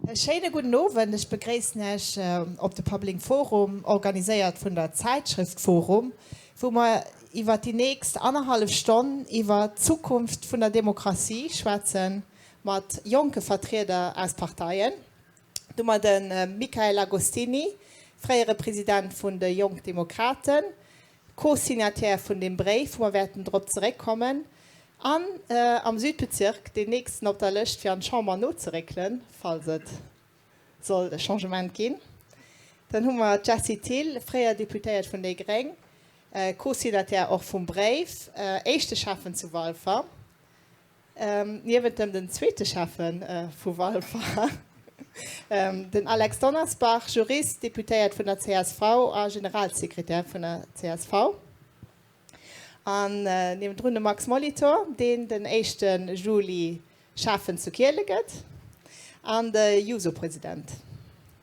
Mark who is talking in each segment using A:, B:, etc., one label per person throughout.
A: E schéine gudden Owend. Ech begréissen Iech op de Public Forum, organiséiert vun der Zäitschrëft forum, wou mer iwwer déi nächst annerhallef Stonn iwwer d'Zukunft vun der Demokratie schwätzen mat jonke Vertrieder aus Parteien. Do hu mer de Michael Agostini, fréiere President vun de Jonk Demokraten, Co-Signataire vun deem Bréif, wou mer wäerten drop zeréckkommen, an am Südbezirk deen nächsten op der Lëscht fir an d'Chamber nozeréckelen, falls et soll e Changement ginn. Dann hu mer d'Jessie Thill, fréier Deputéiert vun déi gréng, Co-Signataire och vum Bréif, éischte Schäffen zu Walfer. Niewent em den zweete Schäffe vu Walfer, den Alex Donnersbach, Jurist, Deputéiert vun der csv a Generalsekretär vun der csv. An niewendrun de Max Molitor, deen den éischte Juli Schäffen zu Kiele gëtt an de Juso-President.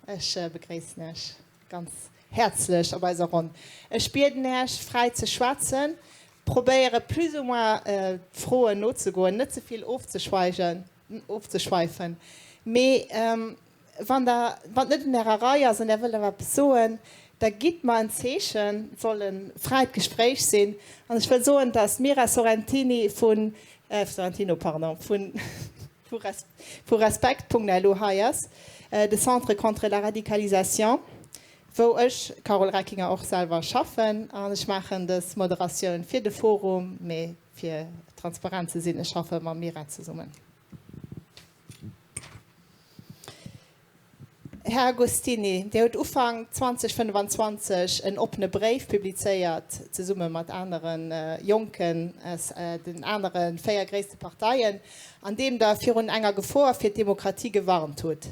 A: Ech begréissen Iech. Ganz häerzlech op eiser Ronn. Ech bieden Iech, fräi ze schwätzen, probéiere plus ou moins d'Froen nozegoen, net ze vill ofzeschweigen, ofzeschweifen. Mee wann Der, wann et net un Ärer Rei ass an Der wëllt awer eppes soen, da gitt mer en Zeechen. Et soll e fräit Gespréich sinn. An ech wëll soen, dass d'Mira Sorrentini vun, Sorrentino, pardon, vun, Vu Respekt.lu hei ass de Centre contre la radicalisation, wou ech, Carole Reckinger, och selwer schaffen. An ech maachen dës Moderatioun fir de Forum, mee fir transparent ze sinn, ech schaffe mam Mira zesummen. Här Agostini, Dir hutt Ufank 2025 en oppene Bréif publizéiert, zesumme mat anere Jonken aus den anere 4 gréisste Parteien, an deem Der virun enger Gefor fir d'Demokratie gewarnt hutt.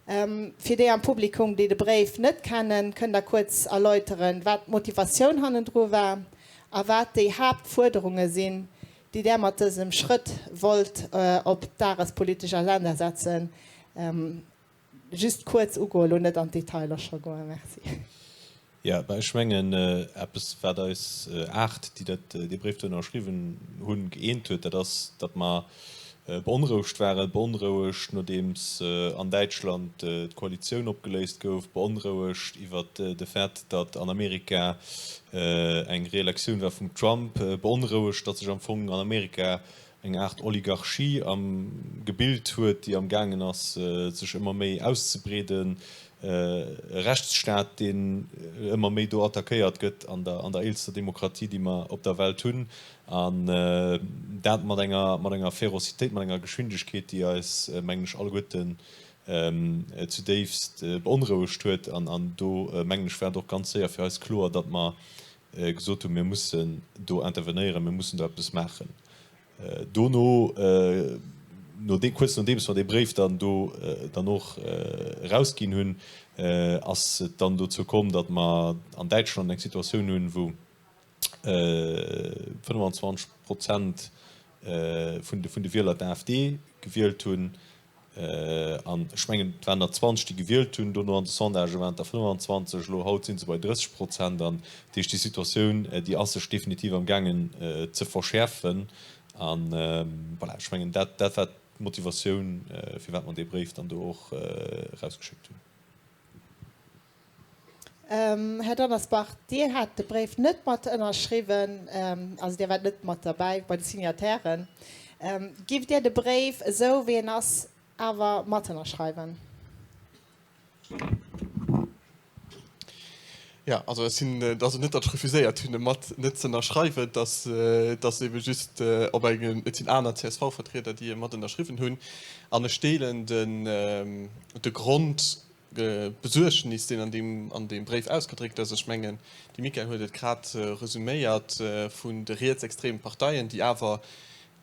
A: Fir déi am Publikum, déi de Bréif net kennen, kënnt Der kuerz erläuteren, wat d'Motivatioun hannendru war a wat déi Haaptfuerderunge sinn, déi Der mat dësem Schrëtt wollt op d'dagespolitesch Agenda setzen? Just kuerz ugoen, elo net an d'Detailer scho goen. Merci.
B: Jo, ben ech mengen, eppes wat eis 8, déi dat, dee Bréif do ënnerschriwwen hunn, gëeent huet, dat ass, datt mer beonrouegt waren, beonrouegt nodeems an Däitschland d'Koalitioun opgeléist gouf, beonrouegt iwwert de Fait, datt an Amerika eng Reelektioun war vum Trump, beonrouegt, datt sech am Fong an Amerika eng Aart Oligarchie am gebilt huet, déi am gaangen ass sech ëmmer méi auszebreeden, e Rechtsstaat, deen ëmmer méi do attackéiert gëtt an der an der eelster Demokratie, déi mer op der Welt hunn, an dat mat enger mat enger Ferocitéit, mat enger Geschwindegkeet, déi eis, mengen ech, alleguerten zudéifst beonrouegt huet. An an do, mengen ech, war et och ganz séier fir eis kloer, datt mer gesot hunn, mir mussen do intervenéieren, mir mussen do eppes maachen. Dono, kuerz nodeems mer dee Bréif dann do dann och erausginn hunn, ass et dann dozou komm, datt mer an Däitschland eng Situatioun hunn, wou 25 Prozent vun de Wieler d'AfD gewielt hunn, An ech mengen, et waren der 20, déi gewielt hunn. Dono an de Sondagë waren et der 25. Elo haut si se bei 30 Prozent. An dat heescht, déi Situatioun, déi ass sech definitiv am gaangen ze verschäerfen. A voilà, ech mengen, dat dat war d'Motivatioun, firwat mer dee Bréif dann do och erausgeschéckt hunn.
A: Här Donnersbach, Dir hat de Bréif net mat ënnerschriwwen, also Dir waart net mat derbäi bei de Signatairen. Giff Dir de Bréif, esou wéi en ass, awer mat ënnerschreiwen?
C: Jo, also ech sinn, et ass net, datt ech refuséiert hunn, e mat net ze ënnerschreiwen, et ass, et ass ebe just op engem, et sinn aner CSV-Vertrieder, déi e mat ënnerschriwwen hunn. An ech deelen den, de Grond, Besuergnis, deen an deem an deem Bréif ausgedréckt ass. Ech mengen, de Michael huet et grad resuméiert, vun de rietsextremen Parteien, déi awer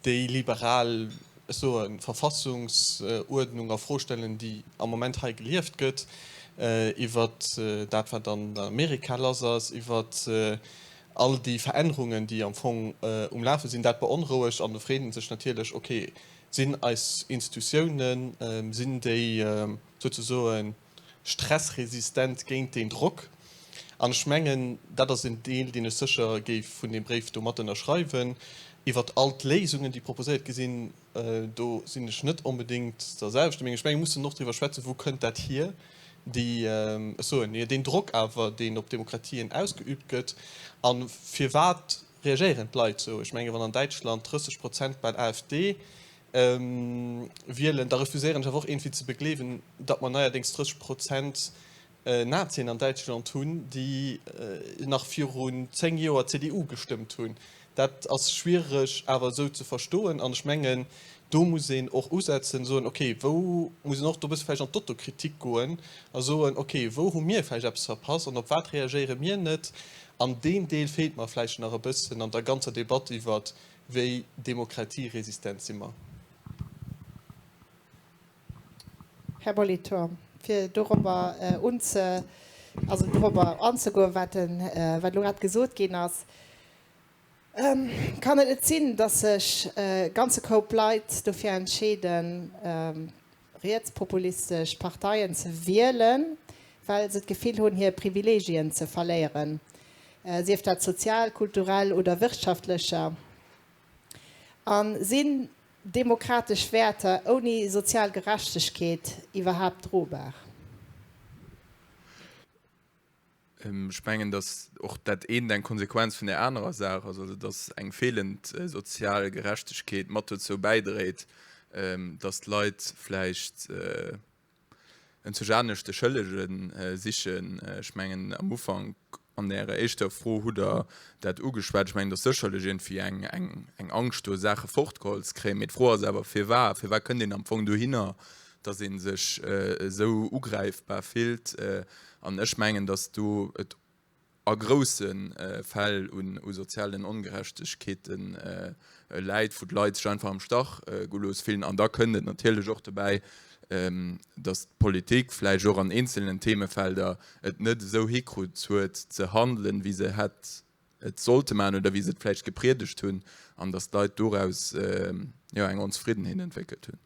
C: déi liberal, ech soen, Verfassungsuerdnung a Fro stellen, déi am Moment hei gelieft gëtt, iwwert dat, wat an Amerika lass ass, iwwert all déi Verännerungen, déi am Fong um Lafe sinn. Dat beonrouegt an do freet ee sech natierlech, okay, sinn eis Institutiounen, sinn déi, souzesoen stressresistent géint deen Drock. An ech mengen, dat ass en Deel, deen ech sécher géif vun deem Bréif do mat ënnerschreiwen. Iwwert all d'Léisungen, déi proposéiert gi sinn, do sinn ech net onbedéngt der selwechter Meenung. Ech menge mir mussen och driwwer schwätzen, wou kënnt dat hier, déi, ech soen, jo, deen Drock awer, deen op d'Demokratien ausgeübt gëtt. A firwat reagéieren d'Leit esou? Ech menge wann an Däitschland 30 Prozent bal AfD wielen, da refuséieren ech awer och iergendwéi ze begleewen, datt mer neierdéngs 30 Prozent Nazien an Däitschland hunn, déi nach virun 10 Joer CDU gestëmmt hunn. Dat ass schwiereg awer esou ze verstoen an ech mengen, do muss een och usetzen, soen, okay, wou muss een och do e bësse vläicht an d'Autokritik goen a soen, okay, wou hu mir vläicht eppes verpasst an op wat reagéiere mir net? An deen Deel feelt mer vläicht nach e bëssen an der ganzer Debatt iwwert, wéi demokratieresistent si mer.
A: Här Molitor, fir dorobber unze, also dorobber anzegoen, wat den, wat elo grad gesot ginn ass, Kann et net sinn, datt sech e ganze Koup Leit dofir entscheeden, rietspopulistesch Parteien ze wielen, well se d'Gefill hunn, hir Privilegien ze verléieren, sief dat sozial, kulturell oder wirtschaftlecher? A sinn demokratesch Wäerter ouni sozial Gerechtegkeet iwwerhaapt drobar?
D: Ech mengen, datt och dat eent eng Konsequenz vun där anerer Saach ass, also datt eng feelend sozial Gerechtegkeet mat dozou bäidréit, datt d'Leit vläicht en sech anescht de Schëllege sichen. Ech mengen, am Ufank an Ärer éischter Fro hutt Der dat ugeschwat. Ech mengen, et ass sécherlech iergendwéi eng Angscht do, Saache fortgeholl ze kréien. Mee d'Fro ass awer, Firwat? Firwat kënnt een am Fong dohinner, datt ee sech esou ugräifbar fillt? An ech mengen, datt do et a grousse Fäll u sozialen Ongerechtegkeete läit, wou d'Leit sech einfach am Stach gelooss fillen. An da kënnt et natierlech och dobäi, datt d'Politik vläicht och an eenzelnen Themefelder et net esou hikrut huet ze handelen, wéi se hätt et sollte maachen oder wéi se et vläicht gepriedegt hunn, an datt d'Leit doraus jo eng Onzefriddenheet entwéckelt hunn.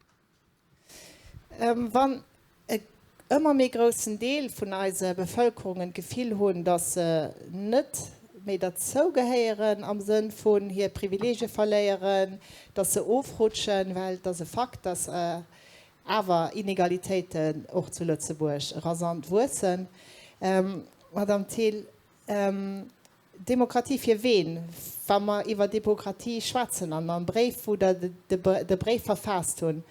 A: Wann e ëmmer méi groussen Deel vun eise Bevëlkerungen d'Gefill hunn, datt se net méi derzou gehéieren am Sënn vun hir Privileegie verléieren, datt se ofrutschen, well et ass e Fakt, datt awer Inegalitéiten och zu Lëtzebuerg rasant wuessen. Madame Thill, Demokratie fir ween? Wa mer iwwer Demokratie schwätzen an am Bréif, wou Der de Bréif verfaasst hunn,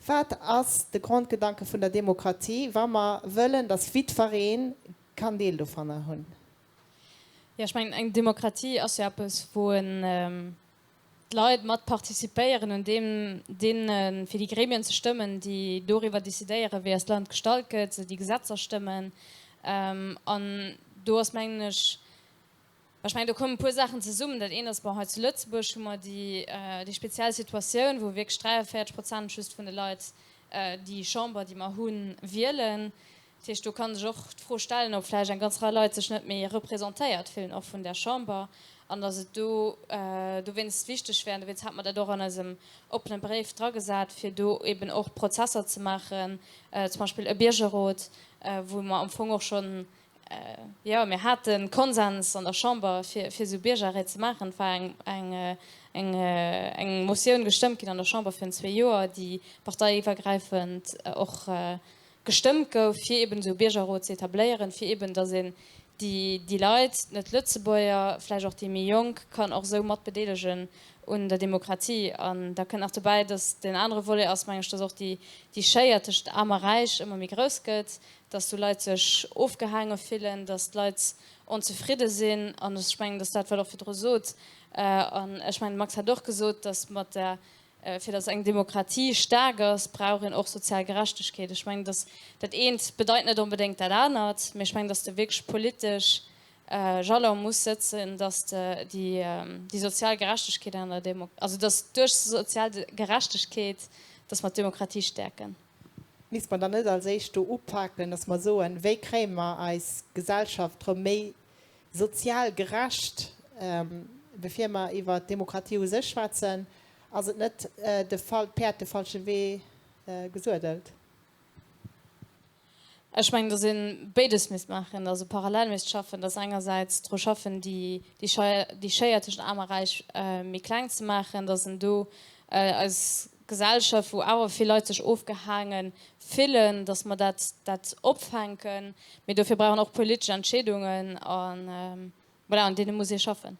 A: wat ass de Grondgedanke vun der Demokratie, wa mer wëllen, datt jiddweree kann Deel dovunner hunn?
E: Jo, ech mengen, eng Demokratie ass jo eppes, wou en d'Leit mat participéieren un deem, deene fir déi Gremien ze stëmmen, déi doriwwer décidéieren, wéi eist Land gestalt gëtt, se déi Gesetzer stëmmen. An do ass, mengen ech, ech mengen, do kommen e puer Saachen zesummen. Dat eent ass, bon, hei zu Lëtzebuerg hu mer déi, déi speziell Situatioun, wou wierklech 43 Prozent just vun de Leit déi Chamber, déi mer hunn, wielen. Dat heescht, do kann sech och d'Fro stellen, ob vläicht eng ganz Rei Leit sech net méi representéiert fillen, och vun där Chamber, an datt et do dowéinst wichteg wär, an dowéinst hate mer dat och an eisem oppene Bréif dragesat, fir do eben och Prozesser ze maachen, zum Beispill e Biergerrot, wou mer am Fong och schonn, jo, mir hate Konsens an der Chamber, fir esou Biergerréit ze maachen. Et war eng, eng Motioun gestëmmt ginn an der Chamber virun zwee Joer, déi parteiiwwergräifend och gestëmmt gouf, fir eben esou e Biergerrot ze etabléieren, fir eben, datt een déi, déi Leit, d'Net-Lëtzebuerger, vläicht och déi méi Jonk, kann och esou mat bedeelegen un der Demokratie. An da kënnt nach dobäi, datt deen anere Volet ass, meng ech, datt och déi, déi Schéier tëschent Aarm a Räich ëmmer méi grouss gëtt, datt do Leit sech ofgehaange fillen, datt d'Leit onzefridde sinn. An ech mengen, datt dat, wat och virdru sot, an ech mengen, de Max hat och gesot, datt mat der Fir datt eng Demokratie staark ass, brauch een och sozial Gerechtegkeet. Ech mengen, datt dat eent bedeit net onbedéngt dat anert, mee ech mengen, datt de wierklech politesch Jalon muss sëtzen, datt déi sozial Gerechtegkeet an der Demo, also datt duerch sozial Gerechtegkeet, datt mer d'Demokratie stäerken.
A: Misst mer dann net als éischt do upaken, datt mer soen, wéi kréie mer eis Gesellschaft erëm méi sozial gerecht, bevir mer iwwer d'Demokratie u sech schwätzen, ass et net de Päerd de falsche Wee gesuedelt?
E: Ech mengen, datt ee béides misst maachen, also parallel misst schaffen, datt engersäits dru schaffen, déi Schéier tëschent Aarm a Räich méi kleng ze maachen, datt en do eis Gesellschaft, wou awer vill Leit sech ofgehaange fillen, datt mer dat dat opfänken. Mee dofir brauch en och politesch Entscheedungen a voilà, un deene muss ee schaffen.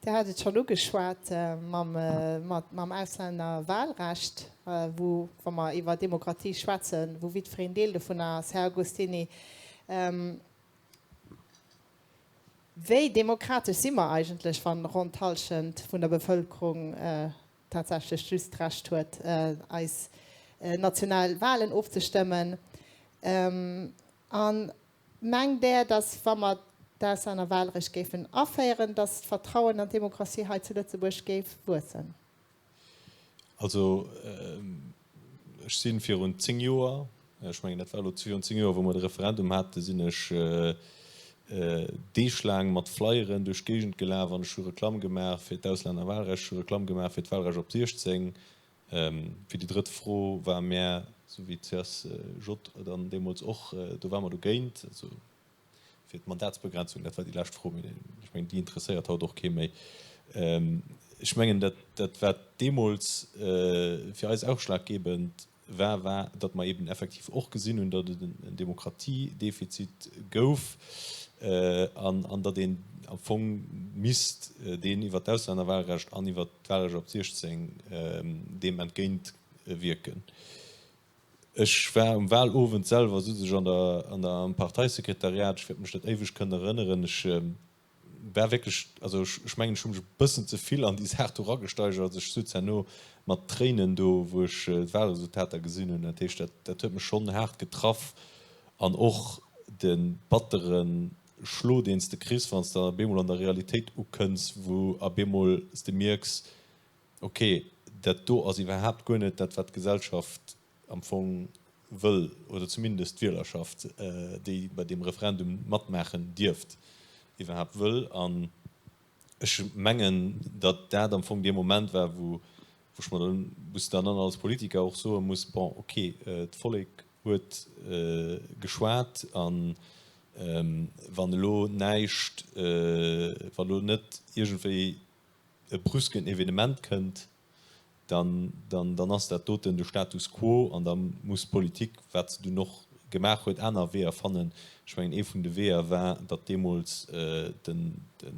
A: Dir hat et schonn ugeschwat mam Auslännerwahlrecht, wou, wa mer iwwer Demokratie schwätzen, wou jiddwereen Deel dovunner ass. Här Agostini, wéi demokratesch si mer eigentlech, wann ronn d'Hallschent vun der Bevëlkerung tatsächlech just d'Recht huet, eis national Wahlen ofzestëmmen? An Mengt Där, datt, wa mer d'Auslännerwahlrecht géifen aféieren, datt d'Vertrauen an d'Demokratie hei zu Lëtzebuerg géif wuessen?
B: Also, ech si virun 10 Joer, ech mengen dat war elo virun 10 Joer, wou mer de Referendum haten, sinn ech deeglaang mat Flyeren duerch d'Géigend gelaf an ech hu Reklamm gemaach fir d'Auslännerwahlrecht, ech hu Reklamm gemaach fir d'Wahlrecht op 16. Fir déi drëtt Fro ware mär, esou wéi d'CSJ dann deemools och, do ware mer dogéint, also fir d'Mandatsbegrenzung, dat war déi lescht Fro, mee ech mengen, déi interesséiert haut och kee méi. Ech mengen, dat, dat wat deemools fir eis ausschlaggebend war, war, datt mer eben effektiv och gesinn hunn, datt et en Demokratiedefizit gouf an, an datt een am Fong misst deen iwwert d'Auslännerwahlrecht an iwwert d'Wahlrecht op 16 deem entgéint wierken. Ech war um Wahlowend selwer, sutz ech an der, an der, am Parteisekretariat, ech wäert mech dat éiweg kënnen erënneren, ech war wierklech, also ech, ech mengen, ech hu mech e bëssen ze vill an déi Saach do eragesteigert, ech sutz herno mat Tréinen do, wou ech d'Wahlresultater gesinn hunn. Dat heescht, dat, dat huet mech schonn haart getraff an och de battere Schlo, deen s de kriss, wann s de op eemol an der Realitéit ukënns, wou op eemol s de mierks, ok, dat do ass iwwerhaapt guer net dat, wat d'Gesellschaft am Fong wëll, oder zumindest d'Wielerschaft, déi bei deem Referendum matmaachen dierft, iwwerhaapt wëll. An ech mengen, datt dat am Fong dee Moment war, wou ech mer dann, wou s de dann als Politiker och soe muss, bon, ok, d'Vollek huet geschwat an wann elo näischt, wann elo net iergendwéi e brüsken Evenement kënnt, dann, dann, dann ass dat doten de Status quo an da muss d'Politik, wat se dunn och gemaach huet, aner Weeër fannen. Ech mengen, ee vun de Weeër war, datt deemools den, den,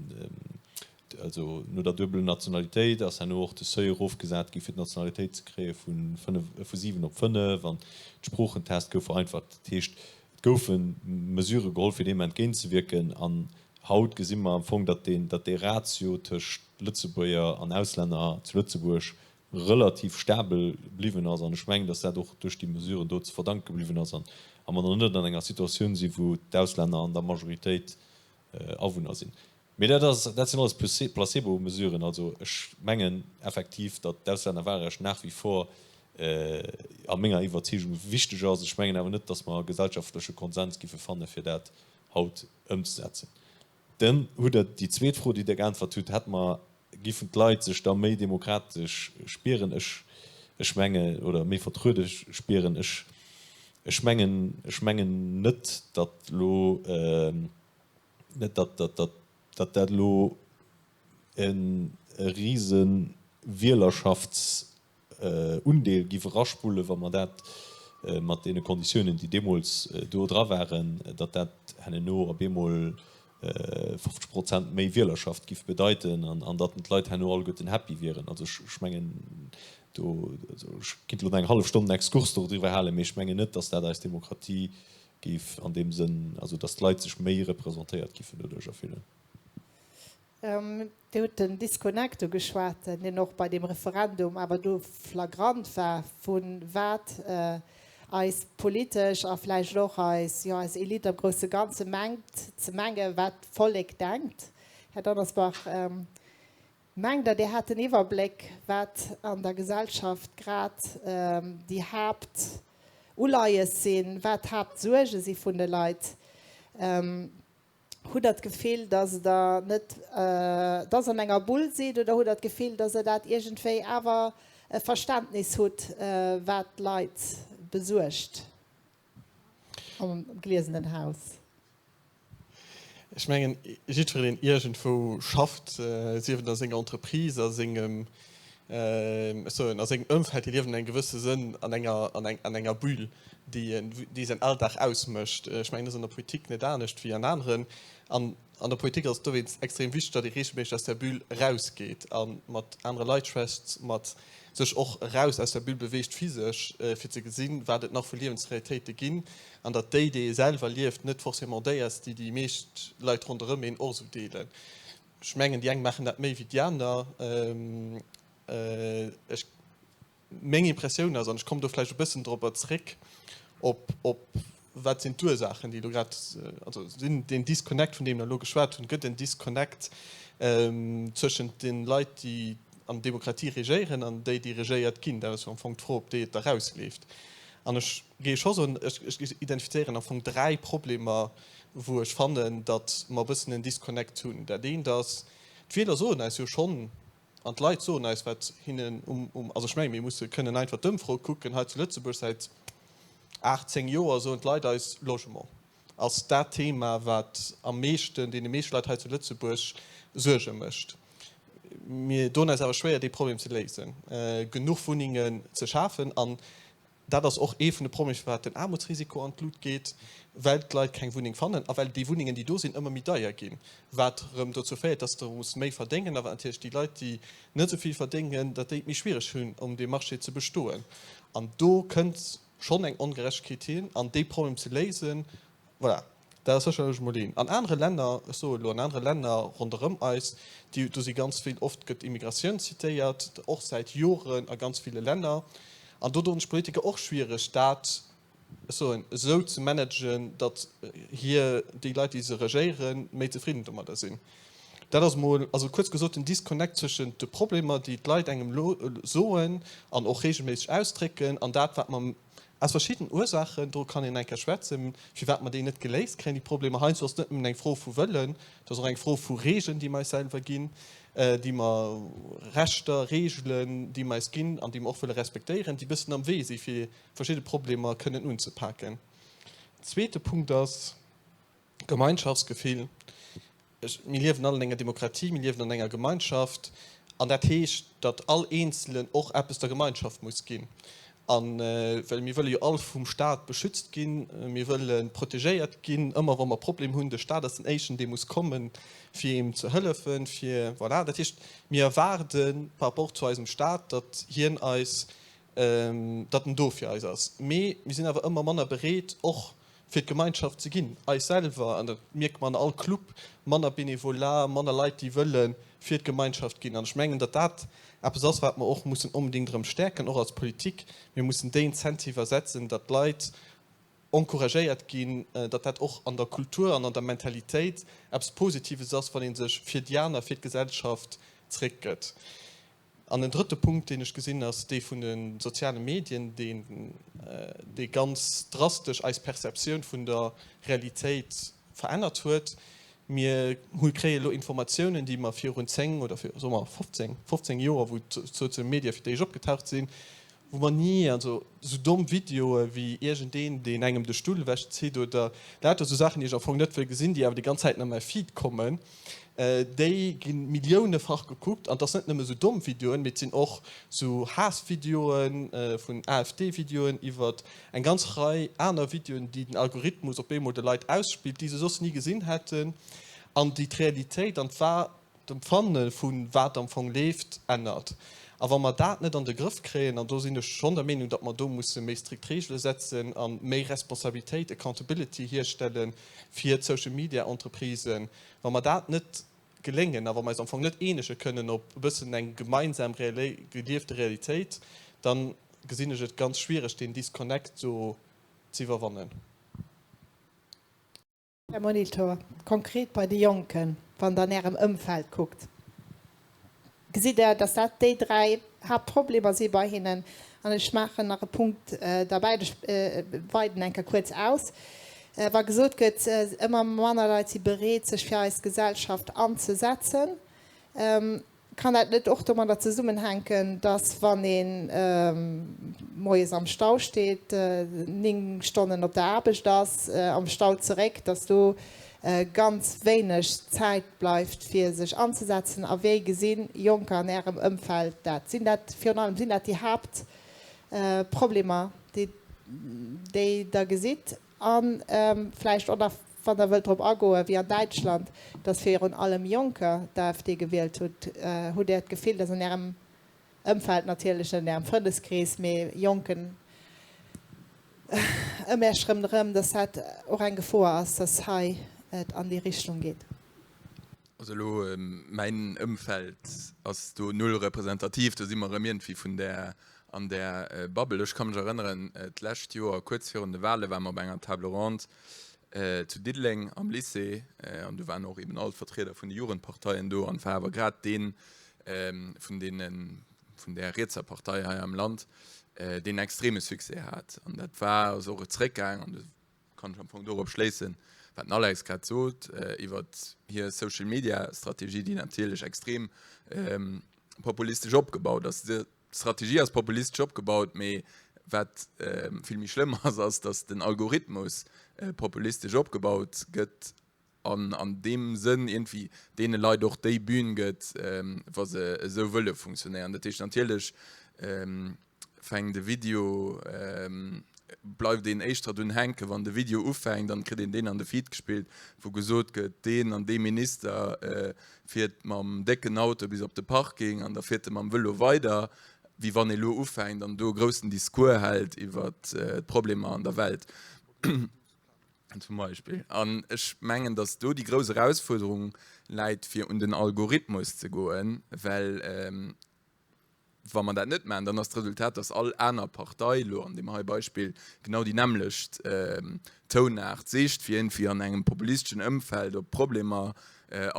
B: Also no der duebelen Nationalitéit ass herno och de Seuil erofgesat gi fir d'Nationalitéit ze kréie vu 5, vu 7 op 5 an d'Sproochentest gouf vereinfacht. Dat heescht, et goufe Mesurë geholl fir deem entgéintzewierken an haut gesi mer am Fong, datt deen, datt dee Ratio tëscht Lëtzebuerger an Auslänner zu Lëtzebuerg relativ stabel bliwwen ass an ech mengen, datt dat och duerch déi Mesuren do ze verdanke bliwwen ass an a mer nach net an enger Situatioun si wou d'Auslänner an der Majoritéit Awunner sinn. Mee dat ass, dat sinn alles Placebo-Mesuren. Also ech mengen effektiv, datt d'Auslännerwahlrecht nach wie vor a menger Iwwerzeegung wichteg ass. Ech mengen awer net, datt mer e gesellschaftleche Konsens giffe fanne fir dat haut ëmzesetzen. Dann hutt Der déi zweet Fro, déi Der geäntwert hutt, Hätt mer, giffen d'Leit sech da méi demokratesch spieren? Ech, ech menge, oder méi vertruede spieren? Ech, ech mengen, ech mengen net, datt elo, Net datt datt dat elo e rise Wielerschaftsundeel giff eraspullen, wa mer dat mat deene Konditiounen, déi deemools do dra waren, datt dat herno op eemol 50 Prozent méi Wielerschaft giff bedeiten an datt d'Leit herno alleguerten happy wieren. Also ech mengen do, also ech kinnt elo nach eng hallef Stonn en Exkurs doriwwer halen, mee ech mengen net, datt dat eis Demokratie géif an deem Sënn, also datt d'Leit sech méi representéiert giffen doduercher fillen.
A: Dir hutt den Disconnect ugeschwat, deen och bei deem Referendum awer do flagrant war, vu wat eis politesch a vläicht och eis, jo, eis Elite am grousse Ganze mengt ze mengen, wat d'Vollek denkt. Här Donnersbach, Mengt Der, Dir hätt den Iwwerbléck, wat an der Gesellschaft grad déi Haaptuleies sinn, wat d'Haaptsuerge si vun de Leit? Hutt Der d'Gefill, datt Der net, datt Der an enger Bull sidd oder hutt Der d'Gefill, datt Der dat iergendwéi awer e Verständnis hutt, wat d'Leit besuergt? Am Gliesenen Haus.
C: Ech mengen, jiddwereen iergendwou schafft, sief et a senger Entreprise, a sengem, ech soen, a sengem Ëmfeld, déi liewen an engem gewësse Sënn an enger, an enger Bulle, déi, déi säin Alldag ausmécht. Ech mengen, dat ass an der Politik net anescht wéi an aneren. An an der Politik ass et dowéinst extrem wichteg, datt ee reegelméisseg aus där Bulle erausgeet a mat anere Leit schwätzt, mat sech och eraus aus der Bulle beweegt physesch, fir ze gesinn, wat et nach vu Liewensrealitéite ginn an datt déi, déi ee selwer lieft, net forcément déi ass, déi déi meescht Leit ronderëm een och esou deelen. Ech mengen, déi eng maachen dat méi wéi déi aner. Ech, meng Impressioun ass, an ech kommen do vläicht e bëssen dorobber zréck, op, op wat sinn d'Ursaachen, déi elo grad, also sinn deen Disconnect, vun deem mer elo geschwat hunn, gëtt en Disconnect zwëschent de Leit, déi an Demokratie regéieren an déi, déi regéiert ginn. Dat ass jo am Fong d'Fro, op déi et erausleeft. An ech géif scho soen, ech identifizéieren am Fong 3 Problemer, wou ech fannen, datt mer e bëssen en Disconnect hunn. Dat eent ass, d'Wieler soen eis jo schonn an d'Leit soen eis, wat hinnen um, um, also ech menge mir musse kënnen einfach d'Ëmfro kucken hei zu Lëtzebuerg, säit 8, 10 Joer soen d'Leit eis, Logement ass dat Thema, wat am meeschten, deene meeschte Leit hei zu Lëtzebuerg Suerge mécht. Mir doen eis awer schwéier, dee Problem ze léisen, genuch Wunnengen ze schafen. An dat ass och ee vun de Problemer, firwat den Aarmutsrisiko an d'Lut geet, well d'Leit keng Wunneng fannen a well déi Wunnengen, déi do sinn, ëmmer méi deier ginn, wat erëm dozou féiert, dass de muss méi verdéngen a wat natierlech déi Leit, déi net esou vill verdéngen, datt déi et méi schwiereg hunn, um deem Marché ze bestoen. An do kënnt schonn eng Ongerechtegkeet hin. An dee Problem ze léisen, voilà, dat ass sécherlech emol een. An anere Länner, ech soe elo an anere Länner ronderëm eis, déi, do si ganz vill, oft gëtt Immigratioun zitéiert, och säit Joren a ganz ville Länner, an do doen sech d'Politiker och schwiereg, dat, ech soen, esou ze managen, datt hir, déi Leit, déi se regéieren, méi zefridden domadder sinn. Dat ass emol, also kuerz gesot, den Disconnect zwëschent de Problemer, déi d'Leit engem elo soen an och regelméisseg ausdrécken, an dat, wat mer aus verschiddenen Ursaachen, do kann een eng Kéier schwätzen, firwat mer déi net geléist kréien, déi Problemer. Heiansdo ass et net nëmmen eng Fro vu Wëllen, et ass och eng Fro vu Regeln, déi mer eis selwer ginn, déi mer, Rechter, Regeln, déi mer eis ginn an déi mer och wëlle respektéieren, déi e bëssen am Wee si fir verschidde Problemer kënnen unzepaken. Zweete Punkt ass Gemeinschaftsgefill. Ech, mir liewen all an enger Demokratie, mir liewen an enger Gemeinschaft an dat heescht, datt all Eenzelen och eppes der Gemeinschaft muss ginn. A well mir wëlle jo all vum Staat beschützt ginn, mir wëlle protegéiert ginn, ëmmer wa mer Problem hunn, de Staat ass den éischten, dee muss kommen, fir eem ze hëllefen, fir, voilà. Dat heescht, mir erwaarde par rapport zu eisem Staat, datt hien eis, datt en do fir eis ass. Mee mir sinn awer ëmmer manner bereet, och fir d'Gemeinschaft ze ginn, eis selwer, an dat mierke mer an all Club, manner Bénévolat, manner Leit, déi wëlle fir d'Gemeinschaft ginn. An ech mengen, datt dat eppes ass, wat mer och mussen onbedéngt erëm stäerken, och als Politik. Mir mussen déi Incentiver setzen, datt d'Leit encouragéiert ginn, datt dat och an der Kultur an an der Mentalitéit eppes Positives ass, wann ee sech fir déi aner, fir d'Gesellschaft zréckgëtt. An en drëtte Punkt, deen ech gesinn, ass dee vun de soziale Medien, deen, dee ganz drastesch eis Perceptioun vun der Realitéit verännert huet. Mir hu kréie elo Informatiounen, déi mer virun 10 oder vir, soe mer 15, 15 Joer, wou d'sozial Medie fir d'éischt opgetaucht sinn, wou mer ni, also esou domm Videoe wéi iergendeen, deen engem de Stull ewechzitt oder lauter esou Saachen, déi ech am Fong net wëll gesinn, déi awer déi ganz Zäiten a mäi Feed kommen, déi gi milliounefach gekuckt. An et ass net nëmme esou domm Videoen, mee et sinn och esou Haassvideoen vun AfD-Videoen iwwert eng ganz Rei aner Videoen, déi den Algorithmus op eemol de Leit ausspillt, déi se soss ni gesinn hätten an déi d'Realitéit an d'Wahr d'Empfanne vu wat am Fong leeft, ännert. A wa mer dat net an de Grëff kréien, an do sinn ech schonn der Meenung, datt mer do musse méi strikt Regele setzen a méi Responsabilitéit, Accountability hierstelle fir d'Social-Media-Entreprisen, wa mer dat net geléngen a wa mer eis am Fong net eenege kënnen op e bëssen eng gemeinsam geliefte Realitéit, da gesinn ech et ganz schwiereg, deen Disconnect do ze iwwerwannen.
A: Här Molitor, konkret bei de Jonken, wann Der an Ärem Ëmfeld kuckt, gesitt Der, dass dat déi 3 Haaptproblemer si bei hinnen? An ech maachen nach e Punkt derbäi, ech weiden eng Kéier kuerz aus, Wa gesot gëtt, ëmmer manner Leit si bereet, sech fir eis Gesellschaft anzesetzen. Kann dat net och domadder zesummenhänken, dass wann ee moies am Stau steet, 9 Stonnen op der Aarbecht ass, am Stau zeréck, dass do ganz wéineg Zäit bleift fir sech anzesetzen? A wéi gesi Jonker an Ärem Ëmfeld dat? Sinn dat virun allem sinn dat déi Haaptproblemer, déi Der gesitt? A vläicht och nach, wann Der wëllt drop agoen, wéi an Däitschland, dass virun allem Jonker d'AfD gewielt hutt. Hutt Där d'Gefill, dass an Ärem Ëmfeld, natierlech net an Ärem Frëndeskrees, mee Jonken ëm Iech ronderëm, dass dat och eng Gefor ass, dass hei et an déi Richtung geet?
D: Also elo mäin Ëmfeld ass do null representativ, do si mer erëm iergendwéi vun där an där Bubble. Ech ka mech erënneren, d'lescht Joer kuerz virun de Wale ware mer op enger Table ronde zu Diddeleng am Lycée an do waren och eben all d'Vertrieder vun de Jugendparteien do an et war awer grad dee vun deene vun där rietser Partei hei am Land, deen extreme Succès hat an dat war ass och zeréckgaang an Kann ech am Fong dorop schléissen, wat den Alex grad sot iwwer hir Social-Media-Strategie, déi natierlech extrem populistesch opgebaut ass. D'Strategie ass populistesch opgebaut, mee wat vill méi schlëmm ass, ass, datt den Algorithmus populistesch opgebaut gëtt an an deem Sënn iergendwéi deene Leit och déi Bühn gëtt, wa se esou wëlle funktionéieren. Dat heescht natierlech fänkt e Video, bleift een éischter drun hänken, wann de Video ufänkt, dann kritt een deen an de Feed gespillt, wou gesot gëtt, deen an dee Minister fiert mam décken Auto bis op de Parking an da fiert e mam Vëlo weider, wéi wann ee lo ufänkt an do e groussen Discours hält iwwer d'Problemer an der Welt. Zum Beispill. An ech mengen, datt do déi grouss Erausfuerderung läit, fir un den Algorithmus ze goen, well wa mer dat net maachen, dann ass d'Resultat, datt all aner Partei, elo an deem hei Beispill, genau déi nämmlecht Tounaart sicht, fir iergendwéi an engem populisteschen Ëmfeld op d'Problemer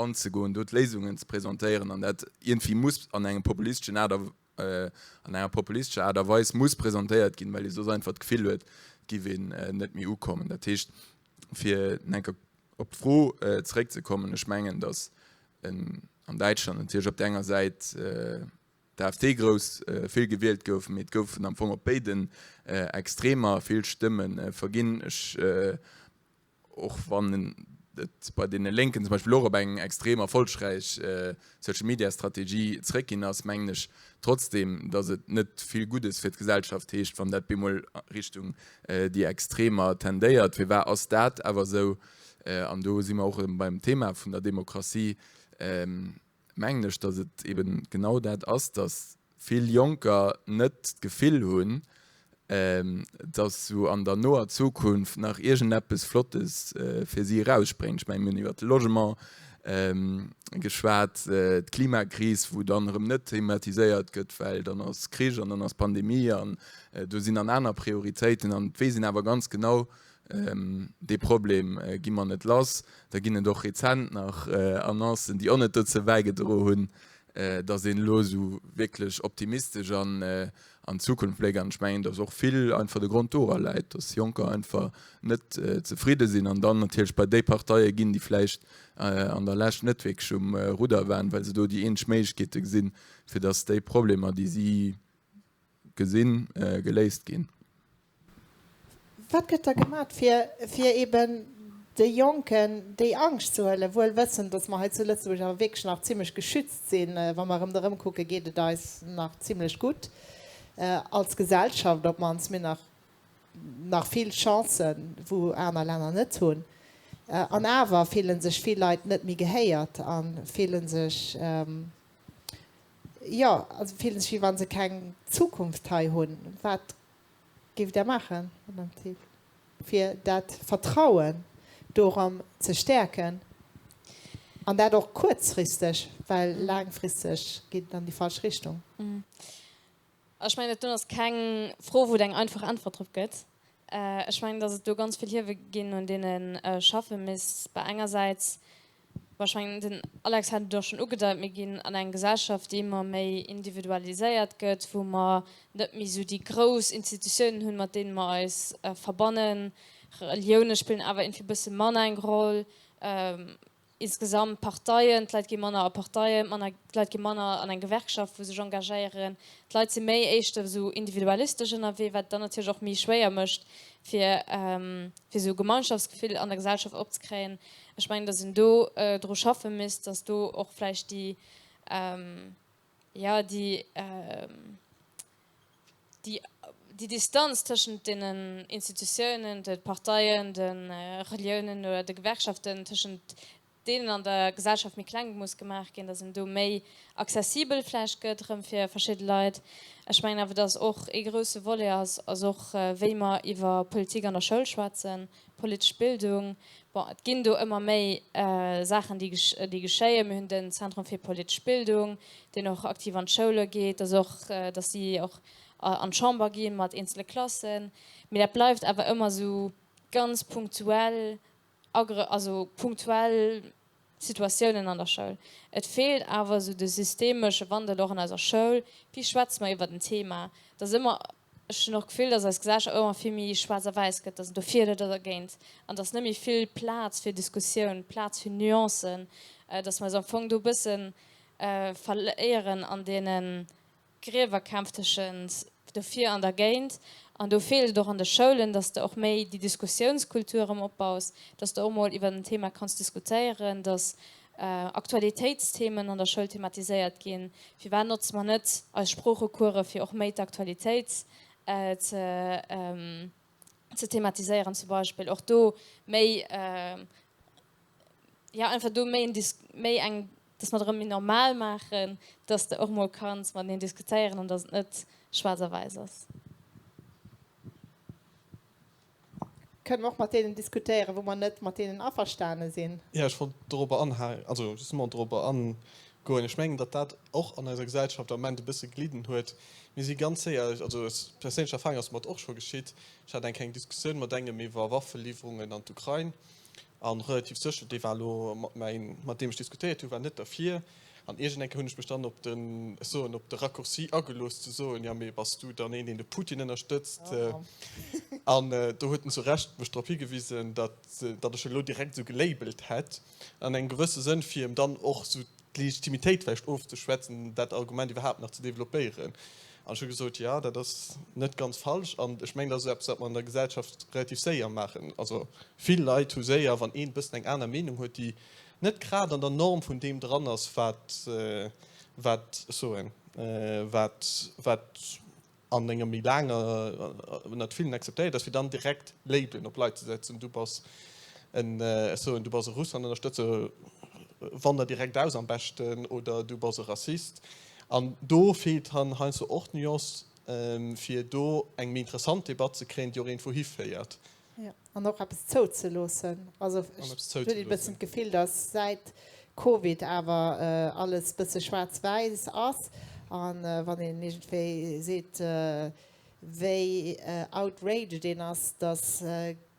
D: anzegoen, do d'Léisungen ze presentéieren an dat iergendwéi muss an engem populisteschen Aart a an enger populistescher Aart a Weis muss presentéiert ginn, well ee soss einfach d'Gefill huet, et giff een net méi ukommen. Dat heescht, fir nach eng Kéier op d'Fro zeréckzekommen, ech mengen, datt an Däitschland natierlech op där enger Säit d'AfD grouss vill gewielt gouf, mee et goufen am Fong op béiden Extremer vill Stëmme verginn. Ech Och wann et bei deene Lénken zum Beispill och op eng extrem erfollegräich Social-Media-Strategie zeréckginn ass, mengen ech trotzdeem, datt et net vill Guddes fir d'Gesellschaft heescht, wann dat bemol Richtung déi Extremer tendéiert. Firwat ass dat awer esou? An do si mer och erëm beim Thema vun der Demokratie. Mengen ech, datt et eben genau dat ass, datt vill Jonker net d'Gefill hunn, datt esou an der noer Zukunft nach iergendeppes Flottes fir si erausspréngt. Ech mengen, mir hunn iwwert de Logement geschwat, d'Klimakris, wou dann erëm net thematiséiert gëtt, well dann ass Krich an dann ass Pandemie an do sinn dann aner Prioritéiten an et weess een awer ganz genau, Dee Problem gi mer net lass. Da ginn et och rezent nach Annoncen, déi och net dozou bäigedro hunn, datt een elo esou wierklech optimistesch an d'Zukunft bléckt. An ech mengen, datt och vill einfach de Grond dora läit, datt Jonker einfach net zefridde sinn an dann natierlech bei déi Parteie ginn, déi vläicht an der Lescht net wierklech um Rudder waren, well se do déi eenzeg Méiglechkeete gesinn, fir datt déi Problemer, déi si gesinn, geléist ginn.
A: Wat gëtt da gemat, fir, fir eben de Jonken déi Angscht ze huelen, wuel wëssend, datt mer hei zu Lëtzebuerg awer wierklech nach zimlech geschützt sinn? Wa mer ronderëm kucken, geet et eis nach zimlech gutt als Gesellschaft op d'mannst. Mir hunn nach, nach vill Chancen, wou aner Länner net hunn. An awer fille sech vill Leit net méi gehéiert a fille sech, jo, also fille sech, wéi wa se keng Zukunft hei hunn. Wat Géift Der maachen, Madame Thill, fir dat Vertrauen do erëm ze stäerken, an dat och kuerzfristeg, well laangfristeg geet et an déi falsch Richtung?
E: Ech mengen, dat doen ass keng Fro, wou et eng einfach Äntwert drop gëtt. Ech mengen, datt et do ganz vill Hiewe ginn, un deene ee schaffe misst. Bei engersäits Bon, ech mengen, den Alex hat et och schonn ugedeit, mir ginn an eng Gesellschaft, déi ëmmer méi individualiséiert gëtt, wou mer net méi esou déi grouss Institutiounen hunn, mat deene mer eis verbannen. Relioune spillen awer iergendwéi e bësse manner eng Roll. Insgesamt Parteien, d'Leit gi manner a Parteien, manner, d'Leit gi manner an eng Gewerkschaft, wou se sech engagéieren. D'Leit si méi éischter esou individualistesch ënnerwee, wat et dann natierlech och méi schwéier mécht, fir, fir esou e Gemeinschaftsgefill an der Gesellschaft opzekréien. Ech mengen, datt een do dru schaffe misst, datt do och vläicht déi, jo, déi, déi, déi Distanz tëschent deenen Institutiounen, de Parteien, de Reliounen oder de Gewerkschaften, tëschent deenen an der Gesellschaft méi kleng muss gemaach ginn, datt en do méi accessibel vläicht gëtt erëm fir verschidde Leit. Ech mengen awer, datt och ee grousse Volet ass, ass och wéi mer iwwer Politik an der Schoul schwätzen, politesch Bildung. Bon, et ginn do ëmmer méi Saachen, déi déi geschéien. Mir hunn den Zentrum fir politesch Bildung, deen och aktiv an d'Schoule geet, dass och, dass si och an d'Chamber gi mat eenzele Klassen. Mee dat bleift awer ëmmer esou ganz punktuell agre, also punktuell Situatiounen an der Schoul. Et feelt awer esou de systemesche Wandel och an eiser Schoul. Wéi schwätze mer iwwert en Thema? Dass ëmmer, ech hunn och d'Gefill, dass eis Gesellschaft ëmmer vill méi schwaarz a wäiss gëtt, dass en dofir oder dergéint an dass net méi vill Plaz fir Diskussioun, Plaz fir Nuancen, dass mer eis am Fong do e bësse verléieren an deene Griewerkämpf tëschent dofir an dergéint. An do feelt et och an de Schoulen, dass de och méi déi Diskussiounskultur erëm opbaus, dass de och mol iwwer en Thema kanns diskutéieren, dass Aktualitéitsthemen an der Schoul thematiséiert ginn. Firwat notze mer net eis Sproochecourse fir och méi d'Aktualitéit ze ze thematiséieren zum Beispill? Och do méi, jo einfach do méi en Dis, méi eng Dass mer et erëm méi normal maachen, dass de och mol kanns mateneen diskutéieren an dass et net schwaarz a wäiss ass.
A: Kënne mer och mat deenen diskutéieren, wou mer net mat deenen averstane sinn?
C: Jo, ech wollt dorobber anhaken, also justement dorobber angoen. Ech mengen, datt dat och an eiser Gesellschaft am Ament e bësse gelidden huet. Mir si ganz séier, also aus perséinlecher Erfahrung ass mer et och scho geschitt, ech hat eng kleng Diskussioun mat engem iwwer Waffeliwwerungen an d'Ukrain, An relativ sécher, dee war elo mat mäin, mat deem ech diskutéiert hunn, war net derfir. An iergend eng Kéier hunn ech mech dann op den, ech soen, op de Raccourci agelooss ze soen, jo mee bass du dann een, deen de Putin ënnerstëtzt? An do huet en zu Recht mech drop higewisen, datt, datt ech elo direkt esou gelabelt hätt, an engem gewësse Sënn, fir em dann och esou d'Legitimitéit vläicht ofzeschwätzen, dat Argument iwwerhaapt nach ze développéieren. An ech hu gesot, jo, dat ass net ganz falsch. An ech mengen, dat ass eppes, wat mer an der Gesellschaft relativ séier maachen. Also vill Leit hu séier, wann een e bëssen eng aner Meenung huet, déi net grad an der Norm vun deem dran ass, wat, wat, ech soen, wat, wat an enger méi laanger, ënnert villen akzeptéiert ass, fir dann direkt Labelen op Leit ze setzen, du bass en, ech soen, du bass e Russland-Ënnerstëtzer, wander direkt aus am beschten, oder du bass e Rassist. An do feelt dann heiansdo och d'Nuance, fir do eng méi interessant Debatt ze kréien, déi och iergendwou hiféiert.
A: Jo, an och eppes zouzeloossen. Also ech hunn e bëssen d'Gefill, datt säit Covid awer alles bësse schwaarz-wäiss ass. A wann een iergendwéi seet, wéi outraged een ass, datt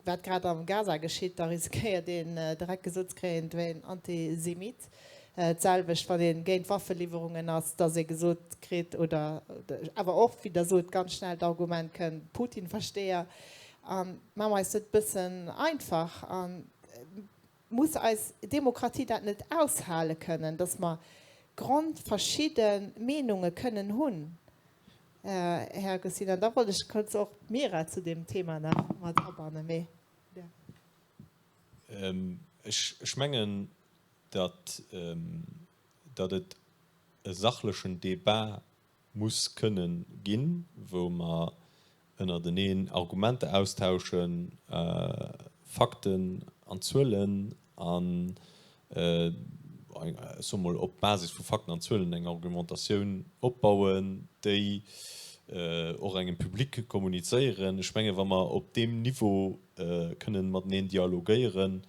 A: wat grad am Gaza geschitt, da riskéiert een direkt gesot ze kréien, et wär een Antisemit. D'selwecht wann ee géint Waffeliwwerungen ass, datt ee gesot kritt, oder awer och, wéi Der sot, ganz schnell d'Argument kënnt, Putin-Versteher. A maache mer eis dat e bëssen einfach? A muss eis Demokratie dat net aushale kënnen, datt mer grondverschidde Meenunge kënnen hunn? Här Goscinny, an da wollt ech kuerz och d'Mira zu deem Thema nach mat abannen, mee.
B: Ech mengen, datt et e sachlechen Débat muss kënnen ginn, wou mer ënnerteneen Argumenter austauschen, Fakten an Zuelen an, ech soe mol, op Basis vu Fakten an Zuelen eng Argumentatioun opbauen, déi och engem Public kommunizéieren. Ech mengen, wa mer op deem Niveau kënnen mateneen dialogéieren,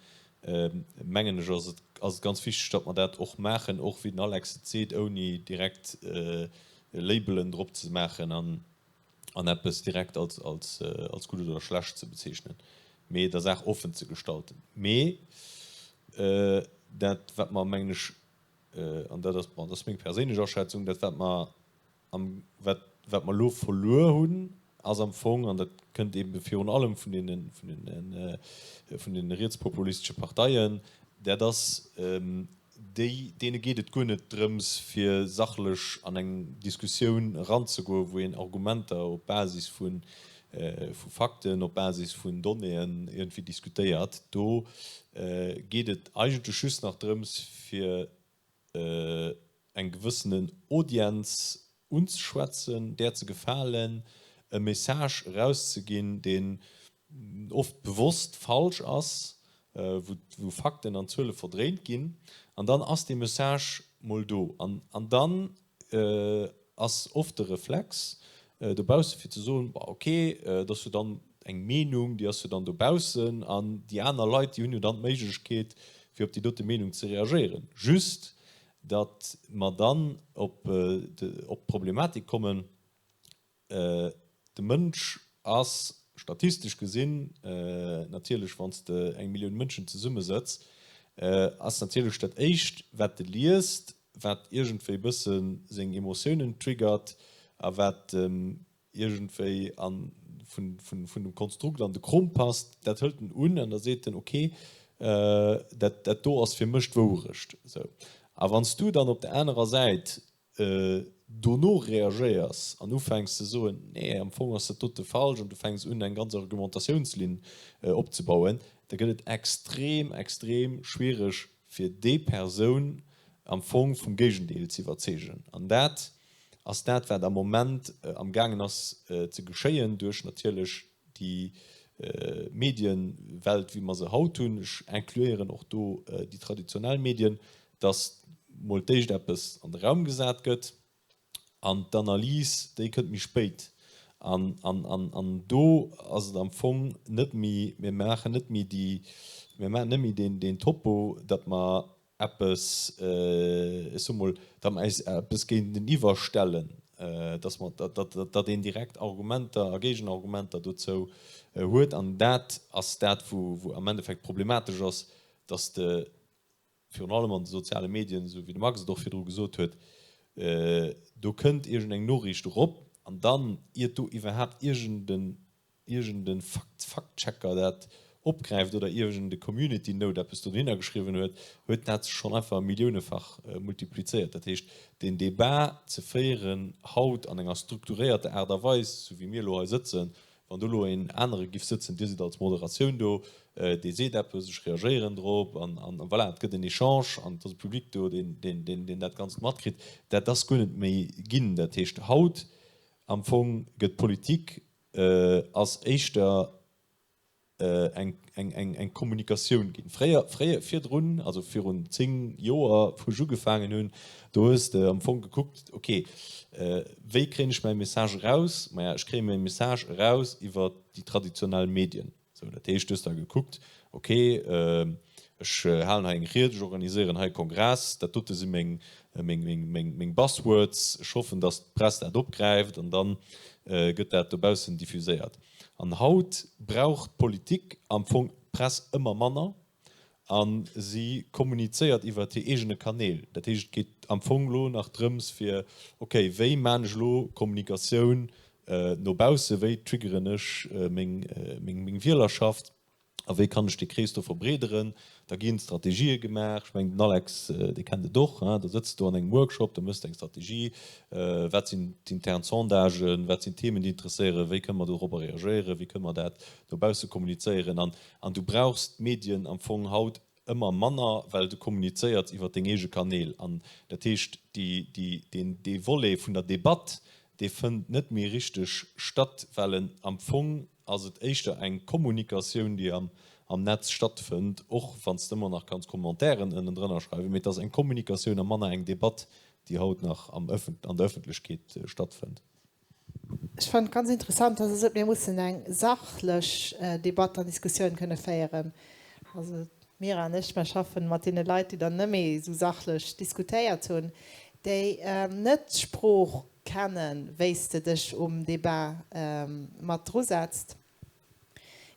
B: mengen ech, ass et ass et ganz wichteg, datt mer dat och maachen, och wéi den Alex et seet, ouni direkt Labelen drop ze maachen an an eppes direkt als als als gutt oder schlecht ze bezeechnen, mee der Saach offen ze gestalten. Mee dat, wat mer, mengen ech, an dat ass, bon, dat ass meng perséinlech Aschätzung, dat wat mer am wat wat mer elo verluer hunn, ass am Fong, an dat kënnt eebe virun allem vun deene vun deene vun deene rietspopulistesche Parteien, Dat ass déi, deene geet et guer net drëms, fir sachlech an eng Diskussioun eranzegoen, wou een Argumenter op Basis vu Fakten, op Basis vun Donnéeën iergendwéi diskutéiert. Do geet et eigentlech just nach drëms, fir eng gewëssenen Audienz unzeschwätzen, där ze gefalen, e Message erauszeginn, deen oft bewosst falsch ass, wou Fakten an Zuele verdréint ginn, an dann ass dee Message mol do. An dann ass oft de Reflex dobausse fir ze soen, Bon, okay, dat ass jo dann eng Meenung, déi ass jo dann dobaussen, an déi aner Leit, déi hunn jo dann d'Méiglechkeet, fir op déi dote Meenung ze reagéieren. Just, datt mer dann op d'Problematik kommen, De Mënsch ass, statistesch gesinn, natierlech, wann s de eng Millioun Mënschen zesummesëtz, ass natierlech dat Éischt, wat de liest, wat iergendwéi e bësse seng Emotiounen triggert a wat em iergendwéi vun dem Konstrukt an de Krom passt, dat hëlt en un an da seet en, ok, dat do ass fir mech d'Wourecht. Sou. A wann s du dann op der anerer Säit dono reagéiers an ufänks ze soen, nee, am Fong ass dat dote falsch, an du fänks un eng ganz Argumentatiounslinn opzebauen, da gëtt et extrem, extrem schwiereg fir déi Persoun am Fong vum Géigendeel ze iwwerzeegen. An dat ass dat, wat am Moment amgaangen ass ze geschéien duerch natierlech déi Medienwelt, wéi mer se haut hunn, ech incluéieren och do déi traditionell Medien, dass mol d'éischt eppes an de Raum gesat gëtt an d'Analys, déi kënnt méi spéit. An, an, an, an do ass et am Fong net méi, mir maachen net méi déi, mir maachen net méi deen, deen Topo, datt mer eppes, ech soe mol, datt mer eis eppes géinteniwwer stellen, datt mer, datt een direkt Argumenter a Géigenargumenter dozou huet. An dat ass dat, wou am Endeffekt problematesch ass, datt de virun allem an de soziale Medien, esou wéi de Max et och virdru gesot huet, do kënnt iergendeng Noriicht erop an dann, iert do iwwerhaapt iergend iergend e Fact-Checker dat opgräift oder iergend e Community Note eppes dohinner geschriwwen huet, huet dat sech schonn einfach milliounefach multiplizéiert. Dat heescht, deen Debat ze féieren haut an enger strukturéierter Aart a Weis, esou wéi mir elo hei sëtzen, wann do elo een anere giff sëtzen, Dir sidd als Moderatioun do, dee seet eppes, ech reagéieren drop an voilà, et gëtt en Echange an et ass e Public do, deen dat Ganzt matkritt, dat ass guer net méi ginn. Dat heescht, haut am Fong gëtt Politik ass éischter eng Kommunikatioun ginn. Fréier, fréier, virdrun, also virun 10 Joer, wou ech ugefaangen hunn, do hues de am Fong gekuckt, ok, wéi kréien ech mäi Message eraus? Maja, ech kréie mäi Message eraus iwwer déi traditionell Medien. Sou, dat heescht, du hues da gekuckt, ok, ech halen hei eng Ried, ech organiséieren hei e Kongress, dat dote si meng, meng, meng, meng, meng Buzzwords, ech hoffen, datt d'Press dat opgräift an da gëtt dat dobaussen diffuséiert. An haut brauch d'Politik am Fong d'Press ëmmer manner a si kommunizéiert iwwer hir eegene Kanäl. Dat heescht, et geet am Fong elo nach drëms fir, ok, wéi maan ech elo Kommunikatioun no bausse, wéi triggeren ech meng Wielerschaft a wéi kann ech dee Krees do verbreederen. Da ginn Strategië gemaach. Ech mengen, den Alex, dee kennt et och, da sëtz du an engem Workshop, da méchs de eng Strategie, wat sinn d'intern Sondagen, wat sinn d'Themen, déi interesséieren, wéi kënne mer dorobber reagéieren, wéi kënne mer dat no bausse kommunizéieren. An du brauchs d'Medien am Fong haut ëmmer manner, well du kommunizéiers iwwer deng eege Kanäl. An dat heescht, dee Volet vun der Debatt, dee fënnt net méi richteg statt, well en am Fong ass et éischter eng Kommunikatioun, déi am Netz stattfënnt, och wann s de ëmmer nach kanns Commentairen ënnendrënner schreiwen, mee et ass eng Kommunikatioun a manner eng Debatt, déi haut nach an der Ëffentlechkeet stattfënnt.
A: Ech fannen et ganz interessant, dass Der sot, mir mussen eng sachlech Debatt an Diskussioun kënne féieren. Also d'Mira an ech, mer schaffen mat deene Leit, déi dann net méi esou sachlech diskutéiert hunn, déi net d'Sprooch kennen, wéi s de dech um Debat mat drusetzt.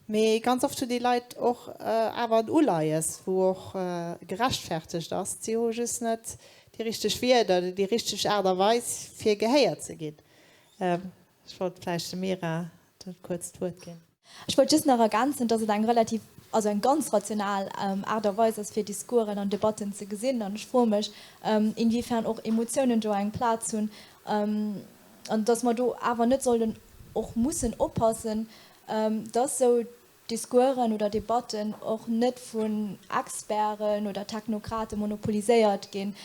A: Mee ganz oft hunn déi Leit och awer en Uleies, wou och gerechtfertegt ass. Si hu just net déi richteg Wierder oder déi richteg Aart a Weis, fir gehéiert ze ginn. Ech wollt vläicht dem Mira kuerz d'Wuert ginn.
F: Ech wollt just nach ergänzen, dass et eng relativ. also eng ganz rational Aart a Weis ass fir Discoursen an Debatten ze gesinn. An ech froe mech, inwiefern och Emotiounen do eng Plaz hunn an dass mer do awer net sollen och mussen oppassen, dass esou Discoursen oder Debatten och net vun Experten oder Technokrate monopoliséiert ginn.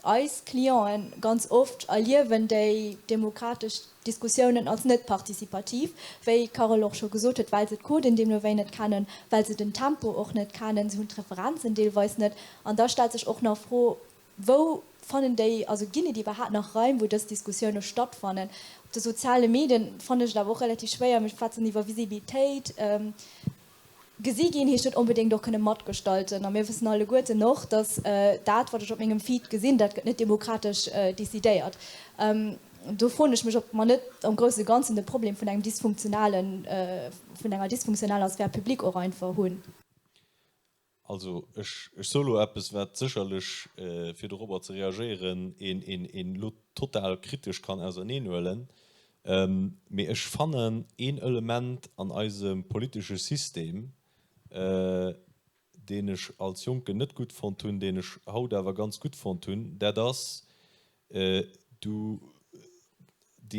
F: Eis Clienten ganz oft erliewen déi demokratesch Diskussiounen als net participativ, wéi d'Carole och scho gesot huet, well se d'Coden deemno wéi net kennen, well se den Tempo och net kennen, se hunn d'Referenzen deelweis net. An da stellt sech och nach d'Fro, Wou fannen déi, also ginn et iwwerhaapt nach Raim, wou dës Diskussioune stattfannen? Op de soziale Medien fannen ech et awer och relativ schwéier. Mir schwätzen iwwer Visibilitéit. Gesi ginn heescht net onbedéngt och kënne matgestalten. A mir wëssen alleguerten och, datt dat, wat ech op mengem Feed gesinn, dat gëtt net demokratesch decidéiert. Do froen ech mech, ob mer net am grousse Ganzen de Problem vun engem dysfunktionalen, vun enger dysfunktionaler Sphère publique och einfach hunn.
B: Also ech soe lo eppes, wat sécherlech, fir dorobber ze reagéieren, een elo total kritesch kann auserneenhuelen, mee ech fannen een Element an eisem politesche System, deen ech als Jonken net gutt fonnt hunn, deen ech haut awer ganz gutt fonnt hunn, dat ass déi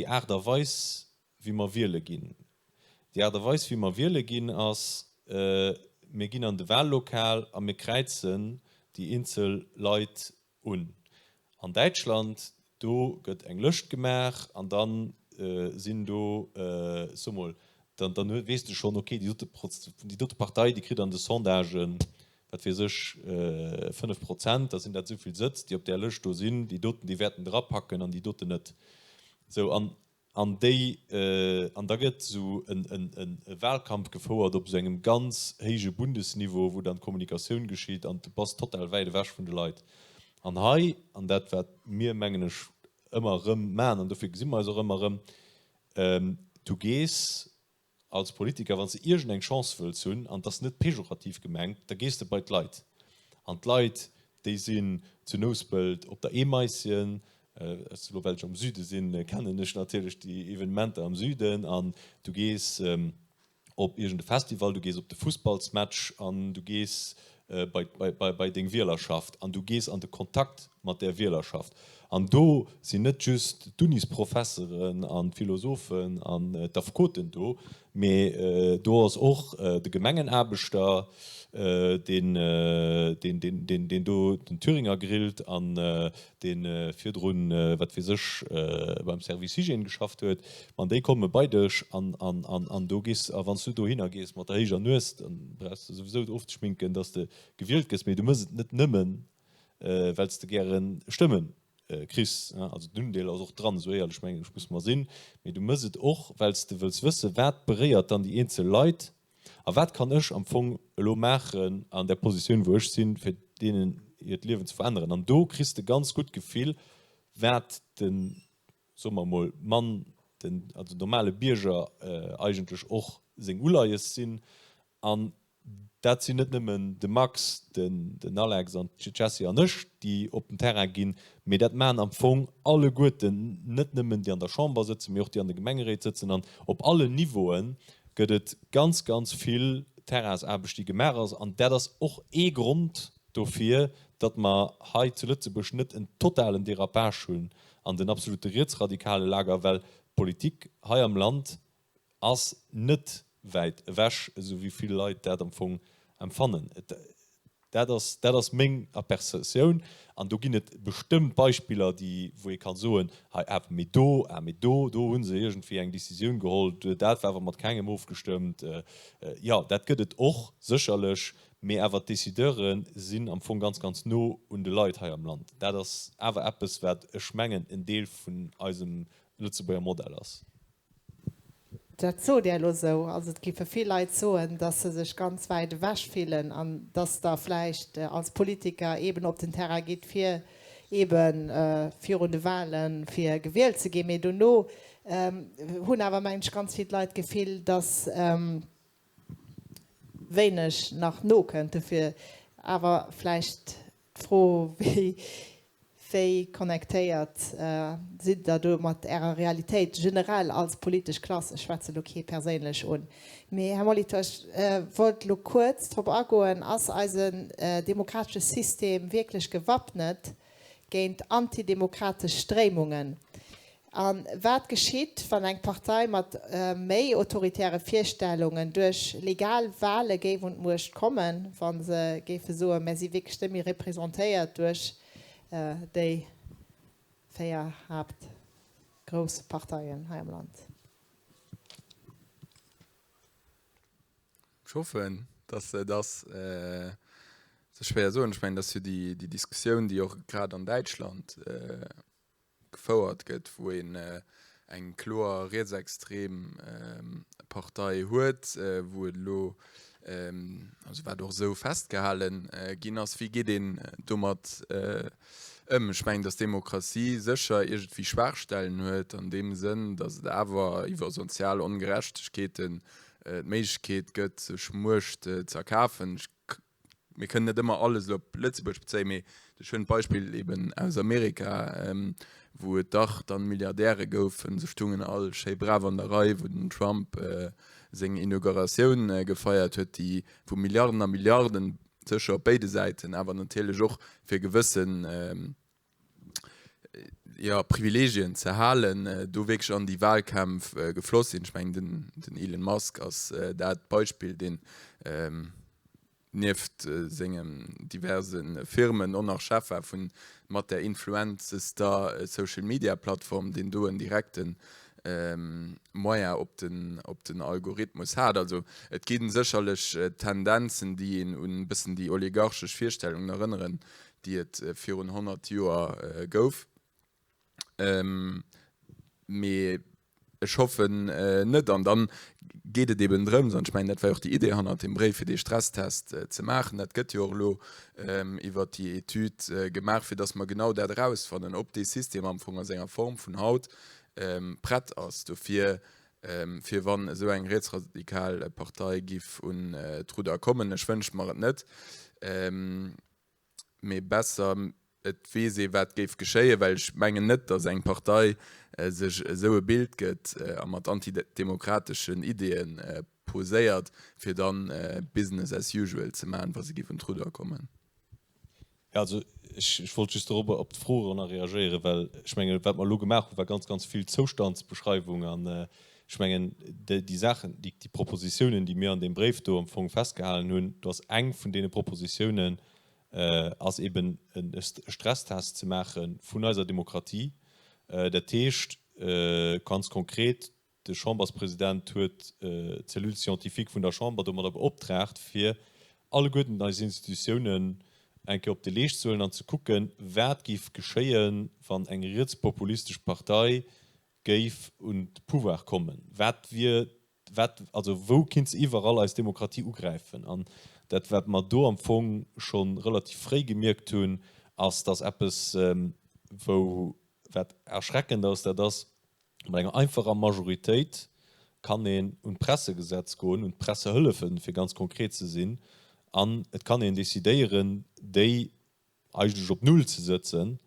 B: Aart a Weis, wéi mer wiele ginn. Déi Aart a Weis, wéi mer wiele ginn, ass, Mir ginn an de Wahllokal a mir kräizen déi eenzel Leit un. An Däitschland, do gëtt eng Lëscht gemaach an da sinn do, so mol, dann weess de schonn, okay, déi dote Partei, déi kritt an de Sondagen, wat weess ech, 5 Prozent, da sinn dat esou vill Sëtz, déi op där Lëscht do sinn, déi doten, déi wäerten drapacken an déi doten net. Sou, an An déi, an da gëtt esou e Wahlkampf gefouert op esou engem ganz héije Bundesniveau, wou dann d'Kommunikatioun geschitt an du bass total wäit ewech vun de Leit. An hei, an dat wat mir, mengen ech, ëmmer erëm maachen, an dofir gesi mer eis och ëmmer erëm, du gees Als Politiker, wann s de iergend eng Chance wëlls hunn, an 't ass net pejorativ gemengt, da gees de bei d'Leit. An d'Leit, déi sinn zu Nouspelt op der Eemaischen, elo well ech am Süde sinn, kennen ech natierlech déi Evenementer am Süden, an du gees op iergend e Festival, du gees op de Fussballsmatch an du gees bei deng Wielerschaft an du gees an de Kontakt mat där Wielerschaft. An do sinn net just d'Unisprofesseren an d'Philosophen an d'Affekoten do, mee do ass och de Gemengenaarbechter, deen do den Thüringer grillt an dee virdrun, wat weess ech, beim Service Hygiène geschafft huet, an déi komme bei dech an an do gees, a wann s du dohinner gees mat der héijer Nues, da brauchs de souwisou ofzeschminken, dass de gewielt gëss, mee du mëss et net nëmmen, well s de gäre Stëmme kriss, also den Undeel ass och dran, esou éierlech mengen ech muss mer sinn, mee du mëss et och, well s de wëlls wëssen, wat beréiert dann déi eenzel Leit. A wat kann ech am Fong elo maachen an där Positioun, wou ech sinn, fir deenen hiert Liewen ze veränneren? An do kriss de ganz gutt d'Gefill, wat den, soe mer emol, Mann, den, also den normale Bierger eigentlech och seng Uleies sinn. An dat sinn net nëmmen de Max, den Alex an d'Jessie an ech, déi op den Terrain ginn, mee dat maachen am Fong alleguerten, net nëmmen déi an der Chamber sëtzen, mee och déi an de Gemengeréit sëtzen. An op allen Niveaue gëtt et ganz, ganz vill Terrainsaarbecht, déi gemaach ass. An dat ass och ee Grond dofir, datt mer hei zu Lëtzebuerg net en totalen Dérapage hunn an den absolute rietsradikale Lager, well d'Politik hei am Land ass net wäit ewech, esou wéi vill Leit dat am Fong empfannen. Dat ass, dat ass meng Apperceptioun. An do ginn et bestëmmt Beispiller, déi, wou ee ka soen, hei, ah, mee do, ah, mee do, do hu se iergendwéi eng Décisioun geholl, dat war awer mat kengem ofgestëmmt. Jo, dat gëtt et och sécherlech, mee awer d'Décideure sinn am Fong ganz, ganz no un de Leit hei am Land. Dat ass awer eppes, wat ech mengen en Deel vun eisem Lëtzebuerger Modell ass.
A: Dat sot Där elo esou. Also et géife vill Leit soen, datt se sech ganz wäit ewech fillen an datt Der vläicht als Politiker eeben op den Terrain gitt, fir eebe virun de Wahlen, fir gewielt ze ginn. Mee dono hunn awer, mengen ech, ganz vill Leit d'Gefill, datt wéineg nach nokënnt. Dofir awer vläicht d'Fro, wéi. Wéi connectéiert sidd Der do mat Ärer Realitéit generell als politesch Klass? Ech schwätze lo kee perséinlech un. Mee, Här Molitor, ech wollt elo kuerz drop agoen, Ass eisen demokratesche System wierklech gewappnet géint antidemokratesch Stréimungen? A wat geschitt, wann eng Partei mat méi autoritäre Virstellungen duerch legal Wale géif un d'Muecht kommen, wa se géife soen, mär si wierklech net méi representéiert duerch déi 4 haaptgrouss Parteien hei am Land?
D: Ech hoffen, dass se et ass. Et ass schwéier soen. Ech mengen, dat ass jo déi Diskussioun, déi och grad an Däitschland gefouert gëtt, wou een eng kloer rietsextrem Partei huet, wou et elo, also wat och esou festgehale ginn ass, wéi geet een domat ëm? Ech mengen, datt d'Demokratie sécher iergendwéi Schwaachstellen huet an deem Sënn, datt et awer iwwer sozial Ongerechtegkeeten d'Méiglechkeet gëtt, sech Muecht ze erkafen. Ech Mir kënnen net ëmmer alles elo op Lëtzebuerg bezéien, mee dat schönt Beispill eben aus Amerika, wou et dach dann Milliardäre goufen, se stungen all schéi brav an der Rei, wou den Trump seng Inauguratioun gefeiert huet, déi wou Milliarden a Milliarden, sécher op béide Säiten, awer natierlech och fir gewëssen, jo, Privilegien ze halen, do wierklech an déi Wahlkämpf gefloss sinn. Ech mengen, den, den Elon Musk ass dat Beispill, deen nieft sengen diverse Firmen och nach Chef war vun mat där influentester Social-Media-Plattform, deen do en direkte Moyen op den, op den Algorithmus hat. Also et gi sécherlech Tendenzen, déi een un e bëssen déi oligarchesch Virstellungen erënneren, déi et virun 100 Joer gouf. Mee ech hoffen net. An dann geet et eben drëms, an ech mengen, dat war jo och déi Idee hannert deem Bréif, fir dee Stresstest ze maachen, dat gëtt jo och elo iwwert déi Etüd gemaach, fir datt mer genau dat erausfannen, ob dee System am Fong a senger Form vun haut prett ass dofir, fir wann esou eng rietsradikal Partei giff un d'Rudder kommen. Ech wënsche mer et net. Mee besser et weess ee wat géif geschéien, well ech mengen net, datt eng Partei sech esou e Bild gëtt a mat antidemokrateschen Ideeën poséiert, fir dann Business as usual ze maachen, wa se géif un d'Rudder kommen.
B: Jo, also ech wollt just dorobber op d'Fro eranner reagéieren, well ech mengen, wat mer elo gemaach hunn, war ganz, ganz vill Zoustandsbeschreiwung an ech mengen, déi Saachen, déi Propositiounen, déi mir an deem Bréif do am Fong festgehalen hunn, do ass eng vun deene Propositiounen, ass eben e Stresstest ze maache vun eiser Demokratie. Dat heescht ganz konkret, de Chamberspresident huet d'Cellule scientifique vun der Chamber domadder beoptraagt, fir alleguerten eis Institutiounen eng Kéier op de Leescht ze huelen an ze kucken, wat géif geschéien, wann eng rietspopulistesch Partei géif un de Pouvoir kommen. Wat wier wat, also wou kinnt se iwwerall eis Demokratie ugräifen? An dat, wat mer do am Fong scho relativ fréi gemierkt hunn, ass, dass eppes, wou, wat erschreckend ass, dat ass, mat enger einfacher Majoritéit kann een un d'Pressegesetz goen, un d'Pressehëllefen, fir ganz konkret ze sinn, an et kann een decidéieren, déi eigentlech op Null ze sëtzen.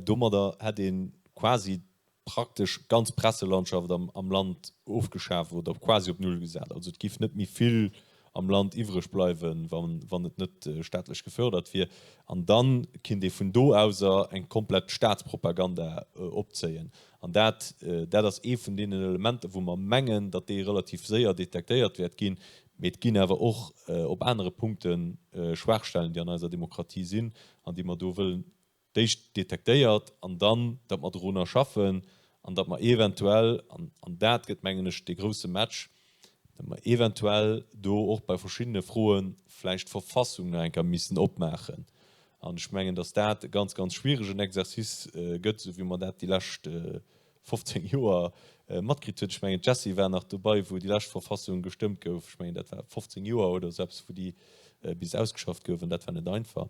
B: Domadder hätt ee quasi praktesch d'ganz Presselandschaft am Land ofgeschaf oder quasi op Null gesat. Also et géif net méi vill am Land iwwreg bleiwen, wann et net staatlech gefördert wier. An da kinnt ee vun do auser eng komplett Staatspropaganda opzéien. An dat, dat ass ee vun deenen Elementer, wou mer mengen, datt dee relativ séier detektéiert wäert ginn. Mee et ginn awer och op anere Punkte Schwaachstellen, déi an eiser Demokratie sinn an déi mer do wëllen d'éischt detektéiert an dann, datt mer dorunner schaffen an datt mer eventuell, an dat gëtt, mengen ech, dee grouse Match, datt mer eventuell do och bei verschiddene Froe vläicht d'Verfassung nach eng Kéier missen opmaachen. An ech mengen, datt dat e ganz, ganz schwieregen Exercice gëtt, esou wéi mer dat déi lescht 15 Joer matkritt huet. Ech mengen, d'Jessie war nach dobei, wou déi lescht Verfassung gestëmmt gouf. Ech mengen, dat war 15 Joer oder esou eppes, wou déi bis ausgeschafft gouf, an dat war net einfach.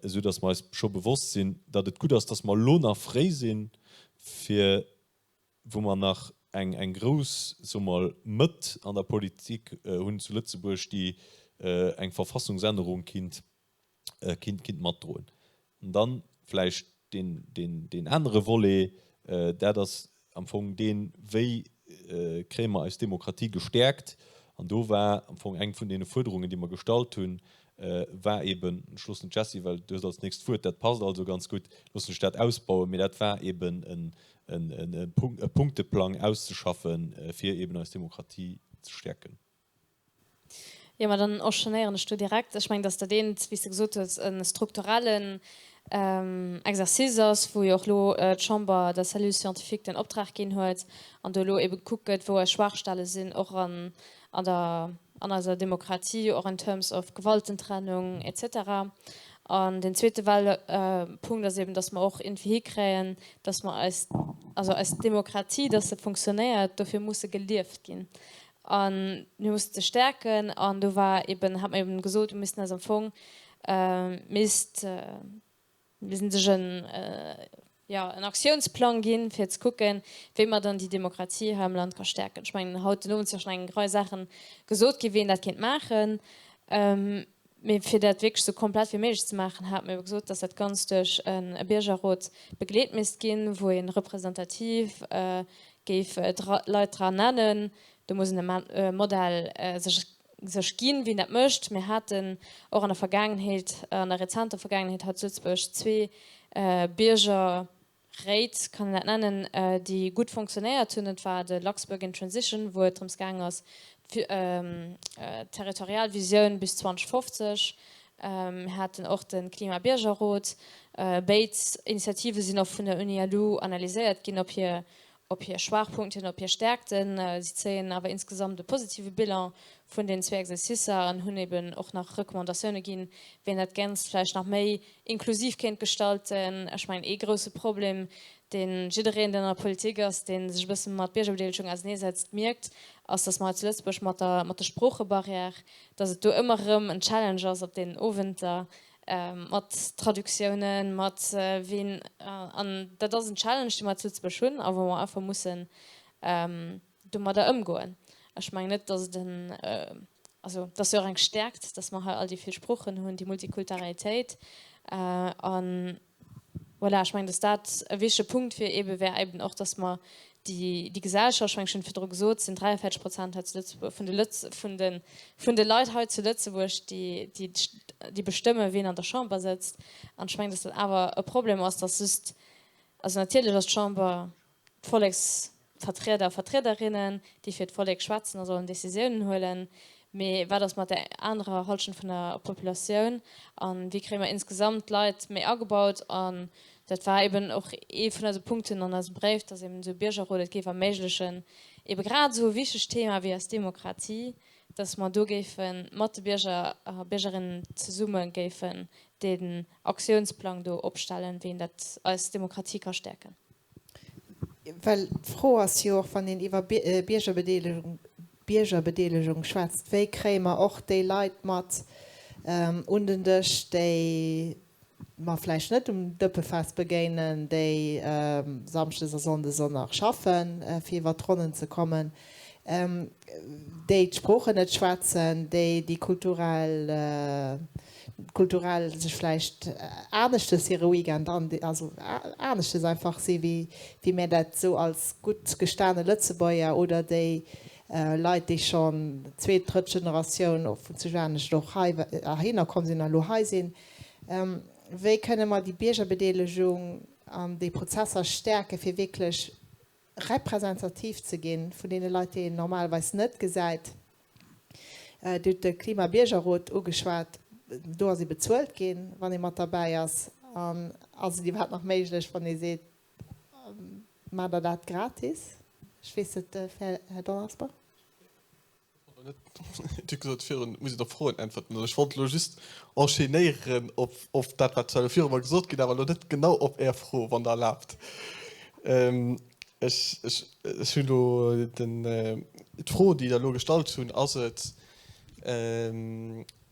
B: Esou datt mer eis scho bewosst sinn, datt et gutt ass, datt mer elo nach fréi sinn, fir wou mer nach eng eng grouss, soe mer, Mëtt an der Politik hunn zu Lëtzebuerg, déi eng Verfassungsännerung kinnt kinnt matdroen. An dann vläicht. Deen, deen, deen anere Volet, dat ass am Fong deen, Wéi kréie mer eis Demokratie gestäerkt? An do war am Fong eng vun deene Fuerderungen, déi mer gestallt hunn, war eeben, ech loossen d'Jessie, well du hues als nächst d'Wuert, dat passt also ganz gutt, loossen ech dat ausbauen, mee dat war eeben en, en, e Punkt, e Punkteplang auszeschaffen, fir eeben eis Demokratie ze stäerken.
E: Jo, ma dann enchaînéieren ech do direkt. Ech mengen, datt dat eent, wéi s de gesot hues, e strukturellen Exercice ass, wou jo och elo d'Chamber der Cellule scientifique den Optrag ginn huet an do elo ebe gekuckt gëtt, wou eis Schwaachstelle sinn, och an der, an eiser Demokratie, och in terms of Gewaltentrennung et cetera. An deen zweete Punkt ass eben, datt mer och iergendwéi hikréien, datt mer eis, also eis Demokratie, datt se funktionéiert, dofir muss se gelieft ginn. A mir mussten se stäerken. An do war eben, hat mer eben gesot, mir missten eis am Fong, misst, missten sech en, jo, en Aktiounsplang ginn, fir ze kucken, wéi mer dann déi Demokratie hei am Land ka stäerken. Ech mengen, haut den Owend si jo schonn eng Rei Saache gesot ginn, wéi een dat kéint maachen. Mee fir dat wierklech esou komplett wéi méiglech ze maachen, hate mer ebe gesot, dass dat Ganzt duerch e Biergerrot begleet misst ginn, wou ee representativ géif Leit dra nennen. Do muss en e Modell sech sech ginn, wien dat mécht. Mir haten och an der Vergaangenheet, an der rezenter Vergaangenheet hei zu Lëtzebuerg zwee Bierger, Réit, kann een dat nennen, déi gutt fonctionnéiert hunn. Et war de Luxembourg in Transition, wou et drëms gaang ass, d'territorial Visioun bis 2050. Mir haten och de Klimabiergerrot. Béid Initiative sinn och vun der UNILU analyséiert ginn op hir op hir Schwaachpunkten, op hir Stärkten. Si zéien awer insgesamt e positive Bilan vun deenen zwee Exercicer an hunn eben och nach Recommandatioune ginn, wéi een dat Ganzt vläicht nach méi inklusiv kéint gestalten. Ech mengen, ee grousse Problem, dee jiddereen, deen an der Politik ass, dee sech e bësse mat Biergerbedeelegung auserneesetzt, mierkt, ass, dass mer hei zu Lëtzebuerg mat der, mat der Sproochebarrière, dass et do ëmmer erëm en Challenge ass op deenen Owenter, mat Traductiounen, mat ween, an dat ass en Challenge, dee mer zu Lëtzebuerg hunn a wou mer einfach mussen domadder ëmgoen. Ech mengen net, datt et en, also et ass jo och eng Stäerkt, datt mer hei all déi vill Sproochen hunn, déi Multikulturalitéit an, Voilà, ech mengen, dass dat e wichtige Punkt wier, eebe wär eben och, dass mer déi, déi Gesellschaft, ech mengen, ech hunn et virdru gesot, et sinn 43 Prozent hei zu Lëtzebuerg, vun de Lëtz, vun de, vun de Leit hei zu Lëtzebuerg, déi, déi, déi bestëmmen, wien an der Chamber sëtzt. An ech mengen, dass dat awer e Problem ass, dass just, also natierlech ass d'Chamber d'Volleksvertrieder a Vertriederinnen, déi fir d'Vollek schwätzen a sollen Décisiounen huelen. Mee wat ass mat där anerer Halschent vun der Populatioun? A wéi kréie mer insgesamt d'Leit méi agebaut? An dat war eben och ee vun eise Punkten an eisem Bréif, dass eben esou e Biergerrot et géif erméiglechen, ebe grad esou e wichtegt Thema wéi eis Demokratie, dass mer do géife mat de Bierger a Biergerinnen zesumme géifen deen Aktiounsplang do opstellen, wéi een dat eis Demokratie ka stäerken.
A: Well d'Fro ass jo och, wann een iwwer Biergerbedeelegung, Biergerbedeelegung schwätzt, wéi kréie mer och déi Leit mat un den Dësch, déi mer vläicht net um Dëppefest begéinen, déi samschdes a sonndes och nach schaffen, fir iwwer d'Ronnen ze kommen, déi d'Sproochen net schwätzen, déi déi kulturell, kulturell sech vläicht aneschtes hire Weekend an, also aneschtes einfach si wéi wéi mär dat esou als gutt gestane Lëtzebuerger oder déi Leit, déi schonn zweet, drëtt Generatioun och vun sech anescht och hei heihinner komm sinn a lo hei sinn. Wéi kënne mer déi Biergerbedeelegung an déi Prozesser stäerke fir wierklech representativ ze ginn vun deene Leit, déi een normalerweis net gesäit? Dir hutt de Klima-Biergerrot ugeschwat. Do ass ee bezuelt ginn, wann ee mat derbäi ass. An ass et iwwerhaapt nach méiglech, wann ee seet, maacht Der dat gratis? Ech weess net, Här Donnersbach.
C: Dir hutt gesot virun, et muss een op Froen äntwerten. Also ech wollt elo just enchaînéieren op dat, wat zwar elo viru mer gesot ginn, awer elo net genau op Är Fro, wann Der erlaabt. Ech hunn elo den, d'Fro, déi Der elo gestallt hunn, ass et,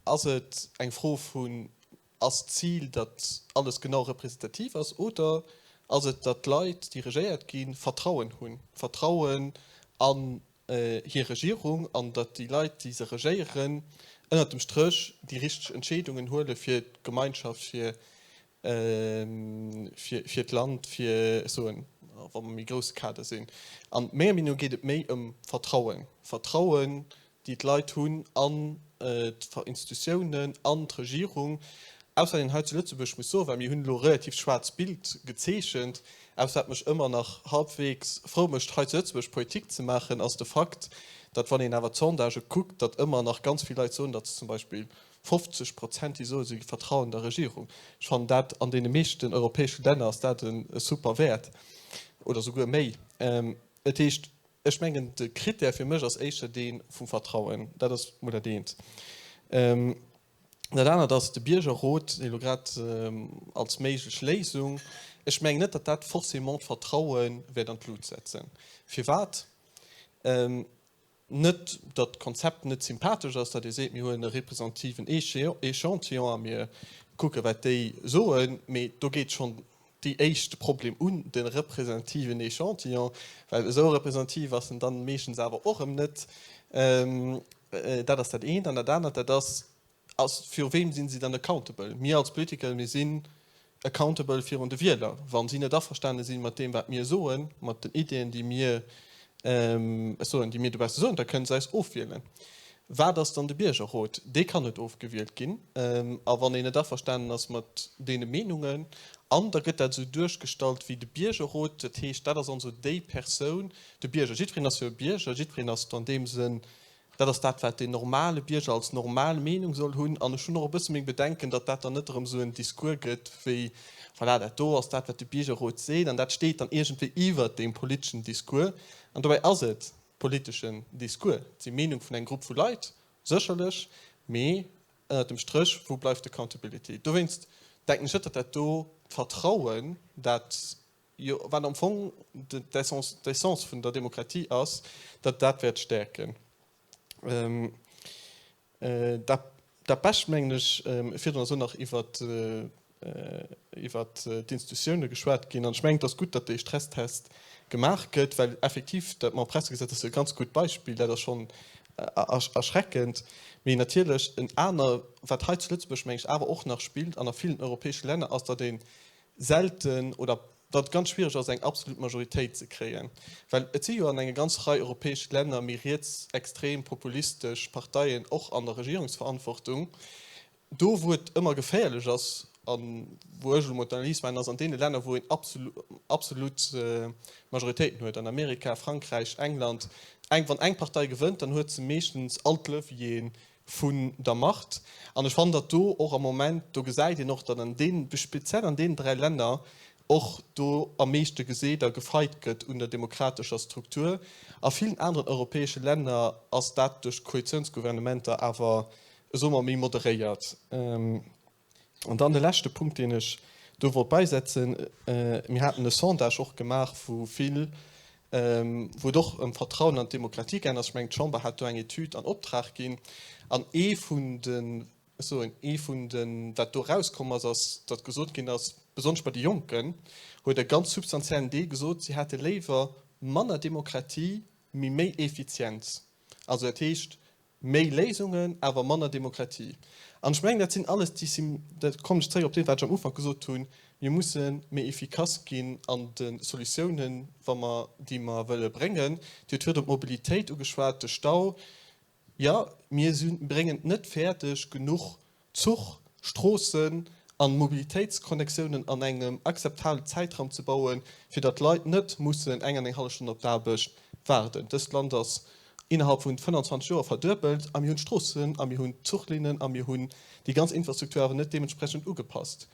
C: ass et eng Fro vun, ass d'Zil, datt alles genau representativ ass, oder ass et, datt d'Leit, déi regéiert ginn, Vertrauen hunn, Vertrauen an hir Regierung an datt déi Leit, déi se regéieren, ënnert dem Stréch déi richteg Entscheedungen huele fir d'Gemeinschaft, fir. Fir d'Land, fir, ech soen, wa mer méi grousse Kader sinn. An menger Meenung no geet et méi ëm Vertrauen. Vertrauen, déi d'Leit hunn an d'Institutiounen, an d'Regierung. Ausser wat een hei zu Lëtzebuerg muss soen, well mir hunn elo e relativ schwaarzt Bild gezeechent, ausser wat mech ëmmer nach halbwegs frou mécht, hei zu Lëtzebuerg Politik ze maachen, ass de Fakt, datt, wann een awer d'Sondagë kuckt, datt ëmmer nach ganz vill Leit soen, datt se zum Beispill 50 Prozent, déi soen, si vertrauen der Regierung. Ech fannen dat an deene meeschten europäesche Länner ass dat e super Wäert oder souguer méi. Dat heescht, ech mengen, de Krittär fir mech ass éischter dee vum Vertrauen. Dat ass mol dat eent. Dat anert ass de Biergerrot, dee elo grad als méiglech Léisung. Ech mengen net, datt dat forcément d'Vertraue wäert an d'Lut setzen. Firwat? Net, datt d'Konzept net sympathesch ass, datt ee seet, mir huelen e representativen Echantillon a mir kucke wat déi soen, mee do geet schonn déi éischt Problem un, de representativen Echantillon, well esou representativ ass en dann meeschtens awer och erëm net. Dat ass dat eent. An dat anert, dat ass, Ass, viru weem sinn si dann accountable? Mir als Politiker, mir sinn accountable virun de Wieler. Wa si net averstane si mat deem, wat mir soen, mat den Ideeën, déi mir, ech soen, déi mir dobausse soen, da kënnen se eis ofwielen. Wat ass dann de Biergerrot? Dee kann net ofgewielt ginn. A wann een net averstanen ass mat deene Meenungen, an da gëtt dat esou duerchgestallt wéi de Biergerrot, dat heescht, dat ass also déi Persoun, de Bierger, jiddwereen ass jo e Bierger, jiddwereen ass an deem Sënn Dat ass dat, wat deen normale Bierger als normal Meenung soll hunn. An ech hunn och e bësse meng Bedenken, datt dat dann net erëm esou en Discours gëtt wéi, voilà, dat do ass dat, wat de Biergerrot seet, an dat steet dann iergendwéi iwwert deem politeschen Discours. An dobäi ass et politeschen Discours. Et si Meenung vun engem Grupp vu Leit, sécherlech, mee ënnert dem Stréch, wou bleift d'Accountability? Dowéinst denken ech net, datt dat do d'Vertrauen, dat jo wat am Fong d'Essence vun der Demokratie ass, datt dat wäert stäerken. Dat Bescht, mengen ech, virdrun ass och nach iwwert d'Institutioune geschwat ginn, an ech mengen, et ass gutt, datt dee Stresstest gemaach gëtt, well effektiv dat mam Pressegesetz ass e ganz gutt Beispill, dat ass schonn erschreckend. Mee natierlech en aner, wat hei zu Lëtzebuerg, mengen ech, awer och nach spillt an a villen europäesche Länner, ass, datt ee selten oder datt et ganz schwiereg ass, eng absolut Majoritéit ze kréien, well et si jo an enger ganz Rei europäesche Länner méi rietsextrem, populistesch Parteien och an der Regierungsverantwortung. Do wou et ëmmer geféierlech ass a wou ech elo mol d'Analys maachen, ass an deene Länner wou een absolut Majoritéiten huet, an Amerika, Frankräich, England. Wann eng Partei gewënnt, dann huet se meeschtens all d'Levieren vun der Macht. An ech fannen, datt do och am Moment, do gesäit een och, datt an deenen, speziell an deenen 3 Länner och do am meeschte geseet a gefeit gëtt un der demokratescher Struktur. A villen aneren europäesche Länner ass dat duerch Koalitiounsgouvernementer awer, soe mer, méi moderéiert. An dann de leschte Punkt, deen ech do wollt bäisetzen, Mir haten e Sondage och gemaach, wou vill, wou et och ëm d'Vertrauen an d'Demokratie gaangen ass. Ech mengen, d'Chamber hat do eng Etüd an Optrag ginn. An ee vun den, ech soen, ee vun den, wat do erauskomm ass, ass, datt gesot ginn ass, besonnesch bei de Jonken, huet e ganz substantiellen Deel gesot, si hätte léiwer manner Demokratie, mee méi Effizienz. Also dat heescht, Méi Léisungen, awer manner Demokratie. An ech mengen, dat sinn alles déi Sim, da kommen ech zréck op dat, wat ech am Ufank gesot hunn, Mir musse méi efficace ginn an de Solutiounen, wa mer, déi mer wëlle bréngen. Dir hutt virdrun d'Mobilitéit ugeschwat, de Stau. Jo, mir si bréngen et net fäerdeg, genuch Zuch, Stroossen an Mobilitéitsconnectiounen an engem akzeptabelen Zäitraum ze bauen, fir datt d'Leit net mussen eng an eng hallef Stonn op d'Aarbecht waarden. Dëst Land ass innerhalb vun 25 Joer verduebelt a mir hunn d'Stroossen a mir hunn d'Zuchlinnen a mir hunn déi ganz Infrastruktur awer net deementsprechend ugepasst.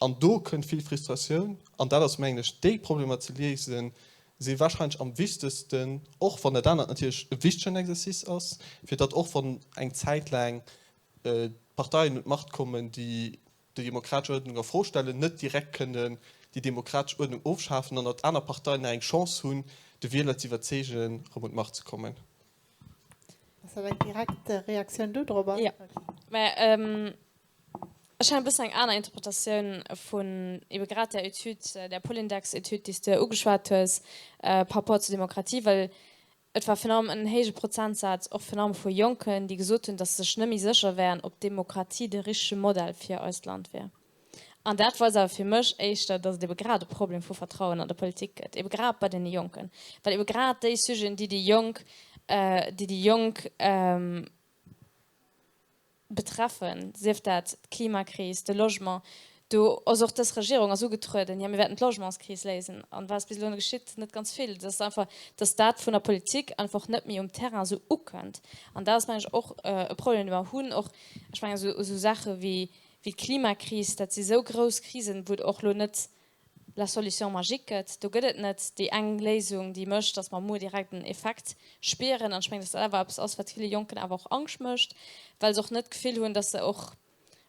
C: An do kënnt vill Frustratioun an dat ass, mengen ech, déi Problemer ze léisen, si wahrscheinlech am wichtegsten, och wann dat anert natierlech e wichtegen Exercice ass, fir datt och wann eng Zäit laang Parteien un d'Macht kommen, déi déi demokratesch Uerdnung a Fro stellen, net direkt kënnen déi demokratesch Uerdnung ofschafen an datt aner Parteien nach eng Chance hunn, de Wieler ze iwwerzeegen, erëm un d'Macht ze kommen.
A: Ass dat eng direkt Reaktioun dodrobber?
E: Jo, mä ech hat e bëssen eng aner Interpretatioun vun ebe grad där Etüd, där Polindex-Etüd, déi s de ugeschwat hues, par rapport zur Demokratie, well Et war virun allem en héije Prozentsaz, och virun allem vu Jonken, déi gesot hunn, datt se sech net méi sécher wären, ob d'Demokratie de richtege Modell fir eist Land wär. An dat weist awer fir mech éischter, datt et ebe grad e Problem vu Vertrauen an der Politik gëtt, ebe grad bei deene Jonken, well ebe grad déi Sujeten, déi déi Jonk, déi déi Jonk betreffen, sief dat d'Klimakris, de Logement, do ass och dës Regierung ass ugetrueden, jo mir wäerten d'Logementskris léisen. An wat ass bis elo geschitt? Net ganz vill. Et ass einfach, datt dat vun der Politik einfach net méi um Terrain esou ukënnt. An dat ass, mengen ech, och e Problem, dee mer hunn. Och, ech mengen, esou Saache wéi wéi d'Klimakris, dat si sou grouss Krisen, wou et och elo net la solution magique gëtt. Do gëtt et net déi eng Léisung, déi mécht, datt mer muer direkt en Effekt spieren. An ech mengen, datt dat awer eppes ass, wat ville Jonken awer och Angscht mécht, well se och net d'Gefill hunn, datt se och,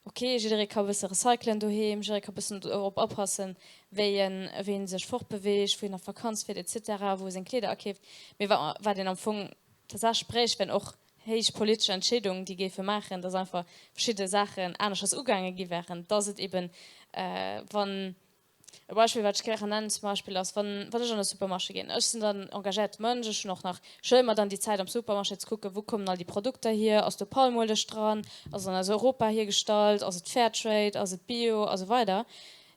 E: okay, jidderee ka e bësse recyclen doheem, jidderee ka e bëssen dorop oppassen, wéi en, wéi en sech fortbeweegt, wou en an d'Vakanz fiert et cetera, wou e seng Kleeder akeeft. Mee wat een am Fong tatsächlech bréicht, wären och héich politesch Entscheedungen, déi géife maachen, dass einfach verschidde Saachen aneschters ugaange gi wären, dass et eben, wann, e Beispill, wat ech gären nennen zum Beispill, ass, wann, wann ech an e Supermarché ginn, ech sinn dann engagéierte Mënsch, ech hunn och nach, ech huele mer dann déi Zäit am Supermarché ze kucken, wou kommen all déi Produkter hier, ass do Palmueleg dran, ass et an eis Europa hiergestallt, ass et Fairtrade, ass et Bio a sou weider.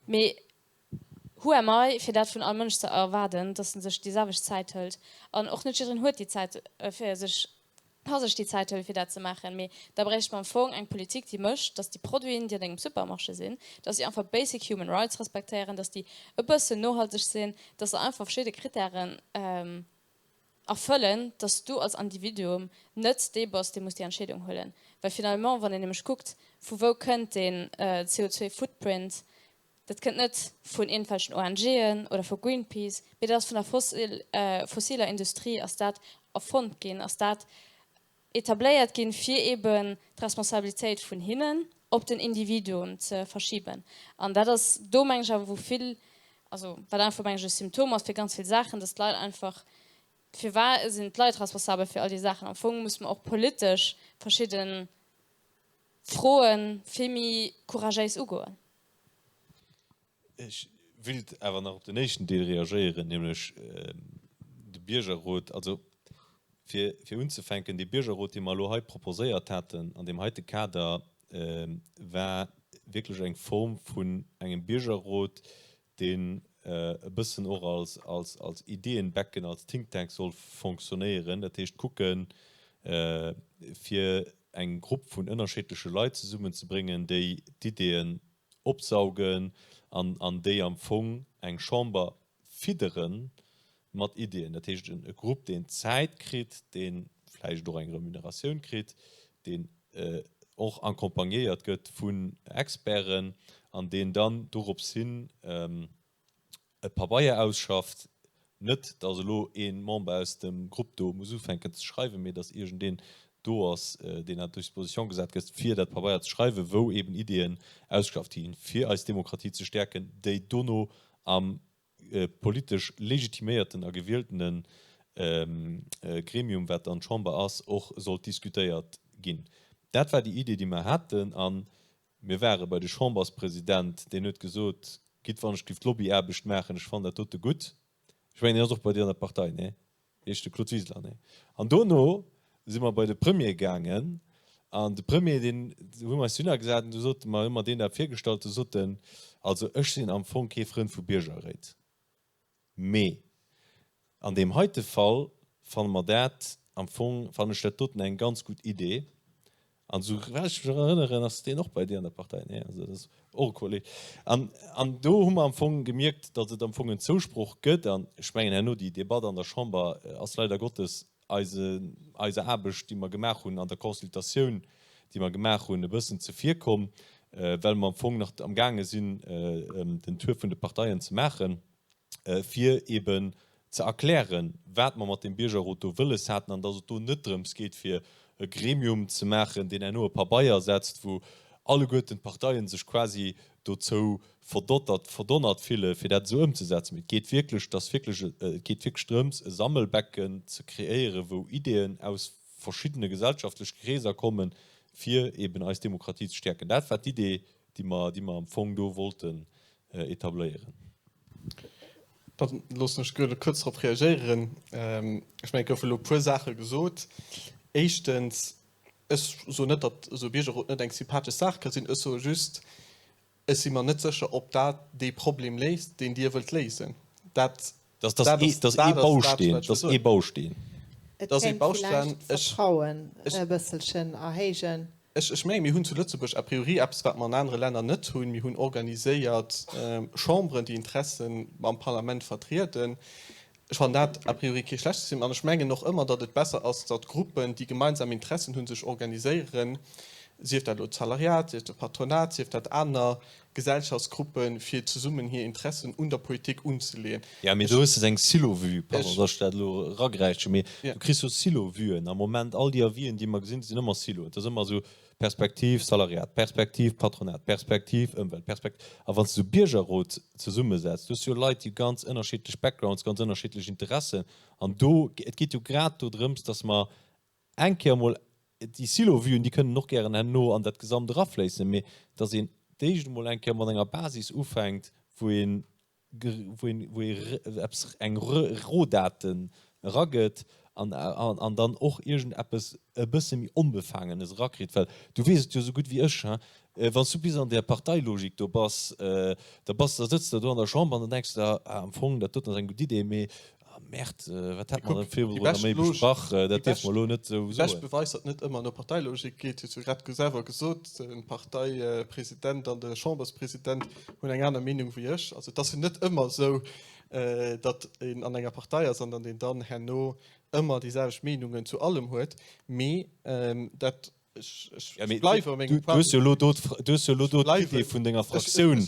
E: Mee Who am I, fir dat vun all Mënsch ze erwaarden, dass en sech déi selwecht Zäit hëlt? An och net jiddereen huet déi Zäit, fir sech, ka sech déi Zäit huelen, fir dat ze maachen. Mee da bréicht mer am Fong eng Politik, déi mécht, dass déi Produiten, déi an engem Supermarché sinn, dass déi einfach basic human rights respektéieren, dass déi e bëssen nohalteg sinn, dass se einfach verschidde Krittären erfëllen, dass du als Individuum net dee bass, dee muss déi Entscheedung huelen. Well finalement, wann een nämlech kuckt, vu wou kënnt deen CO2-Footprint, Dat kënnt net vun iergendwelchen ONGen oder vu Greenpeace, mee dat ass vun der fossiler Industrie ass dat erfonnt ginn, ass dat etabléiert ginn, fir eeben d'Responsabilitéit vun hinnen op den Individuum ze verschiben. An dat ass do, meng ech, awer wou vill, also wat einfach, meng ech, e Symptom ass fir ganz vill Saachen, dass d'Leit einfach, firwat sinn d'Leit responsabel fir all déi Saachen? Am Fong muss mer och politesch verschidde Froe vill méi couragéis ugoen.
B: Ech wéilt awer nach op den éischten Deel reagéieren, nämlech de Biergerrot. Also, fir, fir unzefänken, dee Biergerrot, dee mer elo hei proposéiert haten an deem heite Kader, war wierklech eng Form vun engem Biergerrot, deen e bëssen och als, als, als Ideeënbecken, als Think Tank soll fonctionnéieren. Dat heescht kucken, fir eng Grupp vun ënnerscheedleche Leit zesummenzebréngen, déi d'Ideeën opsaugen an, an déi am Fong eng Chamber fiddere mat Iddien. Dat heescht e Grupp, deen Zäit kritt, dee vläicht och eng Remuneratioun kritt, deen och accompagnéiert gëtt vun Experten an deen dann dorops hin e Pabeier ausschafft, net datt elo ee Member aus dem Grupp do muss ufänken ze schreiwen, mee datt iergendeen do ass, deen à disposition gesat gëtt, fir dat Pabeier ze schreiwen, wou eben Iddien ausgeschafft ginn, fir eis Demokratie ze stäerken, déi dono am politesch legitiméierten a gewieltene Gremium, wat dann d'Chamber ass, och sollt diskutéiert ginn. Dat war déi Idee, déi mer haten. A mir ware bei de Chamberspresident, deen huet gesot, Gitt wann ech giff d'Lobbyaarbecht maachen, ech fannen dat dote gutt. Ech mengen, deen ass och bei dir an der Partei, nee? Heescht de Claude Wiseler, nee? An dono si mer bei de Premier gaangen an de Premier, deen hu mer eis dohinner gesat an du sot mer, hu mer deen dat virgestallt, du sot en, also ech sinn am Fong kee Frënd vu Biergerréit, mee an deem heite Fall fanne mer dat am Fong, fannen ech dat doten eng ganz gutt Idee. An esou wäit ech mech erënneren, ass deen och bei dir an der Partei, nee? Also dat ass och e Kolleg. An, an do hu mer am Fong gemierkt, datt et am Fong en Zousproch gëtt. An ech mengen herno, déi Debatt an der Chamber ass leider Gottes eise, eiser Aarbecht, déi mer gemaach hunn an der Consultatioun, déi mer gemaach hunn, e bëssen zevirkomm, well mer am Fong nach amgaange sinn, den Tour vun de Parteien ze maachen. fir eben ze erklären, wat mer mat deem Biergerrot do wëlles haten an dass et do net drëms geet, fir e Gremium ze maachen, deen herno e Pabeier setzt, wou alleguerten d'Parteien sech quasi dozou verdottert, verdonnert fille fir dat esou ëmzesetzen. Mee et geet wierklech, dass wierklech, et geet wierklech drëms, e Sammelbecken ze kreéieren, wou Ideeën aus verschiddene gesellschaftlech Kreeser kommen, fir eben eis Demokratie ze stäerken. Dat war d'Idee, déi mer, déi mer am Fong do wollten etabléieren.
C: Da loossen ech gëlle kuerz drop reagéieren. Ech mengen, et goufe elo e puer Saache gesot. Éischtens, ech soen net, datt esou e Biergerrot net eng sympathesch Saach ka sinn. Ech soe just, Ech si mer net sécher, ob dat dee Problem léist, deen Dir wëllt léisen. Dat
B: Dat ass ee Bausteen. Dat ass ee Bausteen.
A: Et kéint villäicht d'Vertrauen e bësselchen erhéijen.
C: Ech mengen, mir hunn zu Lëtzebuerg a priori eppes, wat mer an anere Länner net hunn, Mir hunn organiséiert Chamberen, déi Interessen am Parlament vertrieden. Ech fannen dat a priori kee schlecht System. An ech mengen och ëmmer, datt et besser ass, datt Gruppen, déi gemeinsam Interessen hunn, sech organiséieren, sief dat elo d'Salariat, sief de Patronat, sief dat aner Gesellschaftsgruppen, fir zesummen hir Interessen un der Politik unzeleeën.
B: Jo, mee do hues de eng Silo-Vue, pardon, datt ech dat elo eragräitsche, mee du kriss jo Silo-Vuen am Moment. All déi Avisen, déi mer gesinn, sinn ëmmer Siloen. Et ass ëmmer esou Perspektiv Salariat, Perspektiv Patronat, Perspektiv Ëmwelt, Perspekt. A wann s de esou Biergerrot zesummesetz, du hues jo Leit, déi hu ganz ënnerschiddlech Backgrounds, ganz ënnerschiddlech Interessen. An do, et geet jo grad dodrëms, datt mer eng Kéier emol déi Silo-Vuen, déi kënnen och gären herno an dat Gesamt erafléissen, mee datt een d'éischt emol eng Kéier mat enger Basis ufänkt, wou een wou een wou ee eppes eng Rohdaten eragëtt an an dann och iergendeppes e bësse méi Onbefaangenes erakritt, well du weess et jo esou gutt wéi ech, hein, wann s du bis an där Parteilogik do bass, da bass da sëtz de do an der Chamber an dann denks de der, ah am Fong dat doten ass eng gutt Idee, mee ah Merde, wat hätt mer denn virdrun nach méi besprach, dat dierfe mer elo net esou
C: soen. De beschte Beweis, datt net ëmmer no Parteilogik geet, hues du grad selwer gesot, de Parteipresident an de Chamberspresident hunn eng aner Meenung wéi ech. Also et ass jo net ëmmer esou, datt een an enger Partei ass an datt een dann herno ëmmer déi selwecht Meenungen zu allem huet. Mee dat, ech bleiwe bei mengem
B: Du hues jo elo do, du hues jo elo do d'Idee vun denger Fraktioun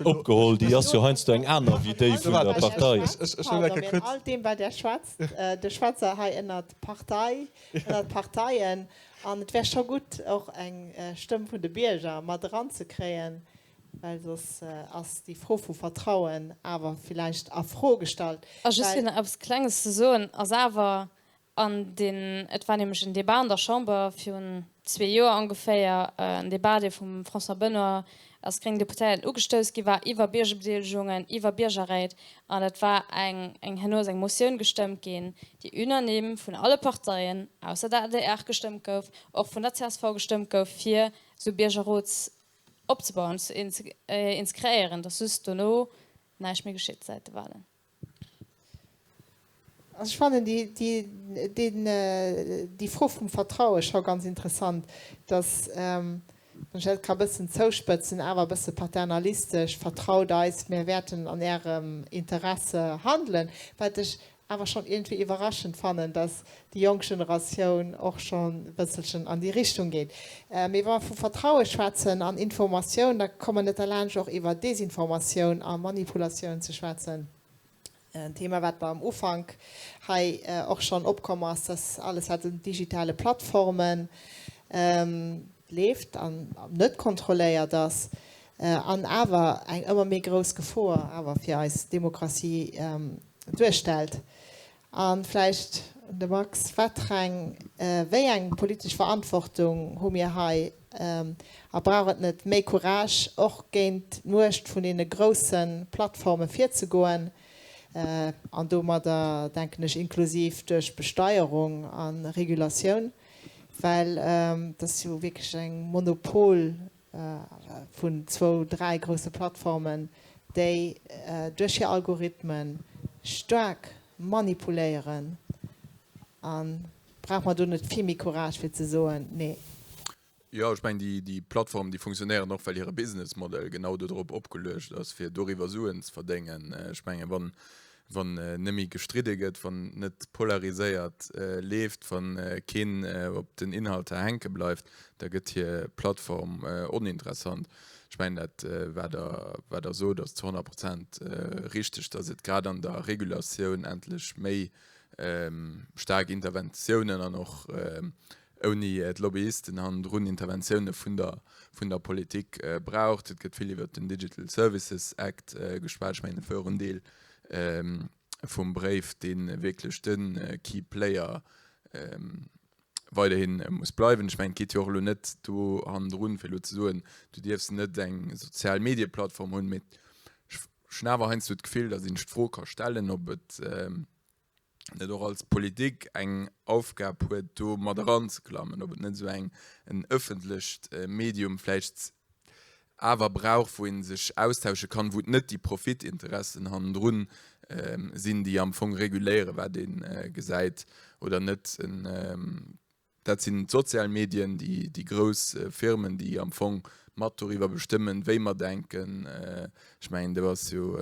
B: opgeholl, déi ass jo heiansdo eng aner wéi déi vun der Partei.
A: Pardon, mee an all deem wat Der schwätzt, de schwätzer hei ënnert Partei, ënnert Parteien, an et wär scho gutt och eng Stëmm vun de Bierger mat eranzekréien, well soss ass déi Fro vu Vertrauen awer villäicht a Fro gestallt.
E: A just fir nach eppes Klenges ze soen, ass awer an deen, et war nämlech en Débat an der Chamber virun zwee Joer ongeféier, en Débat, dee vum François Benoy als gréngen Deputéierten ugestouss gi war, iwwer Biergerbedeelegungen, iwwer Biergerréit. An et war eng, eng, herno ass eng Motioun gestëmmt ginn, déi unanime vun alle Parteien, ausser der adr, gestëmmt gouf, och vun der csv gestëmmt gouf, fir esou Biergerrots opzebauen, een ze kreéieren. Et ass just dono näischt méi geschitt säit de Wahlen.
A: Also ech fannen déi Fro vum Vertraue scho ganz interessant, dass, wann ech dat ka bëssen zouspëtzen, awer e bësse paternalistesch, Vertraut eis, mir wäerten an Ärem Interesse handelen, wat ech awer schonn iergendwéi iwwerraschend fannen, dass déi jonk Generatioun och schonn e bësselchen an déi Richtung geet. Mee wa mer vu Vertraue schwätzen an Informatioun, da komme mer net derlaanscht och iwwer Desinformatioun a Manipulatioun ze schwätzen. En Thema, wat mer am Ufank hei och schonn opkomm ass, dass alles, wat un digitale Plattforme leeft an net kontrolléiert ass, an awer eng ëmmer méi grouss Gefor awer fir eis Demokratie duerstellt. A vläicht un de Max, Wat reng, wéi eng politesch Verantwortung hu mir hei? A brauch et net méi Courage, och géint d'Muecht vun deene grousse Plattforme virzegoen? An domadder denken ech inklusiv duerch Besteierung a Regulatioun, well et ass jo wierklech eng Monopol vun zwou, dräi grousse Plattformen, déi duerch hir Algorithmen staark manipuléieren. A brauche mer do net vill méi Courage fir ze soen, nee?
D: Jo, ech mengen, déi Plattformen, déi funktionéieren och, well hire Business Model genau dodrop opgeluecht ass, fir doriwwer Suen ze verdéngen. Ech mengen, wann, wann net méi gestridde gëtt, wann net polariséiert leeft, wa keen op den Inhalter hänke bleift, da gëtt hir Plattform oninteressant. Ech mengen, dat, wat Der, wat Der sot, ass zu 100 Prozent richteg, datt et grad an der Regulatioun endlech méi staark Interventiounen an och ouni d'Lobbyisten hannendrun Interventioune vun der, vun der Politik braucht. Et gëtt vill iwwert den Digital Services Act geschwat. Ech mengen, et wor en Deel vum Bréif, dee wierklech de Key Player weiderhi muss bleiwen. Ech mengen, et geet jo och elo net do hannendrun, fir elo ze soen, du dierfs net eng sozial Medieplattform hunn, mee ech hunn awer heiansdo d'Gefill, datt een sech d'Fro ka stellen, ob et net och als Politik eng Aufgab huet, do mat eranzeklammen, ob et net esou eng en ëffentlecht Medium vläicht. awer brauch, wou ee sech austausche kann, wou et net déi Profitinteressen hannendrun sinn, déi am Fong reguléieren, wat ee gesäit oder net. Dat sinn d'sozial Medien, déi grouss Firmen, déi am Fong mat doriwwer bestëmmen, wéi mer denken. Ech mengen, do ass jo,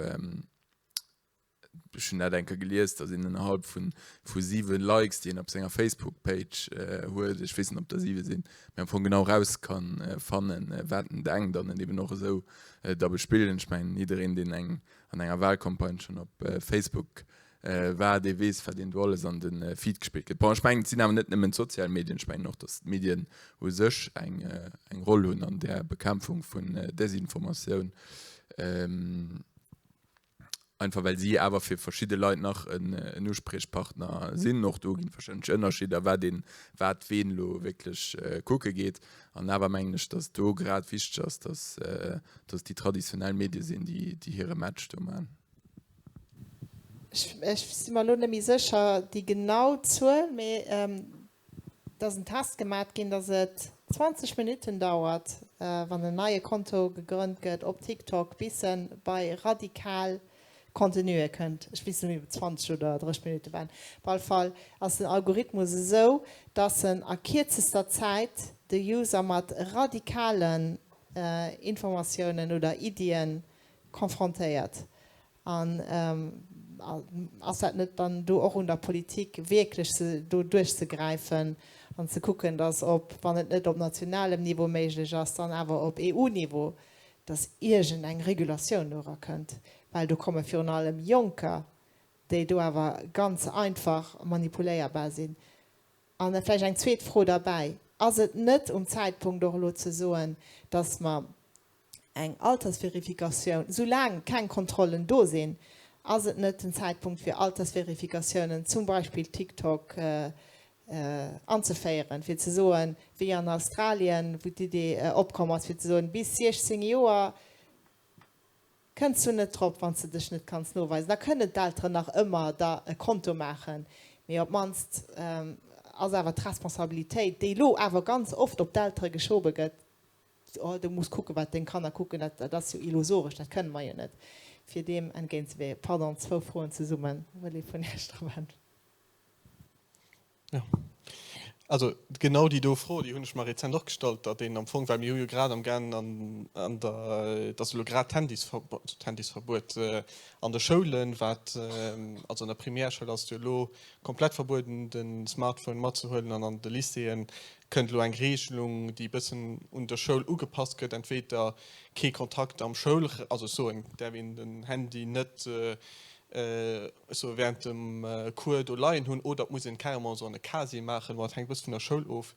D: ech hunn dat eng Kéier gelies, datt een ënnerhalb vu 7 Likes, déi een op senger Facebook-Page huet, ech weess net, ob der 7 sinn, mee am Fong genau eraus ka fannen, wat en denkt an et eben och esou da bespillen. Ech mengen, jiddereen, deen eng an enger Wahlcampagne schonn op Facebook war, dee weess, wat een do alles an de Feed gespillt kritt. Bon, ech mengen, et sinn awer net nëmmen d'sozial Medien, ech mengen och, datt d'Medien u sech eng Roll hunn an där Bekämpfung vun Desinformatioun. Einfach well si awer fir verschidde Leit nach en Uspriechpartner sinn. Och do ginn et warscheinlech Ënnerscheeder, wat een, wat ween elo wierklech kucke geet. An awer mengen ech, datt do grad wichteg ass, datt datt déi traditionell Medie sinn, déi déi hire Match do maachen.
A: Ech si mer elo net méi sécher déi genau Zuel, mee Et ass en Test gemat ginn, dass et 20 Minutten dauert, wann en neie Konto gegrënnt gëtt op TikTok, bis en bei radikal Contenue kënnt. Ech weess net méi, ob et 20 oder 30 Minutte waren. Op alle Fall ass den Algorithmus esou, dass en a kierzester Zäit de User mat radikalen Informatiounen oder Iddien confrontéiert. An ass dat net dann do och un der Politik, wierklech do duerchzegräifen an ze kucken, datt op, wann et net op nationalem Niveau méiglech ass, dann awer op EU-Niveau, datt iergend eng Regulatioun do erakënnt? Well do komme virun allem Jonker, déi do awer ganz einfach manipuléierbar sinn. A vläicht eng zweet Fro derbäi, Ass et net um Zäitpunkt och elo ze soen, datt mer eng Altersverifikatioun, soulaang keng Kontrollen do sinn, ass et net den Zäitpunkt fir Altersverifikatiounen, zum Beispill TikTok, anzeféieren, fir ze soen, wéi an Australien, wou d'Idee opkomm ass, fir ze soen, bis 16 Joer kënns du net drop, wann s de dech net kanns noweisen. Da kënnen d'Elteren nach ëmmer der e Konto maachen, mee op d'mannst ass awer d'Responsabilitéit, déi elo awer ganz oft op d'Eltere geschobe gëtt, Oh, du muss kucken, wat deng Kanner kucken, dat, dat ass jo illusoresch, dat kënne mer jo net, fir deem entgéintzewierken. Pardon, zwou Froen zesummen. Wëll ee vun Iech drop äntweren?
C: Jo, also genau déi do Fro, déi hunn ech mer rezent och gestallt, datt een am Fong, well mir hu jo grad am gaangen an, an der, et ass elo grad d'Handysverbuet, d'Handysverbuet an de Schoulen, wat, also an der Primärschoul ass et jo elo komplett verbueden, de Smartphone matzehuelen an an de Lycéeën Kënnt elo eng Regelung, déi e bëssen un der Schoul ugepasst gëtt, entweder kee Kontakt am Schoul, also ech soen, et däerf een den Handy net, ech soe während dem Cours do leien hunn, oder et muss een carrément esou an e Casier maachen, bon, dat hänkt e bësse vun der Schoul of.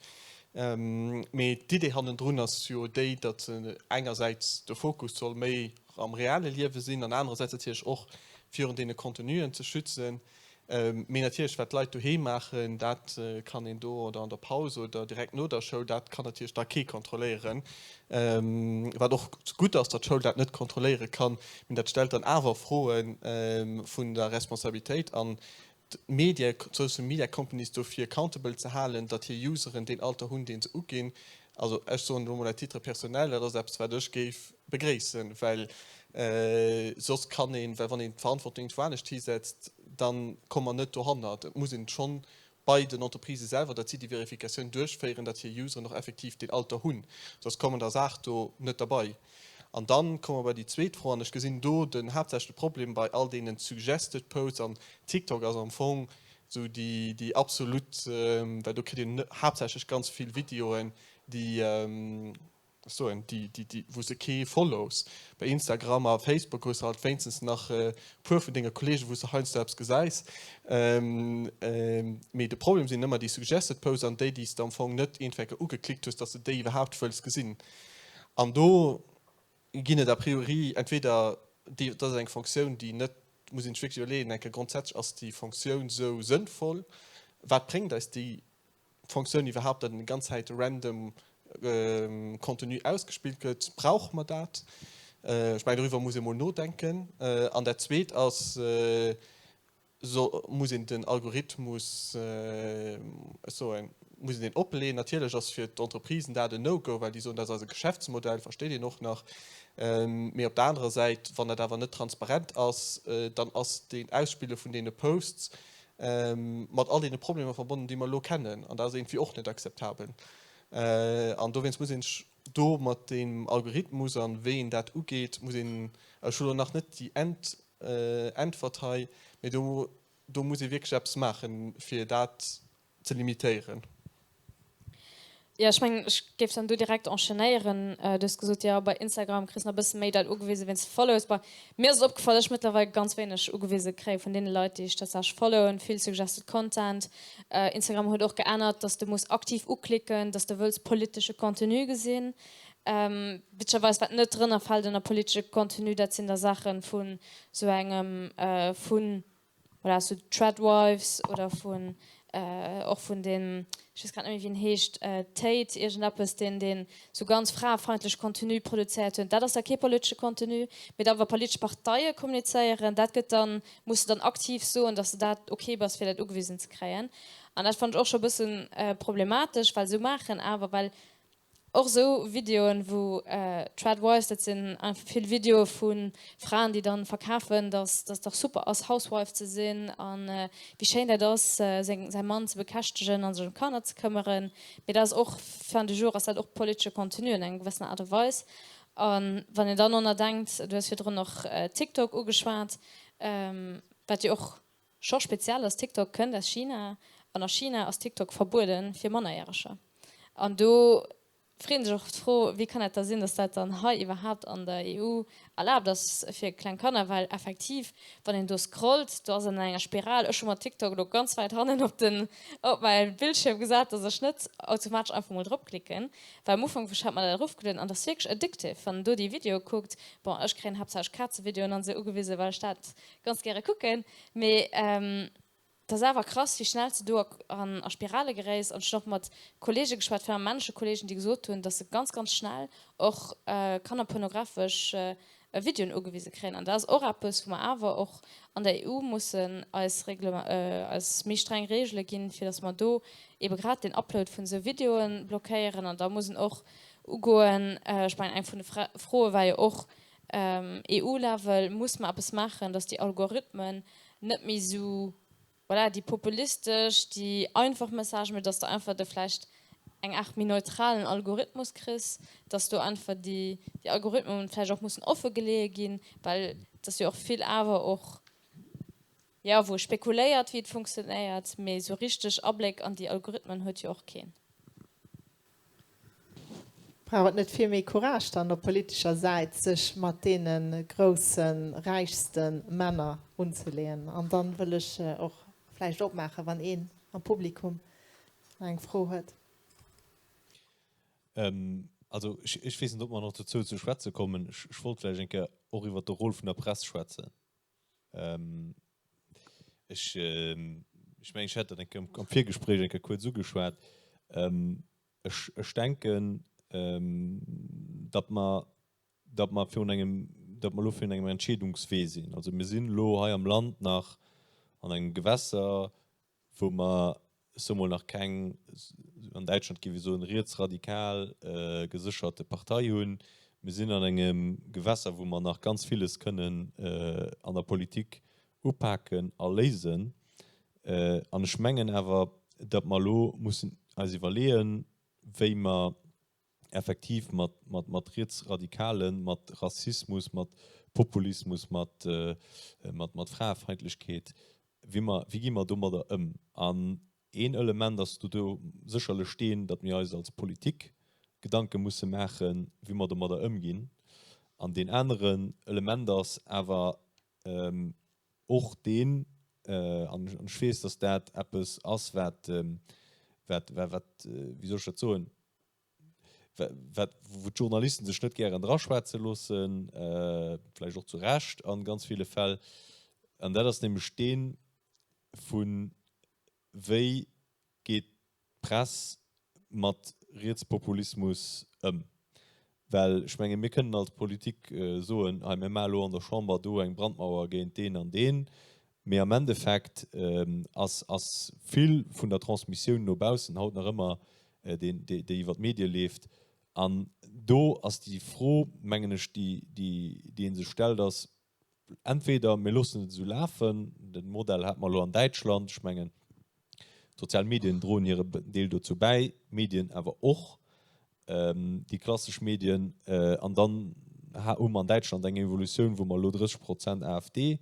C: Mee d'Idee hannendrun ass jo déi, datt engersäits de Fokus soll méi am reale Liewe sinn an anerersäits natierlech och virun deene Contenuen ze schützen. Mee natierlech, wat d'Leit doheem maachen, dat kann een do oder an der Paus oder direkt no der Schoul, dat kann natierlech da kee kontrolléieren. Wat och gutt ass, datt d'Schoul dat net kontrolléiere kann, mee dat stellt dann awer Froe vun der Responsabilitéit an d'Medie, d'Social Media Companies dofir accountable ze halen, datt hir Useren deen Alter hunn, dee se uginn. Also ech soen elo mol à titre personnel, dat ass eppes, wat ech géif begréissen, well soss kann een, well wann een d'Verantwortung iergendwou anescht hisetzt, da komme mer net dohannert. Et muss een schonn bei den Entreprisë selwer, datt si déi Verifikatioun duerchféieren, datt hir Useren och effektiv deen Alter hunn, soss komme mer der Saach do net derbei. An da komme mer bei déi zweet Fro, an ech gesinn do den haaptsächleche Problem bei all deenen suggested posts, an TikTok ass am Fong esou déi, déi absolut, well do kritt een haaptsächlech ganz vill Videoen, déi, ech soen, déi, déi, déi, wou s de kee follows. Bei Instagram a Facebook hues de halt wéinstens nach e puer vun denge Kollegen, wou s de heiansdo eppes gesäis. Mee de Problem sinn ëmmer déi suggested posts an déi, déi s de am Fong net iergendwéi ugeklickt hues, dass de déi iwwerhaapt wëlls gesinn. An do ginn et a priori entweder, déi, dat ass eng Fonctioun, déi net, muss een sech wierklech iwwerleeën, eng Kéier grondsätzlech, ass déi Fonctioun esou sënnvoll? Wat bréngt eis déi Fonctioun iwwerhaapt, datt déi ganz Zäit random Contenu ausgespillt gëtt? Brauche mer dat? Ech mengen, doriwwer muss ee mol nodenken. An dat Zweet ass, so muss een den Algorithmus, ech soen, Muss een deen opleeën. Natierlech ass fir d'Entreprisen dat en No-Go, well déi soen, dat ass eise Geschäftsmodell, versteet een och nach. Mee op der anerer Säit, wann dat awer net transparent ass, dann ass deen Ausspille vun deene Posts mat all deene Problemer verbonnen, déi mer elo kennen. An dat ass iergendwéi och net akzeptabel. An dowéinst muss een sech do mat deem Algorithmus an wéi een dat ugeet, muss een, ech hu lo nach net déi Äntwert hei, mee do, do muss ee wierklech eppes maachen, fir dat ze limitéieren.
E: Jo, ech mengen, ech géif dann do direkt enchainéieren. Du hues gesot, jo, bei Instagram kriss nach e bësse méi dat ugewisen, wien s de follows. Bei mir ass et opgefall, dass ech mëttlerweil ganz wéineg ugewise kréie vun deene Leit, déi ech tatsächlech followen. Vill suggested content. Instagram huet och geännert, dass de muss aktiv uklicken, dass de wëlls politesche Contenu gesinn. Witzegerweis, wat net drënner fält ënner politesche Contenu, dat sinn da Saache vun esou engem, vun Voilà, sou Tradwives oder vun, och vun deem, ech weess grad net méi wéi en heescht, Tate iergendeppes, deen deen sou ganz fraefeindlech Contenu produzéiert huet. Dat ass da kee politesche Contenu, mee da wa politesch Parteie kommunizéieren, dat gëtt dann, muss de dann aktiv soen, datt s de dat ok bass fir dat ugewisen ze kréien. An dat fannen ech och scho e bësse problematesch, well sou maachen awer, well Och esou Videoen wou Tradwives, dat sinn einfach vill Videoe vu Fraen déi dann verkafen, dass dass dach super ass Housewife ze sinn an wéi schéin dat ass seng säi Mann ze bekäschtegen an sech ëm d'Kanner ze këmmeren. Mee dat ass och, fin du jour ass dat och politesche Contenu an enger gewëssener Aart a Weis. A wann een dann och nach denkt, du hues virdrun och TikTok ugeschwat, wat jo och Scho speziell ass, TikTok kënnt aus China an a China ass TikTok verbuede fir Mannerjäreger. An do freet een sech och d'Fro, wéi kann dat da sinn, datt dat dann hei iwwerhaapt an der EU erlaabt ass fir kleng Kanner, well effektiv, wann een do scrollt, do ass an enger Spiral, ech hu mer TikTok elo ganz wäit hannen op den, op mäi Bildschierm gesat, datt ech net automatesch einfach mol drop klicken, well am Ufank, ech hat mer dat erofgelueden an dat ass wierklech addictive, wann een do déi Videoe kuckt. Bon, ech kréien haaptsächlech Kazevideoen an esou ugewisen, well ech dat ganz gäre kucken, mee et ass awer krass wéi schnell s de do an a Spirale geréis. An ech hunn och mat Kollege geschwat, virun allem männleche Kollegen, déi gesot hunn, dass se ganz ganz schnell och kannerpornografesch Videoen ugewise kréien. An dat ass och eppes wou mer awer och an der EU mussen eis eis méi streng Reegele ginn, fir dass mer do ebe grad den Upload vun esou Videoe blockéieren. An da muss en och ugoen, ech mengen eng vun de Froe war jo och, EU-Level muss mer eppes maachen, datt déi Algorithmen net méi esou, voilà, déi populistesch, déi einfach Messagen, mee datt s de einfach de vläicht eng Aart méi neutralen Algorithmus kriss, datt do einfach déi, déi Algorithmen vläicht och mussen offe geleeë ginn, well et ass jo och vill awer och, jo, wou spekuléiert, wéi et funktionéiert, mee esou richteg Abléck an déi Algorithmen huet jo och keen.
A: Brauch et net vill méi Courage dann op politescher Säit, sech mat deene grousse, räichste Männer unzeleeën? An dann wëll ech och vläicht opmaachen, wann een am Publikum nach eng Fro huet.
B: Also ech weess net, ob mer nach dozou ze schwätze kommen. Ech wollt vläicht eng Kéier och iwwert de Rôle vun der Press schwätzen. Ech mengen, ech hat dat eng Kéier am Virgespréich eng Kéier kuerz ugeschwat. Ech denken, datt mer, datt mer virun engem, datt mer elo virun engem Entscheedungswee sinn. Also mir sinn elo hei am Land nach an engem Gewässer, wou mer, ech soe mol, nach keng, an Däitschland géif ee soen, rietsradikal gesécherte Partei hunn. Mir sinn an engem Gewässer, wou mer nach ganz villes kënnen an der Politik upaken a léisen. An ech mengen awer, datt mer elo mussen eis iwwerleeën, wéi mer effektiv mat, mat, mat Rietsradikalen, mat Rassismus, mat Populismus, mat, mat, mat Fraefeindlechkeet, wéi mer, wéi gi mer domadder ëm? An een Element ass do do sécherlech deen, datt mir eis als Politik Gedanke musse maachen, wéi mer domadder ëmginn. An deen aneren Element ass awer och deen, an ech weess, datt dat eppes ass, wat, wat, wat, wéi soll ech dat soen, wat, wou d'Journalisten sech net gären draschwätze loossen, vläicht och zu Recht a ganz ville Fäll, an dat ass nämlech dee vu wéi geet d'Press mat Rietspopulismus ëm. Well ech menge mir kënnen als Politik soen, hei mir maache lo an der Chamber do eng Brandmauer géint deen an deen. Mee am Endeffekt ass ass vill vun der Transmissioun no baussen haut nach ëmmer déi déi iwwer d'Medie leeft. An do ass déi Fro, mengen ech, déi déi déi ee sech stellt, ass entweder mir loossen et esou lafen, de Modell hate mer elo an Däitschland, ech mengen, D'sozial Medien droen hire Deel dozou bäi, d'Medien awer och, déi klassesch Medien. An dann hu mer an Däitschland eng Evolutioun, wou mer elo 30 Prozent AfD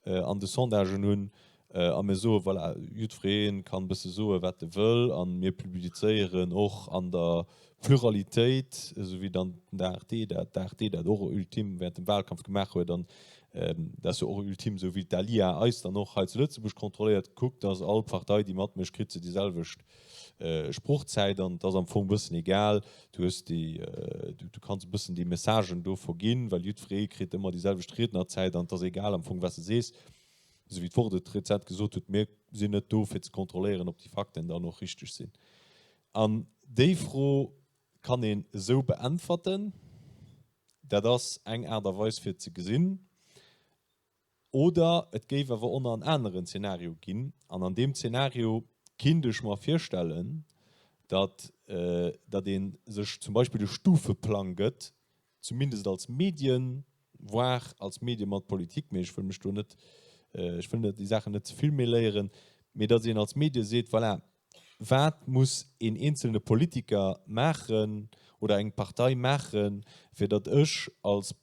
B: an de Sondagen hunn. A mir soen, voilà, jiddweree kann e bësse soen, wat e wëll. A mir publizéieren och an der Pluralitéit, esou wéi dann d'ARD dat, d'ARD dat och ultime während dem Wahlkampf gemaach huet. An dat ass jo och ultime esou wéi d'ALIA eis dann och hei zu Lëtzebuerg kontrolléiert, kuckt, dass all Partei, déi matmécht, kritt se déi selwecht Sproochzäit. An et ass am Fong e bëssen egal, du hues déi, du kanns e bëssen déi Messagen do verginn, well jiddweree kritt ëmmer déi selwecht Riednerzäit an et ass egal am Fong, wat s de sees. Esou wéi d'Wort et rezent gesot huet, mir sinn net do fir ze kontrolléieren, ob déi Fakten dann och richteg sinn. An déi Fro kann een esou beäntwerten, dat ass eng Aart a Weis fir et ze gesinn, oder et géif awer och nach en aneren Zeenario ginn. An an deem Zeenario kinnt ech mer virstellen, datt datt ee sech zum Beispill e Stufeplang gëtt, zumindest als Medien, voire als Medie mat Politik, mee ech wëll mech do net, ech wëll déi Saachen net ze vill mêléieren, mee datt een als Medie seet, voilà, Wat muss een eenzelne Politiker maachen oder eng Partei maachen, fir datt ech als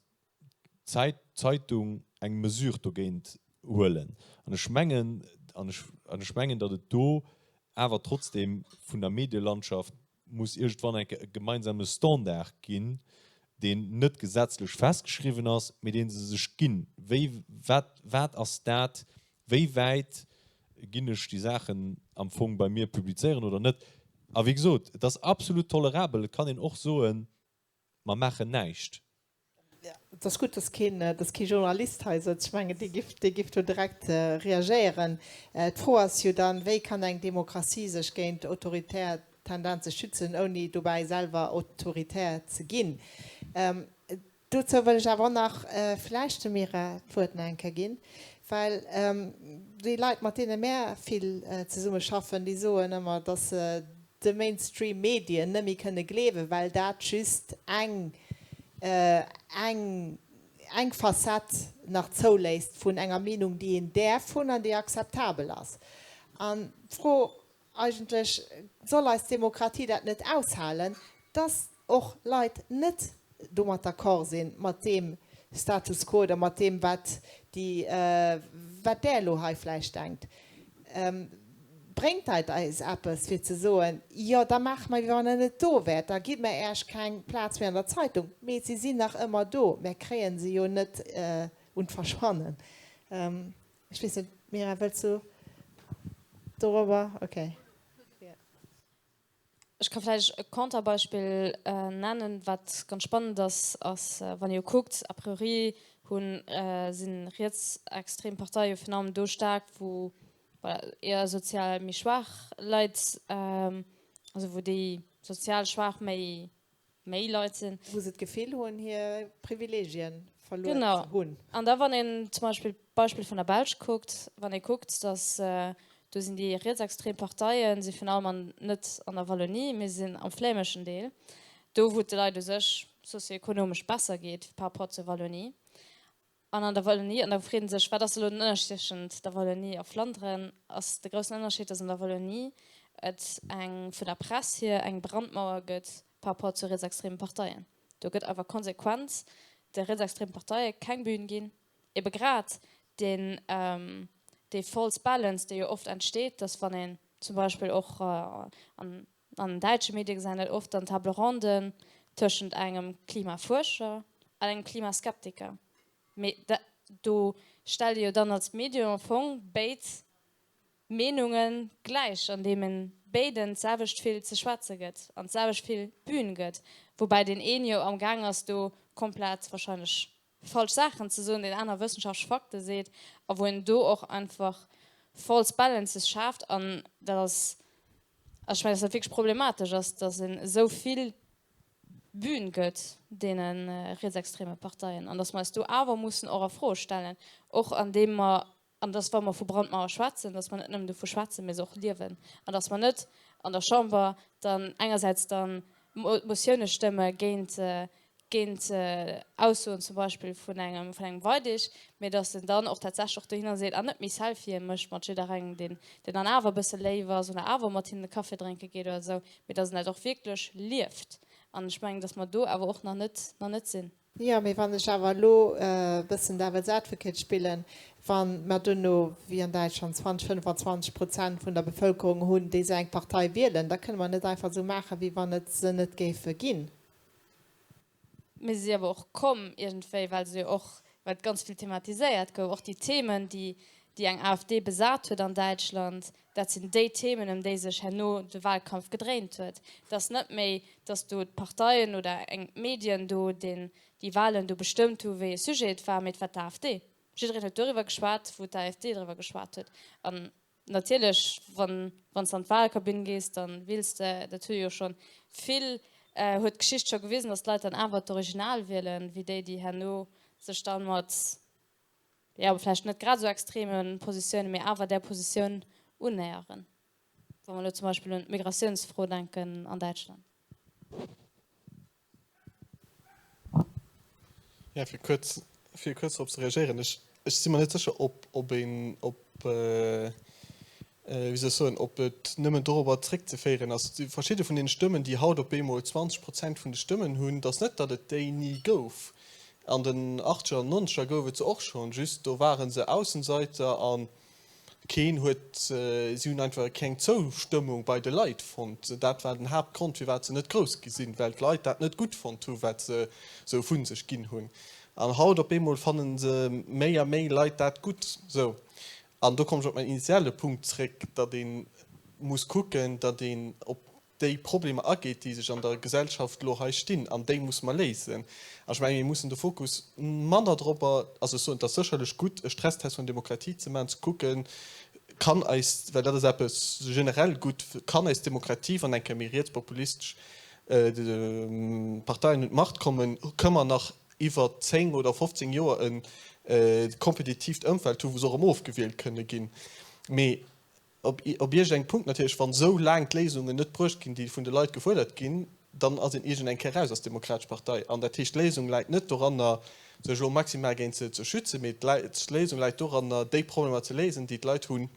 B: Zeitung eng Mesure dogéint huelen? An ech mengen, an ech mengen, datt et do awer trotzdeem vun der Medielandschaft muss iergendwann eng Kéier e gemeinsame Standard ginn, deen net gesetzlech festgeschriwwen ass, mee dee se sech ginn. Wéi, wat, wat ass dat? Wéi wäit ginn ech déi Saachen am Fong bei mir publizéieren oder net? A wéi gesot, et ass absolut tolerabel, et kann een och soen, mer maachen näischt.
A: Et ass gutt, dass keen, dass kee Journalist hei sëtzt. Ech mengen, dee giff, dee giff do direkt reagéieren. D'Fro ass jo dann, Wéi kann eng Demokratie sech géint autoritär Tendenze schützen, ouni dobäi selwer autoritär ze ginn? Dozou wëll ech awer och nach vläicht dem Mira d'Wuert nach eng Kéier ginn, well déi Leit, mat deene mär vill zesumme schaffen, déi soen ëmmer, datt se de Mainstream-Medien net méi kënne gleewen, well dat just eng, eng, eng Facette nach zouléisst vun enger Meenung, déi een däerf hunn an déi akzeptabel ass. An d'Fro Eigentlech soll eis Demokratie dat net aushalen, dass och Leit net domat d'accord sinn, mat deem Status quo oder mat deem, wat déi, wat Der elo hei vläicht denkt. Bréngt dat eis eppes, fir ze soen, jo, da maache mer, wéi wann Der net do wäert, da gi mer Äech keng Plaz méi an der Zeitung, mee se sinn nach ëmmer do, mär kréie se jo net un d'Verschwannen. Ech weess net, Mira, wëlls du dorobber? Ok.
E: Ech ka vläicht e Conterbeispill nennen, wat ganz spannend ass, ass, wann ee jo kuckt, a priori hunn, si rietsextrem Parteie jo virun allem do staark, wou, voilà, eher sozial méi schwaach Leit, also wou déi sozial Schwaach méi méi Leit sinn.
A: Wou se d'Gefill hunn, hir Privilegien verluer ze hunn.
E: Genau. An da wann een zum Beispill d'Beispill vun der Belsch kuckt, wann ee kuckt, datt do sinn déi rietsextrem Parteien si virun allem an, net an der Wallonie, mee sinn am flämeschen Deel, do wou et de Leit u sech sozioekonomesch besser geet par rapport zur Wallonie. An an der Wallonie, an da freet ee sech, wat ass elo den Ënnerscheed tëschent der Wallonie a Flanderen, ass de groussen Ënnerscheed, datt an der Wallonie et eng, vun der Press hier, eng Brandmauer gëtt par rapport zu rietsextreme Parteien. Do gëtt awer konsequent de rietsextreme Parteie keng Bühn ginn, ebe grad deen, dee false balance, dee jo oft entsteet, datt wann een zum Beispill och an An däitsche Medie gesäit een oft dann Table ronden tëschent engem Klimafuerscher an engem Klimaskeptiker. Mee do stellt ee jo dann als Medium am Fong béid Meenunge gläich, andeem een béiden d'selwecht vill ze schwätze gëtt an d'selwecht vill Bühn gëtt, woubäi deen een jo am Gaang ass do komplett wahrscheinlech falsch Saachen ze soen, deen aner wëssenschaftlech Fakte seet a wou een do och einfach false balances schaaft an dat ass, also ech mengen, dass dat wierklech problematesch ass, dass een esou vill Bühn gëtt deene rietsextreme Parteien an dass mer eis do awer mussen och a Fro stellen, och andeem mer. An dass, wa mer vu Brandmauer schwätzen, dass mer net nëmmen dovu schwätzen, mä se och liewen. An dass mer net an der Chamber dann engersäits dann Motioune stëmme géint, géint Aussoen zum Beispill vun engem, vun engem Weidig, mä dass en dann och tatsächlech och dohinner seet an net méi Selfië mécht mat jidderengem, deen, deen dann awer e bësse léif ass oder awer mat hinnen e Café drénke geet oder esou, mä dass en dat och wierklech lieft. An ech mengen, dass mer do awer och nach net, nach net sinn.
A: Jo, mee wann ech awer elo e bëssen Devil's Advocate spillen, wa mer duerno, wéi an Däitschland, 20, 25 Prozent vun der Bevëlkerung hunn, déi esou eng Partei wielen, da kënne mer net einfach esou maachen, wéi wann et se net géife ginn.
E: Mee se si awer och komm iergendwéi, well se jo och, well et ganz vill thematiséiert gouf, och déi Themen, déi déi eng AfD besat huet an Däitschland, dat sinn déi Themen, ëm déi sech herno de Wahlkampf gedréint huet. Et ass net méi, datt do d'Parteien oder eng d'Medien do deen déi Wahlen do bestëmmt hu wéi e Sujet et war, mee et war d'AfD. Jiddereen huet doriwwer geschwat, wou d'AfD driwwer geschwat huet. An natierlech, wann wann s de an d'Wahlkabinn gees, da wiels de, dat hu jo scho vill, huet d'Geschicht scho gewisen, datt d'Leit dann awer d'Original wielen, wéi déi, déi herno sech dann mat jo, vläicht net grad esou extreme Positiounen, mee awer där Positioun unnäheren, wa mer elo zum Beispill un d'Migratiounsfro denken an Däitschland.
C: Jo, fir kuerz, fir kuerz drop ze reagéieren, ech, ech si mer net sécher, ob, ob een, ob, wéi soll ech soen, ob et nëmmen dorobber zréckzeféieren ass. Verschidde vun deene Stëmmen, déi haut op eemol 20 Prozent vun de Stëmmen hunn, et ass net, datt et déi ni gouf. An den Achtzeger an Nonzeger gouf et se och schonn, just do ware se Aussenseiter a keen huet, si hunn einfach keng Zoustëmmung bei de Leit fonnt. Dat war den Haaptgrond, firwat se net grouss gi sinn, well d'Leit dat net gutt fonnt hu wat se sou vu sech ginn hunn. An haut op eemol fanne se méi a méi Leit dat gutt. Sou, an do kommen ech op mäin initiale Punkt zréck, datt ee muss kucken, datt een op déi Problemer ageet, déi sech an der Gesellschaft elo hei stinn, an déi musse mer léisen. An ech mengen, mir mussen de Fokus manner dorobber, also ech soen, et ass sécherlech gutt, e Stresstest vun Demokratie ze maachen, ze kucken, kann eis, well dat ass eppes generell gutt, kann eis Demokratie, wann eng Kéier méi rietspopulistesch Parteien un d'Macht kommen, kënne mer nach iwwer 10 oder 15 Joer e kompetitiivt Ëmfeld hu wou se och erëm ofgewielt kënne ginn. Mee Op iergendengem Punkt natierlech, wann esou laang d'Léisungen net bruecht ginn, déi vun de Leit gefuerdert ginn, dann ass een iergend eng Kéier raus als Demokratesch Partei. An dat heescht, d'Léisung läit net doranner, sech elo maximal géint se ze schützen, mee d'Léisung läit doranner, déi Problemer ze léisen, déi d'Leit hunn.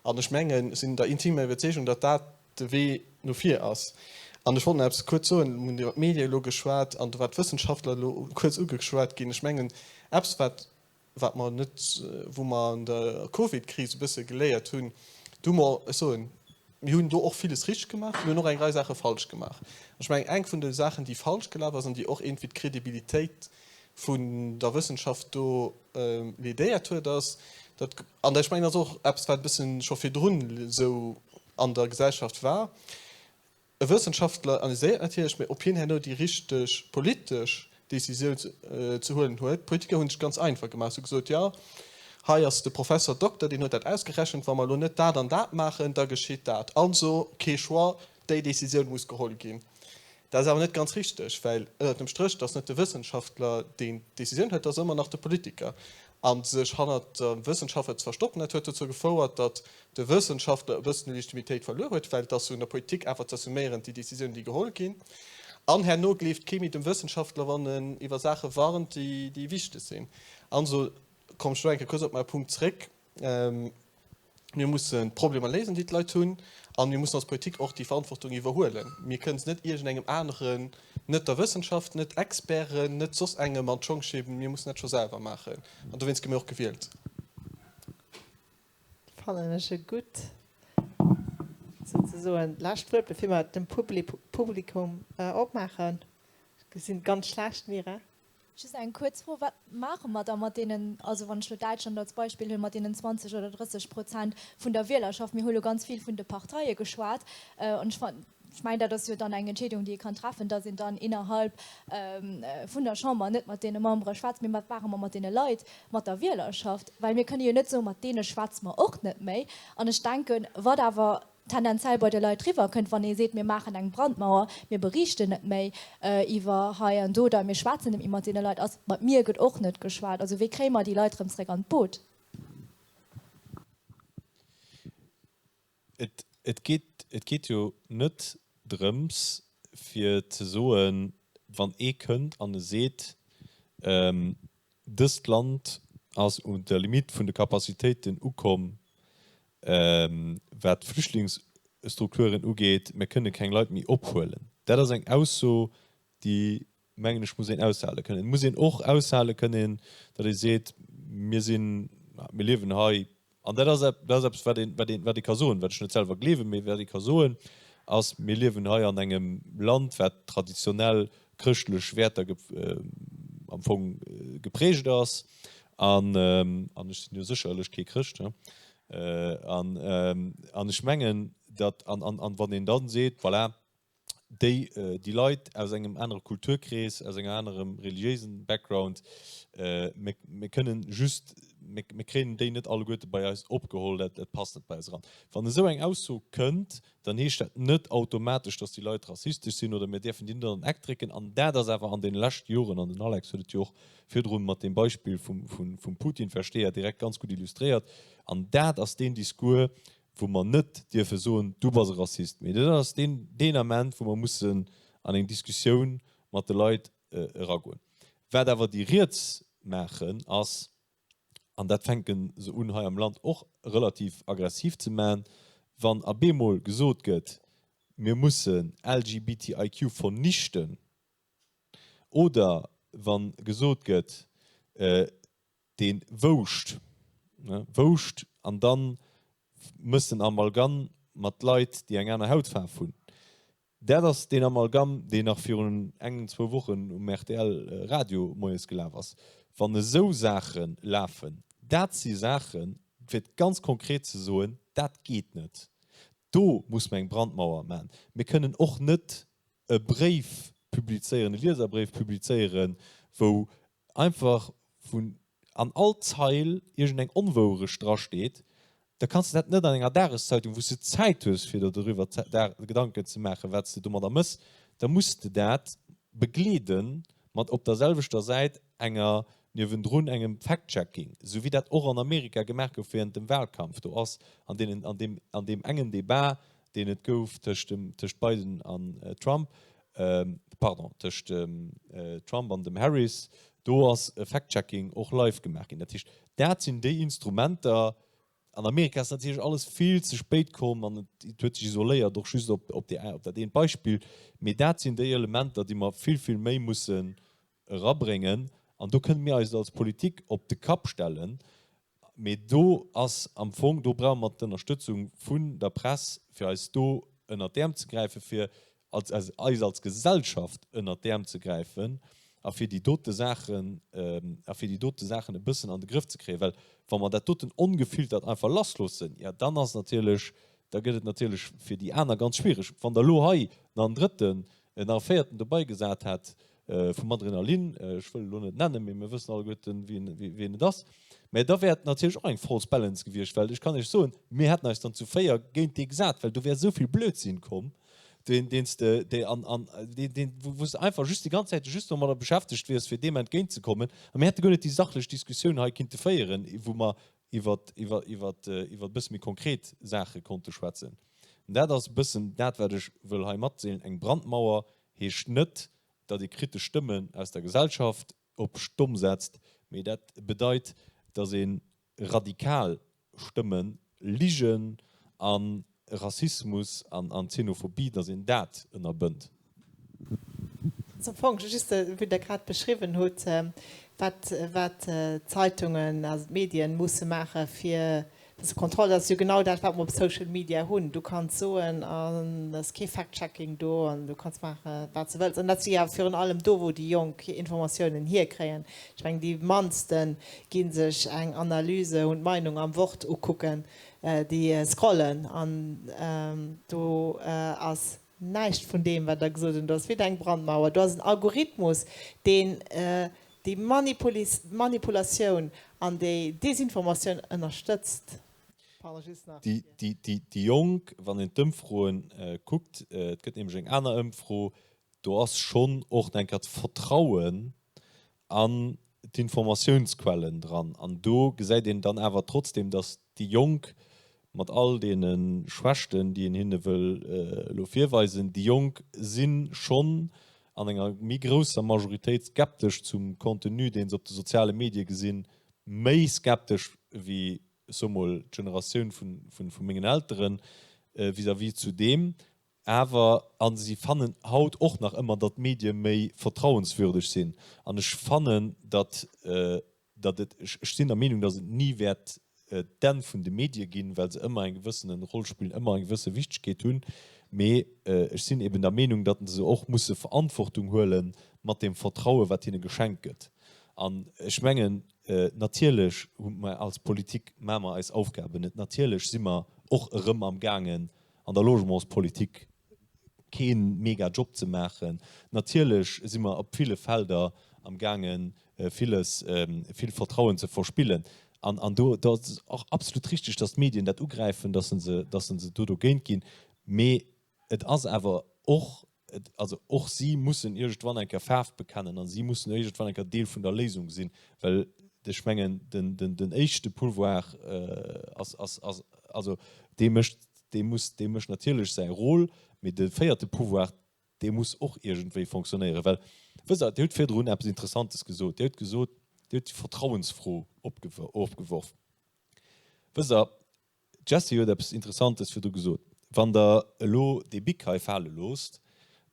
C: An ech mengen, ech sinn der intimer Iwwerzeegung, datt dat de Wee no vir ass. An ech wollt nach eppes kuerz soen, mir hunn iwwer d'Medie elo geschwat an do war d'Wëssenschaftler elo kuerz ugeschwat ginn. Ech mengen, eppes wat wat mer net, wou mer an der Covid-Kris e bësse geléiert hunn, do hu mer, ech soen, mir hunn do och villes richteg gemaach, mir hunn och eng Rei Saache falsch gemaach. An ech mengen, eng vun de Saachen, déi falsch gelaf ass an déi och iergendwéi d'Credibilitéit vun der Wëssenschaft do lédéiert huet, ass, datt, an ech mengen, dat ass och eppes, wat e bësse scho virdrun esou an der Gesellschaft war, E Wëssenschaftler analyséiert natierlech, mä ob hien herno déi richteg politesch Decisioun ze huelen huet. D'Politiker hunn sech ganz einfach gemaach, se hu gesot, jo, hei ass de Professor Dokter, deen huet dat ausgerechent, wa mer elo net dat an dat maachen, da geschitt dat. Also kee Choix, déi Decisioun muss geholl ginn. Dat ass awer net ganz richteg, well ënnert dem Stréch, et ass net de Wëssenschaftler, deen d'Decisioun huet, et ass ëmmer nach de Politiker. A sech hannert dem Wëssenschaftler ze verstoppen, dat huet dozou gefouert, datt de Wëssenschaftler e bëssen u Legitimitéit verluer huet, well et ass un der Politik awer z'assuméieren, déi Décisiounen, déi geholl ginn. An herno gleeft kee méi dem Wëssenschaftler, wann en iwwer Saache warnt, déi wichteg sinn. Also kommen ech do eng Kéier kuerz op mäi Punkt zréck, Mir mussen d'Problemer léisen, déi d'Leit hunn, a mir mussen als Politik och déi Verantwortung iwwerhuelen. Mir kënnen se net iergendengem aneren, net der Wëssenschaft, net Experten, net soss engem an d'Schong schieben. Mir mussen dat scho selwer maachen. An dowéinst gi mir och gewielt.
A: Fannen ech e gutt, souzesoen, lescht Wuert, bevir mer et dem Publikum opmaachen. Ech gesinn ganz schlecht, Mira.
F: Just eng kuerz Fro, Wat maache mer da mat deenen, also wann ech elo Däitschland als Beispill huelen, mat deenen 20 oder 30 Prozent vun der Wielerschaft? Mir hu elo ganz vill vun de Parteie geschwat an ech fannen, ech mengen, dat ass jo dann eng Entscheedung, déi ee kann treffen, datt een dann innerhalb vun der Chamber net mat deene Membere schwätzt. Mee wat maache mer mat deene Leit, mat der Wielerschaft? Well mir kënne jo net soen, mat deene schwätze mer och net méi. An ech denken, wat awer tendenziell bei de Leit riwwerkënnt, wann ee seet, mir maachen eng Brandmauer, mir beriichten net méi iwwer hei an do oder mir schwätzen net méi mat deene Leit, ass, mat mir gëtt och net geschwat. Also wéi kréie mer déi Leit erëm zréck an d'Boot?
B: Et, et geet, et geet jo net drëms fir ze soen, wann ee kënnt an e seet, dëst Land ass un der Limitt vun de Capacitéiten ukomm, wat d'Flüchtlingsstrukturen ugeet, mir kënne keng Leit méi ophuelen. Dat ass eng Ausso, déi mengen ech, muss een aushale kënnen. Et muss een och aushale kënnen, datt ee seet, mir sinn, mir liewen hei, an dat ass, dat ass eppes, wat een, wat een, wat ee ka soen, wat ech net selwer gleewen, mee wat ee ka soen, ass, mir liewen hei an engem Land, wat traditionell chrëschtlech Wäerter am Fong geprägt ass, an, an ech sinn jo sécherlech kee Chrëscht, an, an ech mengen, datt, an, an, an wann een da seet, voilà, déi déi Leit aus engem anere Kulturkrees, aus engem anerem reliéisen Background, mir mir kënnen just, mir mir kréien déi net alleguerte bei eis opgeholl, dat dat passt net bei eis eran. Wann esou eng Ausso kënnt, dann heescht dat net automatesch, datt déi Leit rassistesch sinn oder mir däerfen déi net an den Eck drécken. An dat ass awer an deene leschte Joren, an den Alex huet et jo och virdrun mat deem Beispill vum vum vum Putin-Versteher direkt ganz gutt illustréiert, an dat ass deen Discours, wou mer net dierfe soen, du bass e Rassist, mee dat ass deen, deen Ament, wou mer mussen an eng Diskussioun mat de Leit eragoen. Wat awer déi Riets maachen, ass, an dat fänke se un hei am Land och relativ aggressiv ze maachen, wann a bemol gesot gëtt, mir mussen LGBTIQ vernichten, oder wa gesot gëtt, dee wouscht, ne, wouscht an dann mëss den Amalgam mat Leit, déi eng aner Hautfaarf hunn. Dat ass deen Amalgam, deen nach virun eng, zwou Wochen um rtl Radio moies gelaf ass. Wann esou Saache lafen, dat si Saachen, fir et ganz konkret ze soen, dat geet net. Do muss mer eng Brandmauer maachen. Mir kënnen och net e Bréif publizéieren, e Lieserbréif publizéieren, wou einfach vun an all Zeil iergendeng Onwouerecht drasteet, da kanns de dat net an enger Dageszeitung, wou s de Zäit hues fir der doriwwer Gedanken ze maachen, wat s de domadder mëss, da muss de dat begleede mat op der selwechter Säit enger niewendrun engem Fact-Checking, esou wéi dat och an Amerika gemaach gouf während dem Wahlkampf. Do ass an deenen, an deem, an deem engen Debat, deen et gouf tëscht dem, tëscht Biden an Trump, pardon, tëscht dem Trump an dem Harris, do ass e Fact-Checking och live gemaach ginn. Dat heescht, dat sinn déi Instrumenter. An Amerika ass natierlech alles vill ze spéit komm an et huet sech isoléiert och just op, op déi, op dat eent Beispill. Mee dat sinn déi Elementer, déi mer vill, vill méi mussen erabréngen. An do kënne mir eis als Politik op de Kapp stellen. Mee do ass am Fong, do brauche mer d'Ënnerstëtzung vun der Press, fir eis do ënnert d'Äerm ze gräifen, fir als, eis als Gesellschaft ënnert d'Äerm ze gräifen a fir déi dote Saachen, a fir déi dote Saachen e bëssen an de Grëff ze kréien. Well wa mer dat doten ongefiltert einfach lassloossen, jo dann ass natierlech, da gëtt et natierlech fir déi aner ganz schwierig. Wann Der elo hei nach en drëtten, nach e véierten dobaigesat hätt, vum Adrenalin, ech wëll elo net nennen, mee mir wëssen alleguerten, wien et ass, mä da wär et natierlech och eng false balance gewiescht, well ech kann Iech soen, mir hätten eis dann zu 4 géint dee gesat, well do wär esou vill Blödsinn komm, deen, deen s de, dee an, an, deen, deen, wou s de einfach just déi ganz Zäit just domadder beschäftegt wiers, fir deem entgéintzekommen, a mir hätte guer net déi sachlech Diskussioun hei kinnte féieren, wou mer iwwer, iwwer, iwwer, iwwer e bësse méi konkret Saache konnte schwätzen. Dat ass e bëssen dat, wat ech wëll hei matdeelen. Eng Brandmauer heescht net, datt ee kritesch Stëmmen aus der Gesellschaft op stomm setzt, mee dat bedeit, datt ee radikal Stëmmen, Ligen a Rassismus an Xenophobie, datt een dat ënnerbënnt.
A: Zum Fong just, wéi Der grad beschriwwen hutt, wat d'Zeitungen, also d'Medien musse maachen, fir Dëse Contrôle, dat ass jo genau dat, wat mer op Social Media hunn. Du kanns soen, an et ass kee Fact-Checking do, an du kanns maachen, wat s de wëlls. An dat si jo virun allem do, wou déi Jonk hir Informatiounen hierkréien. Ech mengen, déi mannste gi sech eng Analyse, hunn d'Meinung am Wort ukucken, déi scrollen an do ass Näischt vun deem, wat Der gesot hutt. Do ass weder eng Brandmauer, do ass en Algorithmus, deen déi Manipulatioun an déi Desinformatioun ënnerstëtzt. Pardon, just
B: nach. Déi Jonk, wann een d'Ëmfroen kuckt, et gëtt nämlech eng aner Ëmfro, do ass schonn och nach eng Kéier d'Vertrauen an d'Informatiounsquellen dran. An do gesäit een dann awer trotzdem, datt déi Jonk. mat all deene Schwächten, déi een hinne wëll elo virweisen, déi Jonk si schonn an enger méi grousser Majoritéit skeptesch zum Contenu, dee se op de soziale Medie gesinn, méi skeptesch wéi, ech soe mol, d'Generatioun vu mengen Elteren vis-à-vis zu deem. Awer, a si fannen haut och nach ëmmer, datt d'Medie méi vertrauenswürdeg sinn. An ech fannen, datt, datt et, ech sinn der Meenung, datt et ni wäert d'Enn vun de Medie ginn, well se ëmmer eng gewëssene Roll spillen, ëmmer eng gewësse Wichtegkeet hunn. Mee ech sinn eben der Meenung, datt se och musse Verantwortung huele mat deem Vertraue wat hinne geschenkt gëtt. An ech mengen, natierlech hu mer als Politik, maache mer eis Aufgaben net. Natierlech si mer och erëm amgaangen, an der Logementspolitik kee mega Job ze maachen. Natierlech si mer op ville Felder am gaangen, villes, vill Vertrauen ze verspillen. An, an do, do ass et och absolut richtig, dass d'Medien dat ugräifen, dass se, dass se do dogéint ginn. Mee et ass awer och Et, also och si mussen iergendwann eng Kéier Faarf bekennen a si mussen iergendwann eng Kéier Deel vun der Léisung sinn, well ech mengen, den, den, den éischte Pouvoir ass, ass, ass, also dee mécht, dee muss, dee mécht natierlech säi Rôle, mee de véierte Pouvoir, dee muss och iergendwéi fonctionnéieren. Well, wësst Der, Dir hutt virdrun eppes Interessantes gesot. Dir hutt gesot, Dir hutt déi Vertrauensfro opgeworf. Wësst Der, D'Jessie huet eppes Interessantes virdru gesot, Wann Der elo dee Bic hei fale loosst,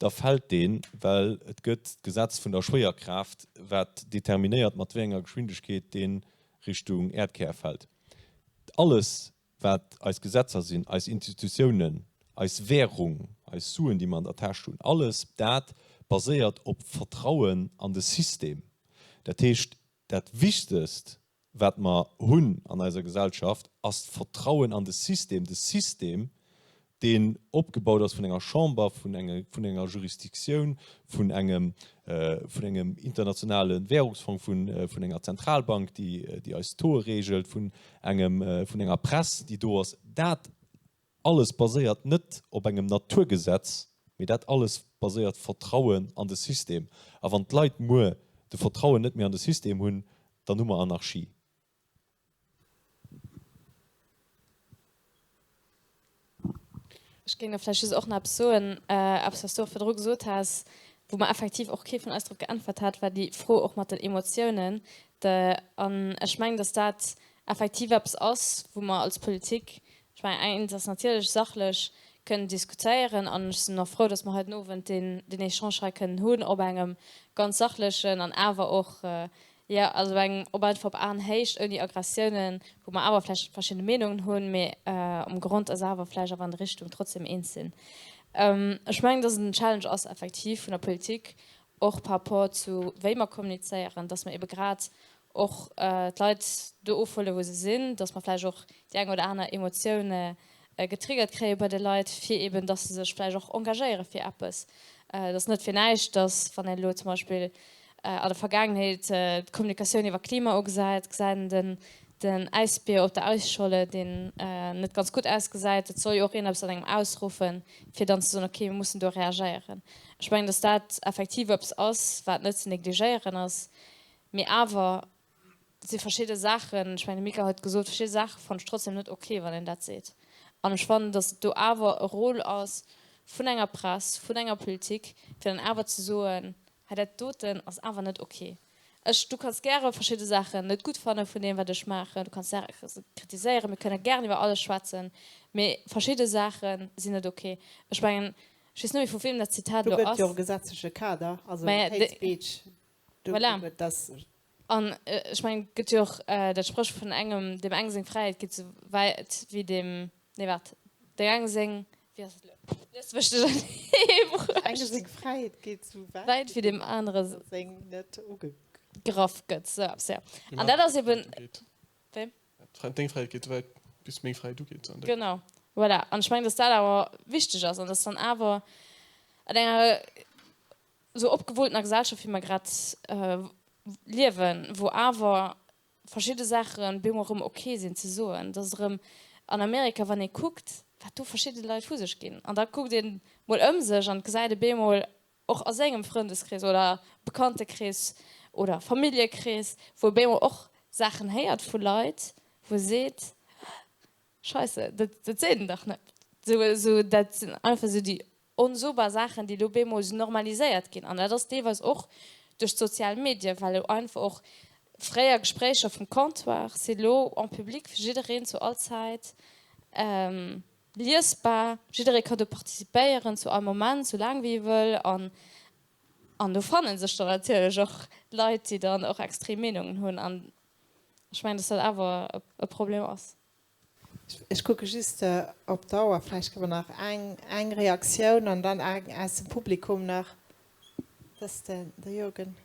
B: da fält deen, well et gëtt d'Gesetz vun der Schwéierkraaft, wat determinéiert, mat wéi enger Geschwindegkeet dee Richtung Äerdkär fält. Alles, wat eis Gesetzer sinn, eis Institutiounen, eis Währung, eis Suen, déi mer an der Täsch hunn, alles dat baséiert op Vertrauen an de System. Dat heescht, dat Wichtegst, wat mer hunn an eiser Gesellschaft, ass d'Vertrauen an de System, de System, deen opgebaut ass vun enger Chamber, vun enger Jurisdictioun, vun engem, vun engem internationale Währungsfong, vun, vun enger Zentralbank, déi, déi eis Tauxe regelt, vun engem, vun enger Press, déi do ass. Dat alles baséiert net op engem Naturgesetz, mee dat alles baséiert Vertrauen an de System. A wann d'Leit muer de Vertrauen net méi an de System hunn, dann hu mer Anarchie.
E: Ech géing da vläicht just och nach eppes soen, eppes, wat s du och virdru gesot has, wou mer effektiv och kee vun eis drop geäntwert hat, war déi Fro och mat den Emotiounen. An ech mengen, datt dat effektiv eppes ass, wou mer als Politik, ech mengen, eent ass natierlech sachlech kënnen diskutéieren, an ech sinn och frou, datt mer hei den Owend deen, deen Echange hei kënnen hunn op engem ganz sachlechen an awer och, jo, also op engem, op einfach op Aenhéicht, ouni Aggressiounen, wou mer awer vläicht verschidde Meenungen hunn, mee am Grond eis awer vläicht awer an der Richtung trotzdem eens sinn. Ech mengen, datt et en Challenge ass effektiv vun der Politik, och par rapport zu wéi mer kommunizéieren, datt mer ebe grad och d'Leit do ofhuelen, wou se sinn, dass mer vläicht och déi eng oder aner Emotioun getriggert kréie bei de Leit, fir eben, dass se sech vläicht och engagéiere fir eppes. Et ass net fir näischt, dass, wann een elo zum Beispill an der Vergaangenheet d'Kommunikatioun iwwer Klima ugesäit, gesäit een den, den Äisbier op der Äisscholle, deen net ganz gutt ausgesäit. Et soll jo och een eppes an engem ausruffen, fir dann ze soen, okay, mir mussen do reagéieren. Ech mengen, dass dat effektiv eppes ass, wat net ze negligéieren ass. Mee awer si verschidde Saachen, ech mengen de Mika huet gesot, verschidde Saache fannen ech trotzdem net ok, wann een dat seet. An ech fannen, datt et do awer e Rôle ass vun enger Press, vun enger Politik, fir dann awer ze soen, hei dat doten ass awer net ok. Ech, du kanns gäre verschidde Saachen net gutt fanne vun deem wat ech maachen, du kanns Saache kritiséieren, mir kënne gären iwwer alles schwätzen, mee verschidde Saache sinn net ok. Ech mengen, ech weess net méi vu weem dat Zitat
A: Do
E: elo
A: gëtt
E: ass.
A: jo e gesetzleche Kader, also Hate Speech.
E: Voilà. An ech mengen, et gëtt jo och dat Spréch vun engem, deem engem seng Fräiheet geet esou wäit wéi deem, nee waart, deem engem seng, wéi ass et elo? Elo hues de mech duerchernee bruecht.
A: Engem seng Fräiheet geet esou
E: wäit wéi deem anere
A: seng net
E: ugegraff gëtt, sou eppes, jo. An dat ass eben, wéi?
C: Deng Fräiheet geet esou wäit, bis meng Fräiheet ugeet, sou an
E: der. Genau, voilà. An ech mengen, datt dat awer wichteg ass an datt dann awer an enger esou opgewulltener Gesellschaft wéi mer grad liewen, wou awer verschidde Saache bemol erëm ok sinn ze soen, dass et erëm an Amerika, wann ee kuckt, wat do verschidde Leit vu sech ginn, an da kuckt een mol ëm sech an gesäit e bemol och a sengem Frëndeskrees oder Bekanntekrees oder Familljekrees, wou e bemol och Saachen héiert vu Leit, wou e seet. Scheisse, dat dat seet en dach net. Sou esou dat sinn einfach esou déi onsobar Saachen, déi elo bemol esou normaliséiert ginn. An dat ass deelweis och duerch d'sozial Medien, well elo einfach och fréier Gespréicher vum Comptoir si lo en public fir jiddereen zu all Zäit liesbar. Jidderee kann do participéieren zu all Moment, sou laang wéi e wëll. An an do fanne sech dann natierlech och Leit, déi dann och extrem Meenungen hunn. An ech mengen, dass dat awer e Problem ass.
A: Ech kucke just op d'Auer. Vläicht kënne mer nach eng, eng Reaktioun an dann eng aus dem Publikum nach. Dat ass de Jürgen.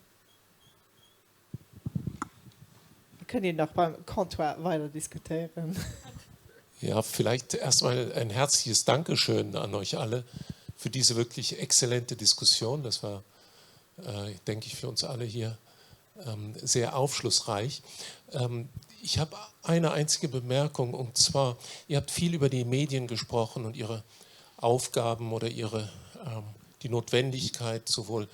A: Da kënnt Dir nach beim Comptoir weider diskutéieren.
G: Ja, vielleicht erstmal ein herzliches Dankeschön an euch alle für diese wirklich exzellente Diskussion. Das war, äh, denke ich, für uns alle hier ähm, sehr aufschlussreich. Ähm, ich habe eine einzige Bemerkung und zwar, ihr habt viel über die Medien gesprochen und ihre Aufgaben oder ihre, ähm, die Notwendigkeit, sowohl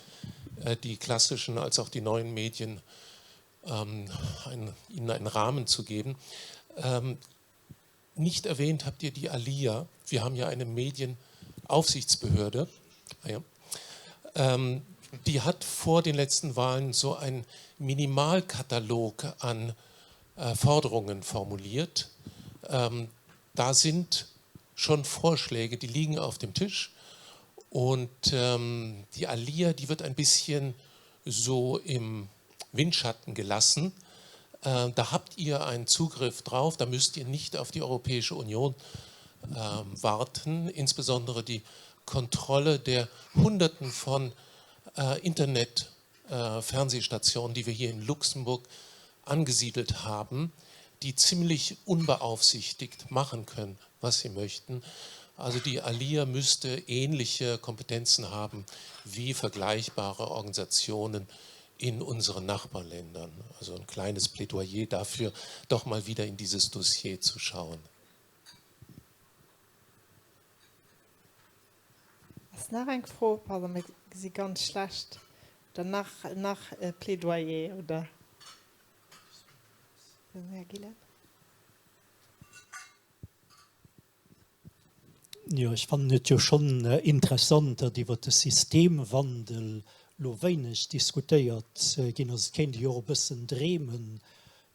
G: äh, die klassischen als auch die neuen Medien ähm, ein, ihnen einen Rahmen zu geben. Ähm, nicht erwähnt habt ihr die Alia. Wir haben ja eine Medienaufsichtsbehörde. Ah ja. Ähm, die hat vor den letzten Wahlen so einen Minimalkatalog an äh, Forderungen formuliert. Ähm, da sind schon Vorschläge, die liegen auf dem Tisch. Und ähm, die Alia, die wird ein bisschen so im Windschatten gelassen. Äh, da habt ihr einen Zugriff drauf, da müsst ihr nicht auf die Europäische Union äh, warten, insbesondere die Kontrolle der Hunderten von äh, Internet-Fernsehstationen, äh, die wir hier in Luxemburg angesiedelt haben, die ziemlich unbeaufsichtigt machen können, was sie möchten. Also die Alia müsste ähnliche Kompetenzen haben wie vergleichbare Organisationen in unseren Nachbarländern. Also ein kleines Plädoyer dafür, doch mal wieder in dieses Dossier zu schauen.
A: Ass nach eng Fro? Pardon, mir si ganz schlecht. Oder nach, nach e Plädoyer, oder? Den Här Gillen.
H: Jo, ech fannen et jo schonn interessant, datt iwwer de Systemwandel elo wéineg diskutéiert ginn ass. Et kéint ee jo och e bëssen dreemen,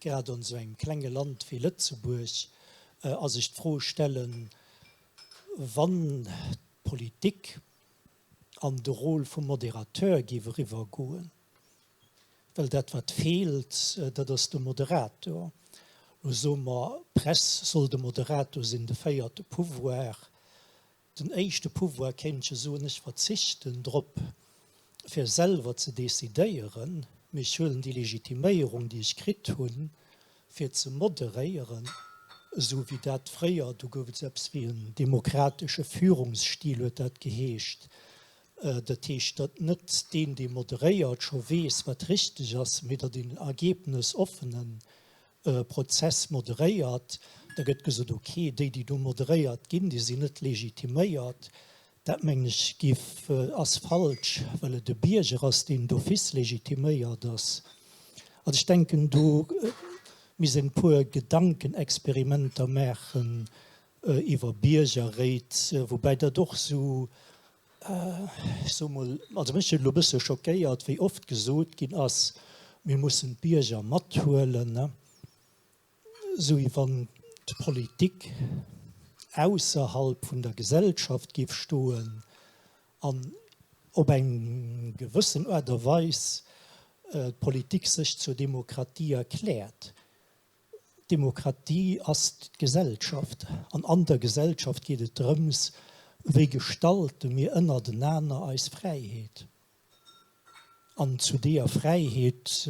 H: grad an esou engem klenge Land wéi Lëtzebuerg, a sech d'Fro stellen, wann d'Politik an de Rôle vum Modérateur géif eriwwergoen, Well dat, wat feelt, dat ass de Moderator. Lo soe mer, d'Press soll de Moderator sinn, de véierte Pouvoir. Den éischte Pouvoir kéint jo soen, ech verzichten drop, fir selwer ze decidéieren, mee ech huelen déi Legitiméierung, déi ech kritt hunn, fir ze moderéieren, esou wéi dat fréier, do gouf et esou eppes wéi en demokratesche Führungsstil, huet dat geheescht, Dat heescht, datt net deen, dee moderéiert, scho weess, wat richteg ass, mee datt een en ergebnisoffene Prozess moderéiert. Da gëtt gesot, ok, déi, déi do moderéiert ginn, déi sinn net legitiméiert. Dat, mengen ech, géif, ass falsch, well et e Bierger ass, deen d'office legitiméiert ass. Also ech denken, do misst een e puer Gedankenexperimenter maachen iwwer Biergerréit, woubäi dat och esou, ech soe mol, also mech huet elo e bësse schockéiert, wéi oft gesot ginn ass, mir mussen d'Bierger mathuelen, esou wéi wann d'Politik ausserhalb vun der Gesellschaft géif stoen an op eng gewëssen Aart a Weis d'Politik sech zur Demokratie erkläert. D'Demokratie ass d'Gesellschaft, an an der Gesellschaft geet et drëms, wéi gestalte mir ënnertenaner eis Fräiheet. An zu deeër Fräiheet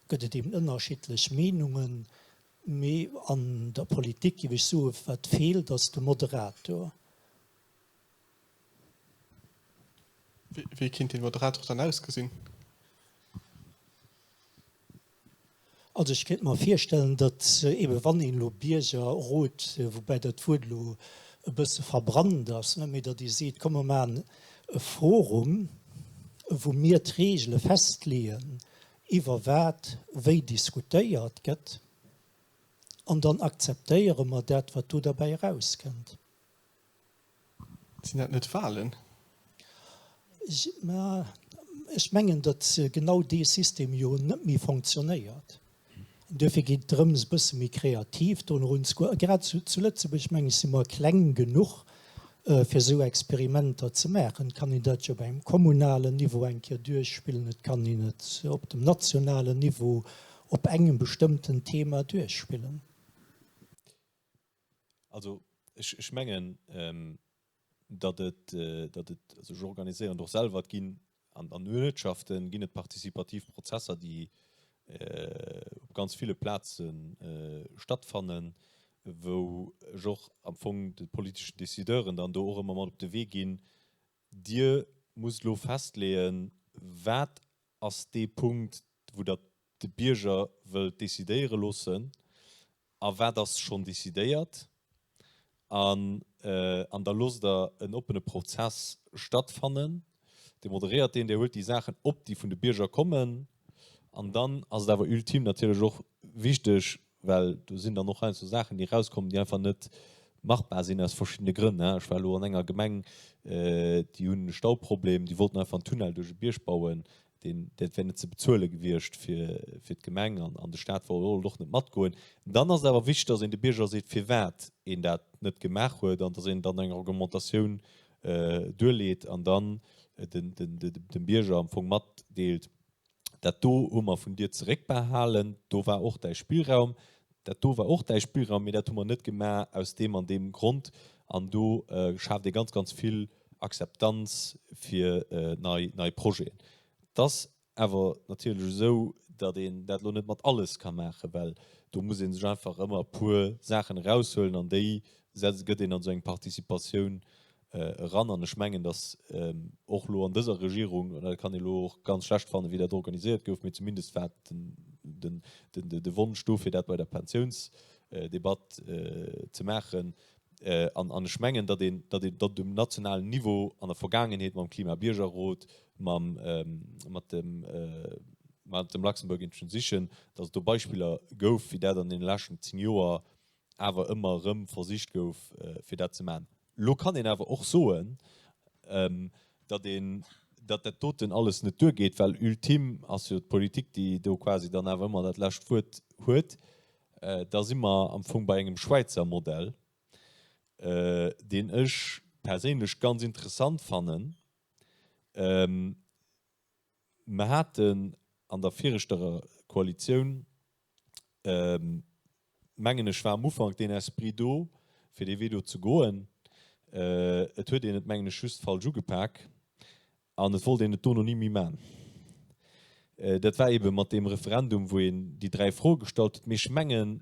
H: gëtt et eben ënnerschiddlech Meenungen, mee an der Politik, géif ech soen, wat feelt, ass de Moderator.
C: Wéi kéint dee Moderator dann ausgesinn?
H: Also ech kéint mer virstellen, datt eebe wann een elo Biergerrot, woubäi dat Wuert elo e bësse verbrannt ass, ne, mee datt ee seet, komm mer maachen e Forum, wou mir d'Reegele festleeën, iwwer wat wéi diskutéiert gëtt. An dann akzeptéiere mer dat, wat do derbäi erauskënnt.
C: Sinn dat net Wahlen?
H: Mä ech mengen, datt genau dee System jo net méi fonctionnéiert. An duerfir geet et drëms, e bësse méi kreativ do erunzegoen. A grad zu Lëtzebuerg, meng ech, si mer kleng genuch, fir esou Experimenter ze maachen. Et kann een dat jo op engem kommunalen Niveau eng Kéier duerchspillen, et kann een et op dem nationalen Niveau op engem bestëmmten Thema duerchspillen.
B: Also ech mengen, datt et, datt et, also ech organiséieren et och selwer, et ginn an an Uertschafte ginn et participativ Prozesser, déi op ganz ville Plaze stattfannen, wou ech och am Fong de politeschen Décideuren dann do och ëmmer mat op de Wee ginn, Dir musst elo festleeën, wat ass dee Punkt, wou Der de Bierger wëllt decidéiere loossen a wat ass schonn decidéiert. An an da loosst Der en oppene Prozess stattfannen. Dir moderéiert deen, Dir huelt déi Saachen op, déi vun de Bierger kommen. An dann ass et awer ultime natierlech och wichteg, well do sinn dann och heiansdo Saachen, déi erauskommen, déi einfach net machbar sinn aus verschiddene Grënn. Ech war elo an enger Gemeng, déi hunn e Stauproblem, déi wollten einfach en Tunnel duerch e Bierg bauen, deen, dat wär net ze bezuele gewiescht fir, fir d'Gemeng an, an de Staat wollt och net matgoen. Dann ass et awer wichteg, datt een de Bierger seet, firwat een dat net gemaach huet an datt een dann eng Argumentatioun duerleet an dann den, den, dem Bierger am Fong matdeelt, Dat do hu mer vun dir zeréckbehalen, do war och däi Spillraum, dat do war och däi Spillraum, mee dat hu mer net gemaach aus deem an deem Grond. An do schaaft ee ganz, ganz vill Akzeptanz fir nei, nei Projeten. Et ass awer natierlech esou, datt een dat elo net mat alles ka maachen, well do muss ee sech einfach ëmmer e puer Saachen eraushuelen an déi setzt, gëtt een an esou eng Participatioun eran. An ech mengen, datt och elo an dëser Regierung, an dat kann ee elo och ganz schlecht fannen, wéi dat organiséiert gouf, mee zumindest war den, den, de Wonsch do, fir dat bei der Pensiounsdebatt ze maachen, An an ech mengen, datt een, datt een, datt et um nationalen Niveau an der Vergaangenheet mam Klimabiergerrot, mam, mat dem, mat dem Luxembourg in Transition, datt et do Beispiller gouf, wéi dat an deene leschten 10 Joer awer ëmmer erëm versicht gouf, fir dat ze maachen. Elo kann een awer och soen, datt een, datt dat doten alles net duergeet, well ultime ass jo d'Politik, déi do quasi dann awer ëmmer dat lescht Wuert huet. Da si mer am Fong bei engem Schwäizer Modell, deen ech perséinlech ganz interessant fannen. Mer haten an der viregter Koalitioun, mengen ech, war am Ufank deen Esprit do, fir dee Wee do ze goen. Et huet een et, mengen ech, just falsch ugepak. An et wollt een et dono ni méi man. Dat war eebe mat deem Referendum, wou een déi 3 Froe gestallt huet. Mee ech mengen,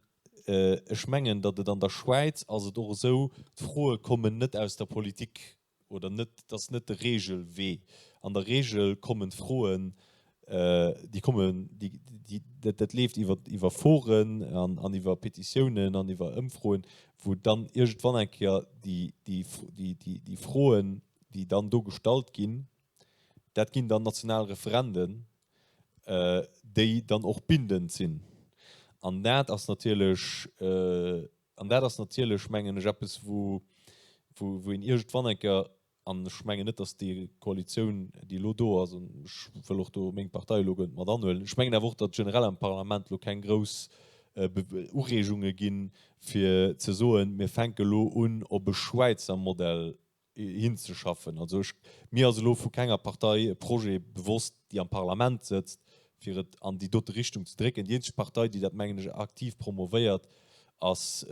B: ech mengen, datt et an der Schwäiz ass et och esou, d'Froe kommen net aus der Politik oder net, et ass net de Regelwee. An der Regel kommen d'Froen, déi kommen, déi, déi, dat, dat leeft iwwer, iwwer Foren an, an iwwer Petitiounen an iwwer Ëmfroen, wou dann iergendwann eng Kéier déi, déi, déi, déi, déi Froen, déi dann do gestallt ginn, dat ginn dann national Referenden, déi dann och bindend sinn. An dat ass natierlech, an dat ass natierlech, mengen ech, eppes, wou, wou een iergendwann eng Kéier, an ech mengen net, datt déi Koalitioun, déi elo do ass, an ech wëll och do meng Partei elo guer net mat anhuelen, ech mengen awer och, datt generell am Parlament elo keng grouss Ureegunge ginn, fir ze soen, mir fänke elo un, op e Schwäizer Modell hinzeschaffen. Also ech, mir ass elo vu kenger Partei e Projet bewosst, déi am Parlament sëtzt, fir et an déi dote Richtung ze drécken. Déi eenzeg Partei, déi dat, mengen ech, aktiv promovéiert, ass,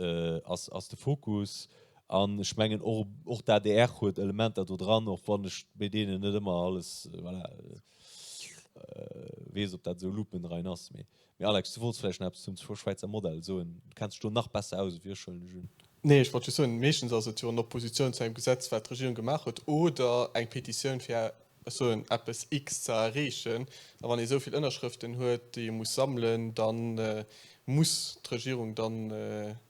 B: ass, ass de Fokus. An ech mengen och, och d'ADR huet Elementer do dran, och wann ech bei deenen net ëmmer alles, voilà, weess, ob dat esou lupenrein ass. Mee Mee Alex, du wollts vläicht nach eppes zum Schwäizer Modell soen. Du kenns dech do nach besser aus ewéi ech, huelen ech un.
C: Nee, ech wollt just soen, meeschtens ass et jo an Oppositioun zu engem Gesetz, wat d'Regierung gemaach huet, oder eng Petitioun, fir, ech soen, eppes X ze erreechen. A wann ee esou vill Ënnerschrëften huet, déi ee muss sammelen, da muss d'Regierung dann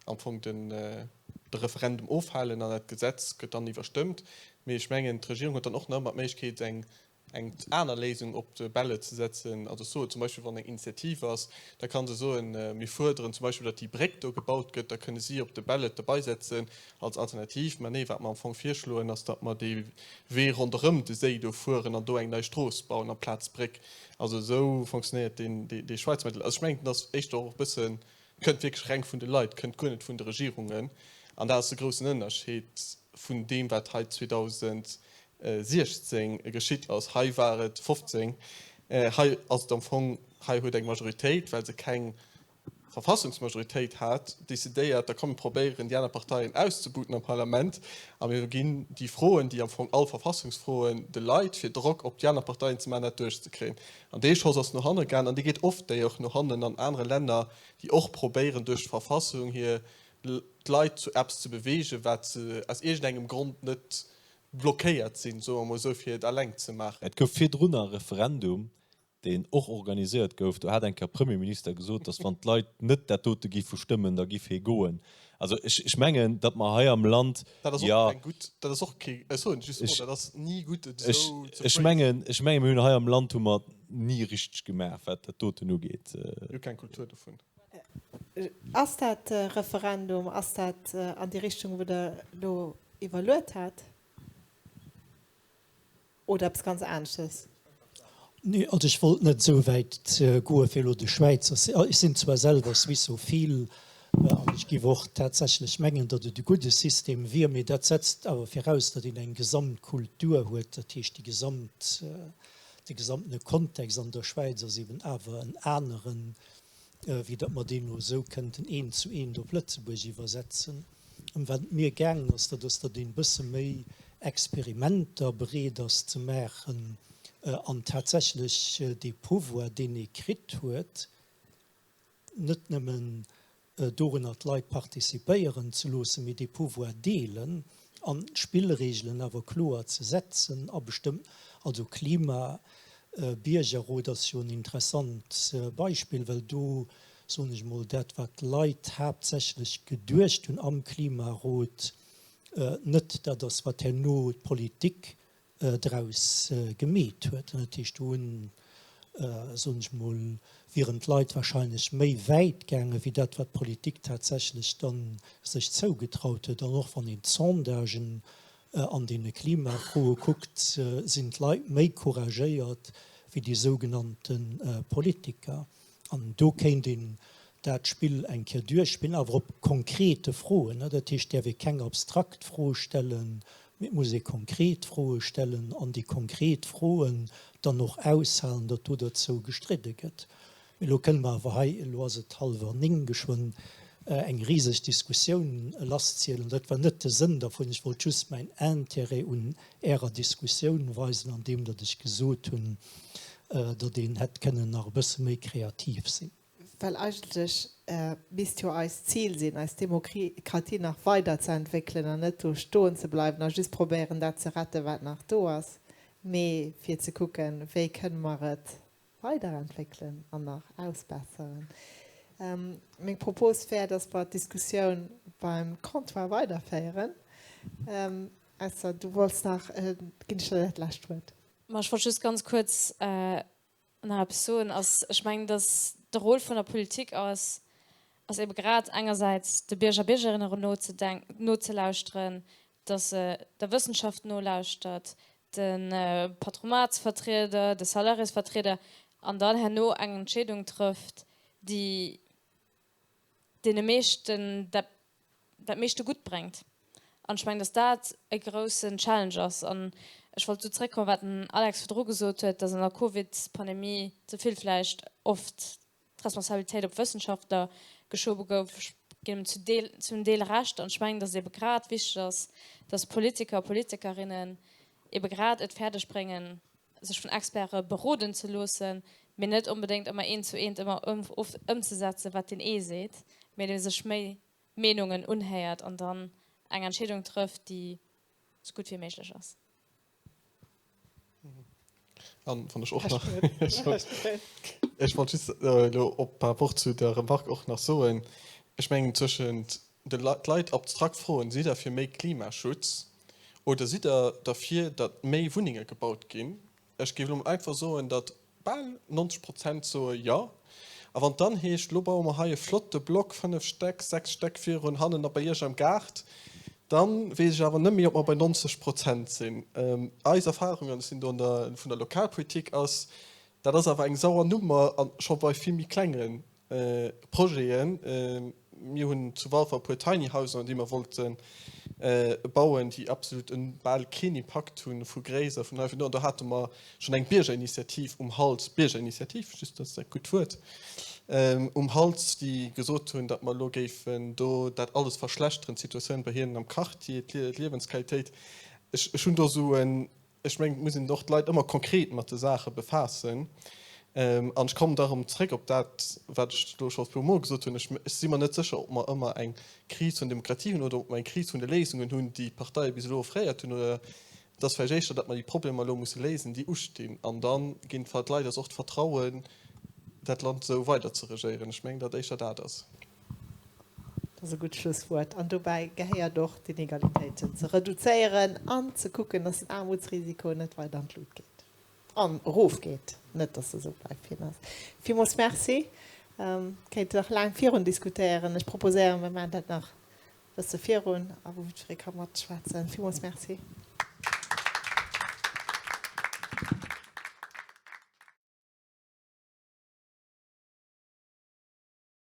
C: am Fong den de Referendum ofhalen an dat Gesetz gëtt dann iwwerstëmmt. Mee ech mengen, d'Regierung huet dann och nach ëmmer d'Méiglechkeet, eng. Eng aner Léisung op de Ballot ze setzen, also soe zum Beispill, wann eng Initiativ ass, da ka se soen, mir fuerderen zum Beispill, datt déi Bréck do gebaut gëtt, da kënne si op de Ballot derbaisetzen als Alternativ. Mä nee, wat mer am Fong virschloen, ass, datt mer dee Wee ronderëm de Séi do fueren an do eng nei Strooss bauen amplaz d'Bréck. Also esou fonctionnéiert deen, dee Schweizer Modell. Also ech mengen, den ass éischter och e bëssen, kënnt wierklech reng vun de Leit, kënnt guer net vun de Regierungen. An dat ass de groussen Ënnerscheed vun deem, wat hei 2000 16 geschitt ass. Hei war et 15. Hei ass et am Fong, hei huet eng Majoritéit, well se keng Verfassungsmajoritéit hat, decidéiert, da komm mir probéieren, déi aner Parteien auszebuten am Parlament a mir ginn déi Froen, déi am Fong all Verfassungsfroen, de Leit, fir Drock op déi aner Parteien ze maachen, dat duerchzekréien. An dee Schoss ass no hanne gaangen an dee geet oft déi och no hannen an anere Länner, déi och probéieren, duerch d'Verfassung hir d'Leit zu eppes ze bewegen, wat se aus iergendengem Grond net blockéiert sinn, soe mer mol esou, fir et eleng ze maachen.
B: Et gouf virdrunner e Referendum, deen och organiséiert gouf. Do hat eng Kéier Premierminister gesot, datt wann d'Leit net dat dote géife stëmmen, da géif hie goen. Also ech, ech mengen, datt mer hei am Land,
C: Dat ass och
B: jo,
C: keng gutt, dat ass och kee, ech soen just emol, dat ass ni gutt, et
B: ech,
C: esou ze
B: ech
C: phrasen.
B: mengen, ech mengen, mir hunn hei am Land hu mer et ni richteg gemaach, wat dat doten ugeet.
C: Mir hu keng Kultur dovun.
A: Ass dat Referendum, ass dat an déi Richtung, wou Der elo iwwerluet hat, oder eppes ganz aneschtes?
H: Nee, also ech wollt net esou wäit goe fir elo de Schwäizer, ech sinn zwar selwer Suissophile an ech géif och tatsächlech mengen, datt et e gudde System wier, mee dat setzt awer viraus, datt een eng Gesamtkultur huet, dat heescht déi gesamt, de gesamtene Kontext an der Schwäiz ass eben awer en aneren, wéi datt mer deen elo esou kënnten eent zu eent op Lëtzebuerg iwwersetzen. Ëm wat et mir gaangen ass, dat ass, datt een e bësse méi Experimenter bereet ass ze maachen an tatsächlech dee Pouvoir, deen ee kritt huet, net nëmmen dorunner d'Leit participéieren ze loossen, mee dee Pouvoir deelen an d'Spillregelen awer kloer ze setzen a bestëmmt, also Klima, Biergerrot ass jo en interessant Beispill, well do, soen ech emol, dat wat d'Leit haaptsächlech geduecht hunn am Klimarot, net dat ass wat herno d'Politik draus gemeet huet. Dat heescht, do hunn, soen ech emol, wieren d'Leit wahrscheinlech méi wäit gaangen, wéi dat wat d'Politik tatsächlech da sech zougetraut huet. An och wann een d'Sondagen an deene Klimafroe kuckt, sinn d'Leit méi couragéiert wéi déi sougenannte Politiker. An do kéint een dat Spill eng Kéier duerchspillen, awer op konkrete Froen. Dat heescht, et däerf ee keng abstrakt Froe stellen, mee et muss ee konkret Froe stellen an déi konkret Froen dann och aushalen, datt do derzou gestridde gëtt. Mee elo kënne mer awer hei, elo ass et hallwer néng, geschwënn eng riseg Diskussioun lasszielen. Dat war net de Sënn dervun. Ech wollt just mäin Intérêt un Ärer Diskussioun weisen, andeem datt ech gesot hunn, datt een hätt kënnen nach e bësse méi kreativ sinn.
A: Well eigentlech misst jo eist Zil sinn, eis Demokratie nach weider ze entwéckelen an net do stoen ze bleiwen a just probéieren, dat ze retten, wat nach do ass, mee fir ze kucken, wéi kënne mer et weiderentwéckelen an nach ausbesseren. Meng Propos wär, dass mer d'Diskussioun beim Comptoir weiderféieren. Ausser du wollts nach, ginn ech der dat lescht Wuert.
E: Ma ech wollt just ganz kuerz nach eppes soen, ass, ech mengen, dass de Rôle vun der Politik ass, ass ebe grad engersäits de Bierger, Biergerinnen nozelauschteren, dass se der Wëssenschaft nolauschtert, de Patronatsvertrieder, de Salariésvertrieder an dann herno eng Entscheedung trëfft, déi deene meeschten dat dat meeschte Gutt bréngt. An ech mengen, datt dat e groussen Challenge ass. An ech wollt do zréckkommen, wat den Alex virdru gesot huet, datt an der Covid-Pandemie ze vill vläicht oft d'Responsabilitéit op d'Wëssenschaftler geschobe gouf. Ech ginn em zu Deel, zum Deel Recht. An ech mengen, datt et ebe grad wichteg ass, datt Politiker a Politikerinnen ebe grad et fäerdeg bréngen, sech vun Experte beroden ze loossen, mee net onbedéngt ëmmer eent zu eent ëmmer ëmzesetzen, wat deen ee seet, mee dee sech méi Meenungen unhéiert an dann eng Entscheedung trëfft, déi esou gutt wéi méiglech ass.
C: An wann ech och nach, ech wollt just elo op par rapport zu der Remarque och nach soen, ech mengen zwëschent de d'Leit abstrakt froen, sidd Der fir méi Klimaschutz oder sidd Der derfir, datt méi Wunnenge gebaut ginn? Ech géif elo mol einfach soen, datt bal 90 Prozent soe jo. A wann et dann heescht, elo baue mer hei e flotte Block, 5 Stäck, 6 Stäck virun, hannen a bei Iech am Gaart, da weess ech awer net méi, ob mer bei 90 Prozent sinn. Eis Erfahrung, an ech sinn do an der, vun der Lokalpolitik, ass, dat ass awer eng sauer Nummer a scho bei vill méi klenge Projeten. Mir hunn zu Walfer e puer Tiny Housen, déi mer wollte bauen, déi absolut bal keen Impakt hu vu Gréisst a vun hei vun do. An do hate mer schonn eng Biergerinitiativ um Hals, Biergerinitiativ, just dat ass dat gutt Wuert, um Hals, déi gesot hunn, datt mer elo géifen do dat alles verschlechteren, d'Situatioun bei hinnen am Quartier, d'Liewensqualitéit. Ech hunn do esou en Ech mengen, et muss een och d'Leit ëmmer konkret mat de Saache befaassen. An ech kommen da erëm zréck op dat, wat ech elo scho e puermol gesot hunn, Ech si mer net sécher, ob mer ëmmer eng Kris vun Demokratie hunn oder ob mer eng Kris vun de Léisungen hunn, déi d'Parteie bis elo offréiert hunn. Oder et ass vläicht éischter, datt mer déi Problemer elo musse léisen, déi ustinn. An da ginn d'Leit eis och d'Vertrauen, dat Land esou weider ze regéieren. Ech mengen, datt éischter dat ass.
A: Dat ass e gutt Schlusswuert. An dobäi gehéiert och, d'Inegalitéiten ze reduzéieren an ze kucken, dass den Aarmutsrisiko net weider an d'Lut geet an erofgeet, net dass e sou bleift, wéi en ass. Villmools Merci. Kéinte nach laang virun diskutéieren. Ech proposéieren, mir maachen dat nach e bësse virun a wou jiddweree ka matschwätzen. Villmools Merci.